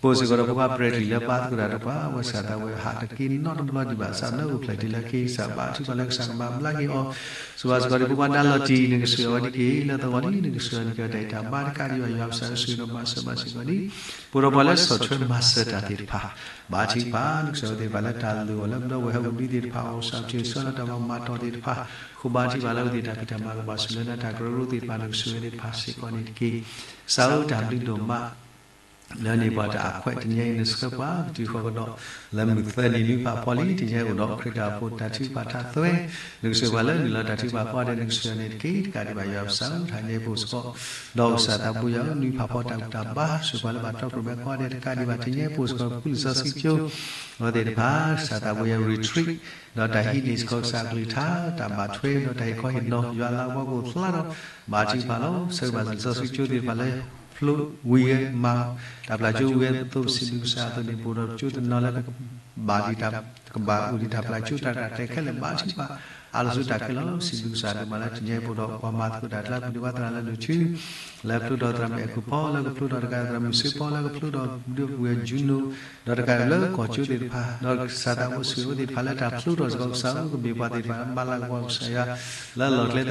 ပအိၣ်စ့ၢ်ကီးဒီးဖိခွါပြၢ်တံၢ်လၢဘါသကိးတၢ်ဒီးပှၤ အဝဲကစၢ်သးဝံၣ်ဟးတက့ၢ်နီတဘျီဒံးဘၣ် ကစၢ်လၢအိၣ်ဖျဲၣ်ထံးလၢက့ၤ ကစၢ်ဘါထုကဖၣ်လၢကစၢ်ကမၤဘျါက့ၤအီၤ ဆိၣ်ဂ့ၤဘၣ်စ့ၢ်ကီးဒ်ဖိခွါဒါလီၤတံၢ် နကဆိၣ်ဂ့ၤအီၤဝဲဒ်က့ၤ လၢသဝီလံ နကဆိၣ်ဂ့ၤအီၤ နကဲတၢ်အံၤတၢ်ဘါတကးဒံးဘၣ် ယွၤပကစၢ်ဧၢ ဆိၣ်ဂ့ၤဒီးမၤစၢၤဘၣ်စ့ၢ်ကီးဒ် ပအိၣ်ဒီးပှၤလၢဆီၣ်ထွဲမၤစၢၤတၢ်သ့ၣ်တဖၣ် ဘါထုကဖၣ် နကဆိၣ်ဂ့ၤအဝဲသ့ၣ်တဖၣ်လၢတၢ်လိၣ်အီၤလၢပဒီပုၢ်ဝဲၢ်ဟဲအိၣ်ဘှံးသ့ၣ်တဖၣ် အိၣ်စၢ်ထၢၣ်ဆၢလၢတၢ်ဘၣ်မၤတီၢ်သ့ၣ်တဖၣ် ဃိဘါထုကဖၣ်လၢအဝဲသ့ၣ်တၢ်ဖံးတၢ်မၤကဘၣ်ဆူၣ်လၢနၤတၢ်ကရၢကရိသ့ၣ်တဖၣ် နကဆိၣ်ဂ့ၤအဝဲသ့ၣ်တဖၣ်စ့ၢ်ကီးန့ၣ်တက့ၢ်. ကစၢ်ဧၢ တၢ်ဘျုးဒိၣ်မး လၢန့ၢ်ပှၤတၢ်အခွဲး တနံၤအံၤ နဆှၢပှၤ ပတုၤဃီကဒီး လၢမုၢ်သၢနံၤနွံဖးဖီလံ တနံၤအံၤအိၣ်ဒီးခရံာ်တၢ်အိၣ်ဖှိၣ်တၢ်ထုကဖၣ်ထးသွဲ နကဆိၣ်ဂ့ၤပှၤလၢနုာ်လီၤတၢ်ထုကဖၣ်ကိးဂၤဒဲး နကဆိၣ်ဂ့ၤအီၤန့ၣ်တက့ၢ်. တကးဒံးဘၣ် ယွၤပကစၢ်ဧၢ တဟါညါအံၤပအိၣ်စ့ၢ်ကီး ဒီးကစၢ်သးဘိယွၤဧၢ နွံဖးဖီတၢ်ဘူၣ်တၢ်ဘါ ဆိၣ်ဂ့ၤပှၤလၢဘၣ်တီခိၣ်ရိၣ်မဲကိးဂၤဒဲး တကးဒံးဘၣ် တနံၤအံၤပအိၣ်စ့ၢ်ကီး ပူၤလံာ်စီဆှံကၠိ အဝဲသ့ၣ်တဖၣ် ကစၢ်သးဘိယွၤ retreat ဒီးတၢ်ဟံးန့ၢ်စ့ၢ်ကီးကစၢ်အကလုၢ်ကထါ တၢ်ဘၣ်ထွဲဒီးတၢ်ဟ့ၣ်ခီဟ့ၣ်နီၤ ယွၤလၤကပီၤကအိၣ်ဖျါဒီး ဘါထုကဖၣ်လီၤ. ဆၢဂ့ၤဘၣ်လံာ်စီဆှံကၠိသ့ၣ်တဖၣ်လၢ ဖျိဝံၤဝဲမၤ တၢ်ပျၢ်ကၠိဝံၤဝဲအသိး ပစံးဘျုးကစၢ်အသိးန့ၣ် ပအိၣ်ဒီးကၠိတနီၤလၢ ကဘၣ်ဒံးတၢ် ကဘၣ်အိၣ်ဒံးတၢ်ပျၢ်ကၠိတၢ်ရဲၣ်တၢ်ကျဲၤခဲလၢာ် ဘါထုကဖၣ် အါလီၤဆူတၢ်ခဲလၢာ်လီၤ. ပစံးဘျုးကစၢ်ဒိၣ်မးလၢတနံၤအံၤပအိၣ်ဒီးပှၤမၤသကိးတၢ်အကျါ ပဒိၣ်ဘါသရၣ်လၢဒိၣ်ထူ လၢဖျိထီၣ်သရၣ်မုၣ်အဲၣ်ခိၣ်ဖီ လၢကဖျိထီၣ်တကး သရၣ်မုၣ်စ့ဖီ လၢကဖျိထီၣ်ဒုးပှဲၤ Juno ဒီးတကးလၢကီၢ်ကၠိသ့ၣ်တဖၣ် ဒီးကစၢ်သးဘိဆိၣ်ဂ့ၤအဝဲသ့ၣ်တဖၣ်လၢတၢ်ဖျိထီၣ်စ့ၢ်ကီး ကစၢ်ဧၢ ကမ့ၢ်ပှၤသ့ၣ်တဖၣ်လၢမၤလၤကပီၤကစၢ်ယွၤ လၢအလီၢ်ကျဲသနၢၣ်ကိးဂၤဒဲးစုာ်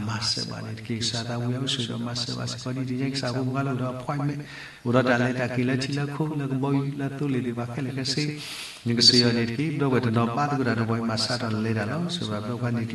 စုာ်ကသ့န့ၣ် မၤစၢၤဘၣ်န့ၣ်တက့ၢ်. ကစၢ်သးဘိယွၤဧၢ ဆိၣ်ဂ့ၤဒီးမၤစၢၤဘၣ်စ့ၢ်ကီးဒ်တနံၤအံၤ ကစၢ်ဖိမုၣ်ခွါလၢအိၣ်ဒီး appointment အိၣ်ဒီးတၢ်လဲၤတၢ်က့ၤလၢထံလၢခိ လၢကဘီယူၤလၢသိလ့ၣ်သ့ၣ်တဖၣ်ခဲလၢာ်ခဲဆ့ နကဆိၣ်ဂ့ၤအီၤန့ၣ်တက့ၢ်. ပဒီပုၢ်ဝဲၢ်တနီၤဘါသကိးတၢ်ဒီးပှၤအံၤ မၤစးထီၣ်လဲၤတ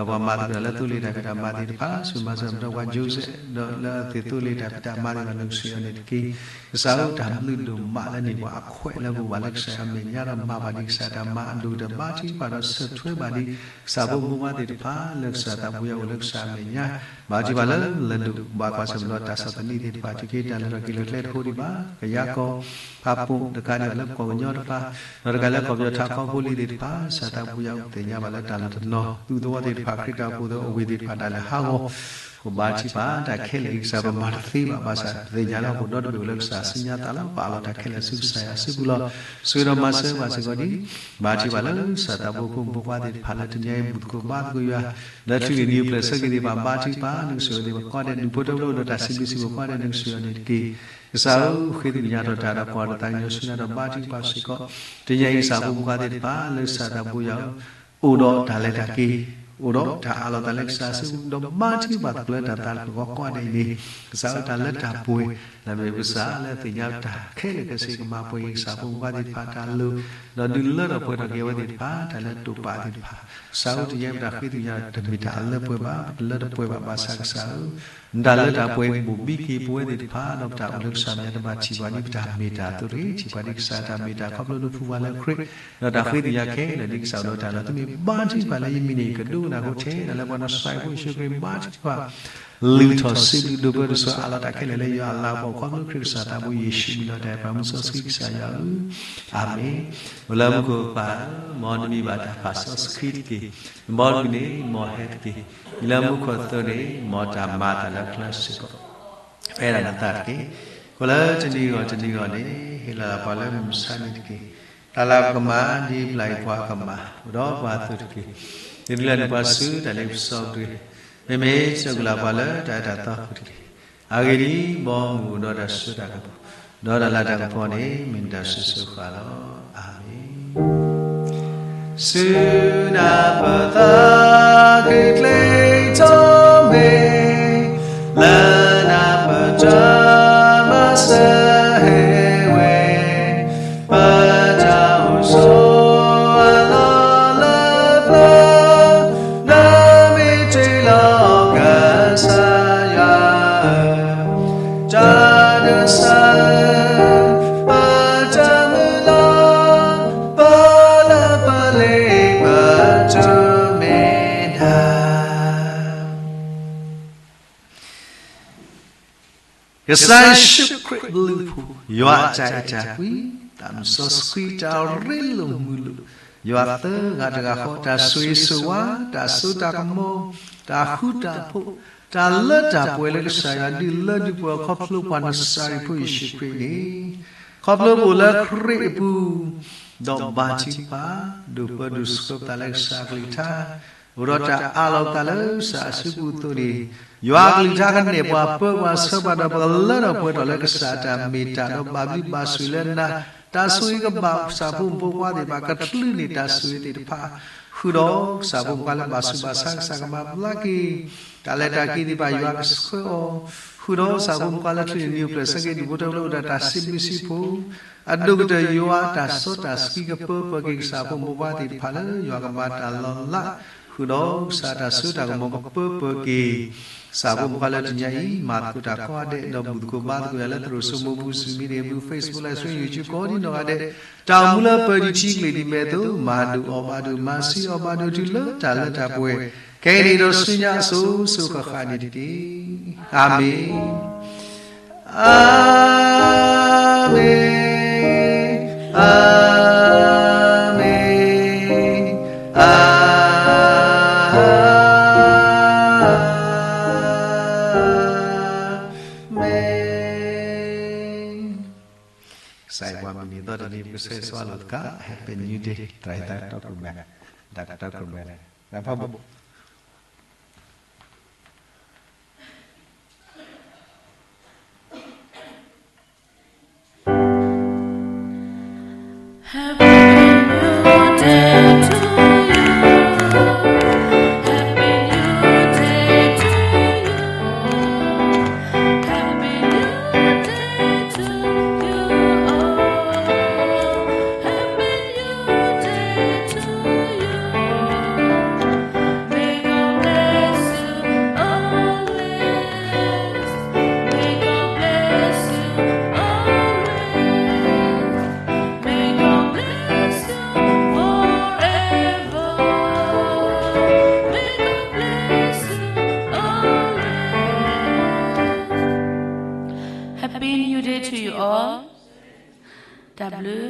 ၢ်လီၤ. ဆိၣ်ဂ့ၤဘၣ်ပဒီပုၢ်ဝဲၢ်န့ၣ်ကျၢၤထူ ဒီးပှၤမၤသကိးတၢ်လၢသိလ့ၣ်တၢ်ဖံးတၢ်မၤသ့ၣ်တဖၣ် ဆိၣ်ဂ့ၤမၤစၢၤပဒီပုၢ်ဝဲၢ် Joseph ဒီးလၢအဝဲသ့ၣ်သိလ့ၣ်တၢ်ဖံးတၢ်မၤသ့ၣ်တဖၣ် နကဆိၣ်ဂ့ၤအီၤန့ၣ်တက့ၢ်. ကစၢ်ဧၢ တၢ်ဘျုးဒိၣ်မးလၢန့ၢ်ပှၤအခွဲးလၢပအိၣ်ဘၣ်လၢကစၢ်ယွၤအမဲာ်ညါဒီးမၤဘၣ်ဒံးကစၢ်တၢ်မၤအဒိၣ်ကတၢၢ် ဘါထုကဖၣ်ဒီးဆၢထွဲဘၣ်ဒံး ကစၢ်ဖိမုၣ်ဖိခွါသ့ၣ်တဖၣ် လၢကစၢ်သးဘိယွၤအိၣ်လၢကစၢ်အမဲာ်ညါ ဘါထုကဖၣ်လၢလၢၢ်ဒိၣ် ဘၣ်ကွၢ်ဆၢၣ်မဲာ်ဒီးတၢ်ဆီၣ်သနံးသ့ၣ်တဖၣ် တုၤက့ၤတၢ်လဲၤထီၣ်က့ၤလီၤကျဲတဟိဒံးဘၣ် ကယၤကီၢ် ဖးပိၢ် တကးဒံးဘၣ်လၢပကီၢ်ကညီတဖၣ် ဒီးတကးလၢကီၢ်ပယီၤထးခီဖိလံၤသ့ၣ်တဖၣ် ကစၢ်သးဘိယွၤအိၣ်သ့ၣ်ညါဘၣ်လၢတၢ်လီၢ်တနီၤ သူၣ်သဝီသ့ၣ်တဖၣ် ခရံာ်တၢ်အိၣ်ဖှိၣ်သ့ၣ်အိၣ်ဝ့ၢ်သ့ၣ်တဖၣ် တၢ်လဲၤဟးဂီၤ ပဘါထုကဖၣ် တၢ်ခဲလၢာ်အံၤ ကစၢ်ပမၤတသ့ဘၣ် ဘၣ်ဆၣ် ပသ့ၣ်ညါလၢဟီၣ်ခိၣ်ဒီတဘ့ၣ်အိၣ်လၢကစၢ်အစုညါသးလီၤ ပအးလီၤတၢ်ခဲလၢာ်ဆူကစၢ်ယွၤစုပူၤလီၤ. ဆိၣ်ဂ့ၤဒီးမၤစၢၤဘၣ်စ့ၢ်ကီးဒ် ဘါထုကဖၣ်လၢကစၢ်သးဘိဖိမုၣ်ဖိခွါသ့ၣ်တဖၣ်လၢတနံၤအံၤ ဘူၣ်သကိးဘါသကိးယွၤ လၢထုးန့ၢ်နံၤအပျဲၢ်ဆၢက့ၤသ့ၣ်တဖၣ် ဘါထုကဖၣ် နကဆိၣ်ဂ့ၤသ့ၣ်တဖၣ်ကိးဂၤဒဲး ဒူၣ်ဖိထၢဖိလၢအိၣ်ဒီးတၢ်စံးဘျုးစံးဖှိၣ်ကိးဂၤဒဲး နကဆိၣ်ဂ့ၤအီၤန့ၣ်တက့ၢ်. ကစၢ်ဧၢ ဃ့သကွံၢ်ညါထီၣ်တၢ်ဒီးကွၢ်ဒီးသးကညီၤဆူညါဒီးဘါထုကဖၣ်စ့ၢ်ကီး တနံၤအံၤ ကစၢ်ဖိမုၣ်ဖိခွါသ့ၣ်တဖၣ် လၢကစၢ်သးဘိယွၤ အိၣ်ဒီးတၢ်လဲၤတၢ်က့ၤ အိၣ်ဒီးတၢ်အးလီၤသးလၢကစၢ်စုပူၤ ဒီးဘါထုကဖၣ်သကိးလၢတၢ်သးတဖျၢၣ်ကိးဂၤဒဲးအံၤန့ၣ် ကစၢ်ဧၢ တၢ်လၢတၢ်ပှဲၤ လၢမ့ၢ်ပကစၢ်လၢအသ့ၣ်ညါတၢ်ခဲလၢာ်ခဲဆ့ ကမၤပှဲၤက့ၤကစၢ်ဖိမုၣ်ဖိခွါသ့ၣ်တဖၣ်တၢ်လိၤ ဒီးဒုးလၢထီၣ်ပှဲၤထီၣ်က့ၤအဝဲသ့ၣ်တဖၣ် တၢ်လၢတိာ်ပာ်သ့ၣ်တဖၣ် ကစၢ်ဧၢ တနံၤအံၤ ပတၢ်ဃ့သကွံၢ်ညါ တမ့ၢ်တၢ်အလၢပှဲၤဘၣ် ပတလၢတပှဲၤဘၣ် ဘၣ်ဆၣ်ကစၢ်ဧၢ နတၢ်လၢတၢ်ပှဲၤ ဘိၣ်ဘံက့ၤပဝဲသ့ၣ်တဖၣ် ဒီးပတၢ်အိၣ်လၢကစၢ်မဲာ်ညါ တဘၣ်ထံၣ်ပှၤဒ်ပတၢ်မ့ၢ်တၢ်အသိးတဂ့ၤ ထံၣ်ပှၤဒ်ကစၢ်တၢ်မ့ၢ်တၢ် ခီဖျိလၢပဖှူဝါလၢခရံာ် ဒီးတၢ်ဃ့သကွံၢ်ညါခဲလၢာ်ဒ်ကစၢ်အိၣ်ဒီးတၢ်လီၤ သုမ့ၢ်ဘါထုကဖၣ်လၢယမံၤန့ၣ် ယကဒိကနၣ်ဃိထဲ ဒီးလၢပှၤနီၢ်ကစၢ်ဖိယ့ၣ်ၡူးခရံာ်ဘါထုကဖၣ် လုၢ်ထီၣ်စံးဘျုးဒိးဘၢဒိးဆှၢအးလီၤတၢ်ခဲလၢာ်လၢယွၤအလၤကပီၤ ခီဖျိခရံာ်ကစၢ်သးဘိယ့ၣ်ၡူးမံၤလီၤ တၢ်အဲၣ်ပှၤမူစီဆှံကစၢ်ယွၤဧၢ အၤမ့ၣ် အိၣ်လၢမူခိၣ်ပၢ်ဧၢ မ်နမံၤဘၣ်တၢ်ပာ်စီဆှံတက့ၢ် နဘီမုၢ်န့ၣ် မ်ဟဲတက့ၢ် မံၤလၢမူခိၣ်အသိးန့ၣ် မ်တၢ်မၤအသးလၢချၢစ့ၢ်ကီး ဖဲဒၣ်နသးတက့ၢ် အဃိလၢတနံၤဂီၢ်တနံၤဂီၢ်န့ၣ် ဟ့ၣ်လီၤပှၤလၢမုၢ်မဆါန့ၣ်တက့ၢ် တၢ်လၢပကမၤ ဒ်ပျၢ်အံၤပှၤကမၤ အိၣ်ဒီးပှၤအသိးတက့ၢ်. ဒ်လဲၣ်န့ၣ်ပှၤဆူတၢ်လ့ပစီကရ့ၣ်, မ့မ့ၢ်စၢၤကလးပှၤလၢတၢ်အဲၣ်တၢ်သီအပူၤတက့ၢ်. အဂ့ၢ်ဒ်အံၤ, ဘီမုၢ်အိၣ်ဒီးတၢ်စိတၢ်ကမီၤ, ဒီးတၢ်လၤတၢ်ကပီၤန့ၣ် မ့ၢ်တၢ်ဆၢဂ့ၤဆၢဝါလီၤ. အၤမ့ၣ်. ဆူနၢ်ပၢၢ်သးခုကျ့ထီၣ်မ့ၢ်, လၢနၢ်ပၢၢ်တၢ်မၤစၢၤဟ့ၣ်ဝဲ, ပတၢ်အိၣ်ဆိးအလီၢ်လၢပျၢၤ, နမ့ၢ်တ့ၢ်လီၤကစၢ်ယွၤ တၢ်ဒိးစၢၤ, ပတၢ်မုၢ်လၢ်, ပလၢပလ့ပတမ့ၢ်နၤ. ကစၢ်ယ့ၣ်ၡူးခရံာ်အဘျုးအဖှိၣ်, ယွၤအတၢ်အဲၣ်တၢ်ကွံ, သးစီဆှံတၢ်ရ့လိာ်မုာ်လိာ်, ယွၤသၢဂၤတဂၤဃီ တၢ်ဆိၣ်ဂ့ၤဆိၣ်ဝါ, တၢ်စိတၢ်ကမီၤ, တၢ်ဃူတၢ်ဖိး, တၢ်လၢတၢ်ပှဲၤလၢကစၢ်ယွၤဒုးလၢဒုးပှဲၤခီဖျိပှၤနစၤရ့းဖိယ့ၣ်ၡူးခရံာ်န့ၣ်, ခီဖျိပအိၣ်လၢခရံာ်အပူၤ, ဒီးဘါထုကဖၣ်, ဒိးပၢဒိးဆှၢပသးလၢကစၢ်အကလုၢ်ကထါ, အိၣ်ဒီးတၢ်အးလီၤပသးလၢကစၢ်အစုပူၤအသိးန့ၣ်, ယွၤအကလုၢ်ကထါကနဲၣ်ပှၤပၢပှၤဆှၢပှၤဒီးပကလၢထီၣ်ပှဲၤထီၣ်လၢကစၢ်အတၢ်မ့ၢ်တၢ်ဒီးဘၣ်ဘျုးဘၣ်ဆိၣ်လၢနၤ, တၢ်ဆိၣ်ဂ့ၤကဘၣ်ကစၢ်ဖိမုၣ်ဖိခွါသ့ၣ်တဖၣ် ကချုးန့ၢ်တၢ်ဆိၣ်ဂ့ၤသ့ၣ်တဖၣ်, ဃုာ်ဒီးကစၢ်ဖိမုၣ်ခွါလၢဘၣ်ဆူးဘၣ်ဆါ ကစၢ်ကမၤဘျါက့ၤ, တၢ်လဲၤတၢ်က့ၤသ့ၣ်တဖၣ်ယွၤကဆှၢအီၤ, ဃုာ်ဒီးကစၢ်ဖိမုၣ်ခွါလၢချံးန့ၢ်နံၤအိၣ်ဖျဲၣ်ဆၢက့ၤဒူၣ်ဖိထၢဖိလၢအိၣ်ဒီးတၢ်စံးဘျုးစံးဖှိၣ်, အဒိၣ်ကတၢၢ်ယွၤတၢ်စီတၢ်ဆှံကပၢပှဲၤက့ၤကစၢ်ဖိမုၣ်ဖိခွါသ့ၣ်တဖၣ်လၢယွၤကမၤတၢ်လီၤလး, ဃုာ်ဒီးကစၢ်တၢ်စိတၢ်ကမီၤကပၢပှဲၤက့ၤ ကစၢ်ဖိမုၣ်ဖိခွါလၢတနံၤအံၤ မၤသကိးတၢ်ကိးဂၤဒဲး ဒီးဘူၣ်သကိးဘါသကိးယၤလၢသရိာ်စိမိၤပူၤ စူမံဒ့ၣ်အပူၤ Facebook Live Stream YouTube ကိးဒံနီၢ်ဂၤဒဲး, တၢ်အိၣ်မူလၢပၢၤဒံးထံကလ့ၢ်ဒံးမဲာ်သိး မၤဒိၣ်အီၣ်ဘၣ်ဒိၣ် မၤဆံးအီၣ်ဘၣ်ဒိၣ်တုၤလၢတၢ်လၢတၢ်ပှဲၤ, ခဲအံၤန့ၣ်ဒီးဆူညါအစိၤစိၤဃၣ်ဃၣ်န့ၣ်တက့ၢ်. အၤမ့ၣ်. အၤမ့ၣ်, အၤမ့ၣ်, အၤမ့ၣ်. ကစၢ်ယွၤမုၢ်နံၤသီတနံၤ ပကဆၢဂ့ၤဆၢဝါလိာ်သကိး Happy New Day သရၣ်သးတီခိၣ်မဲ, တၢ်တီခိၣ်မဲ, တၢ်ဖးဘိၣ်. Happy New Day to you all. တၢ်ဘျုး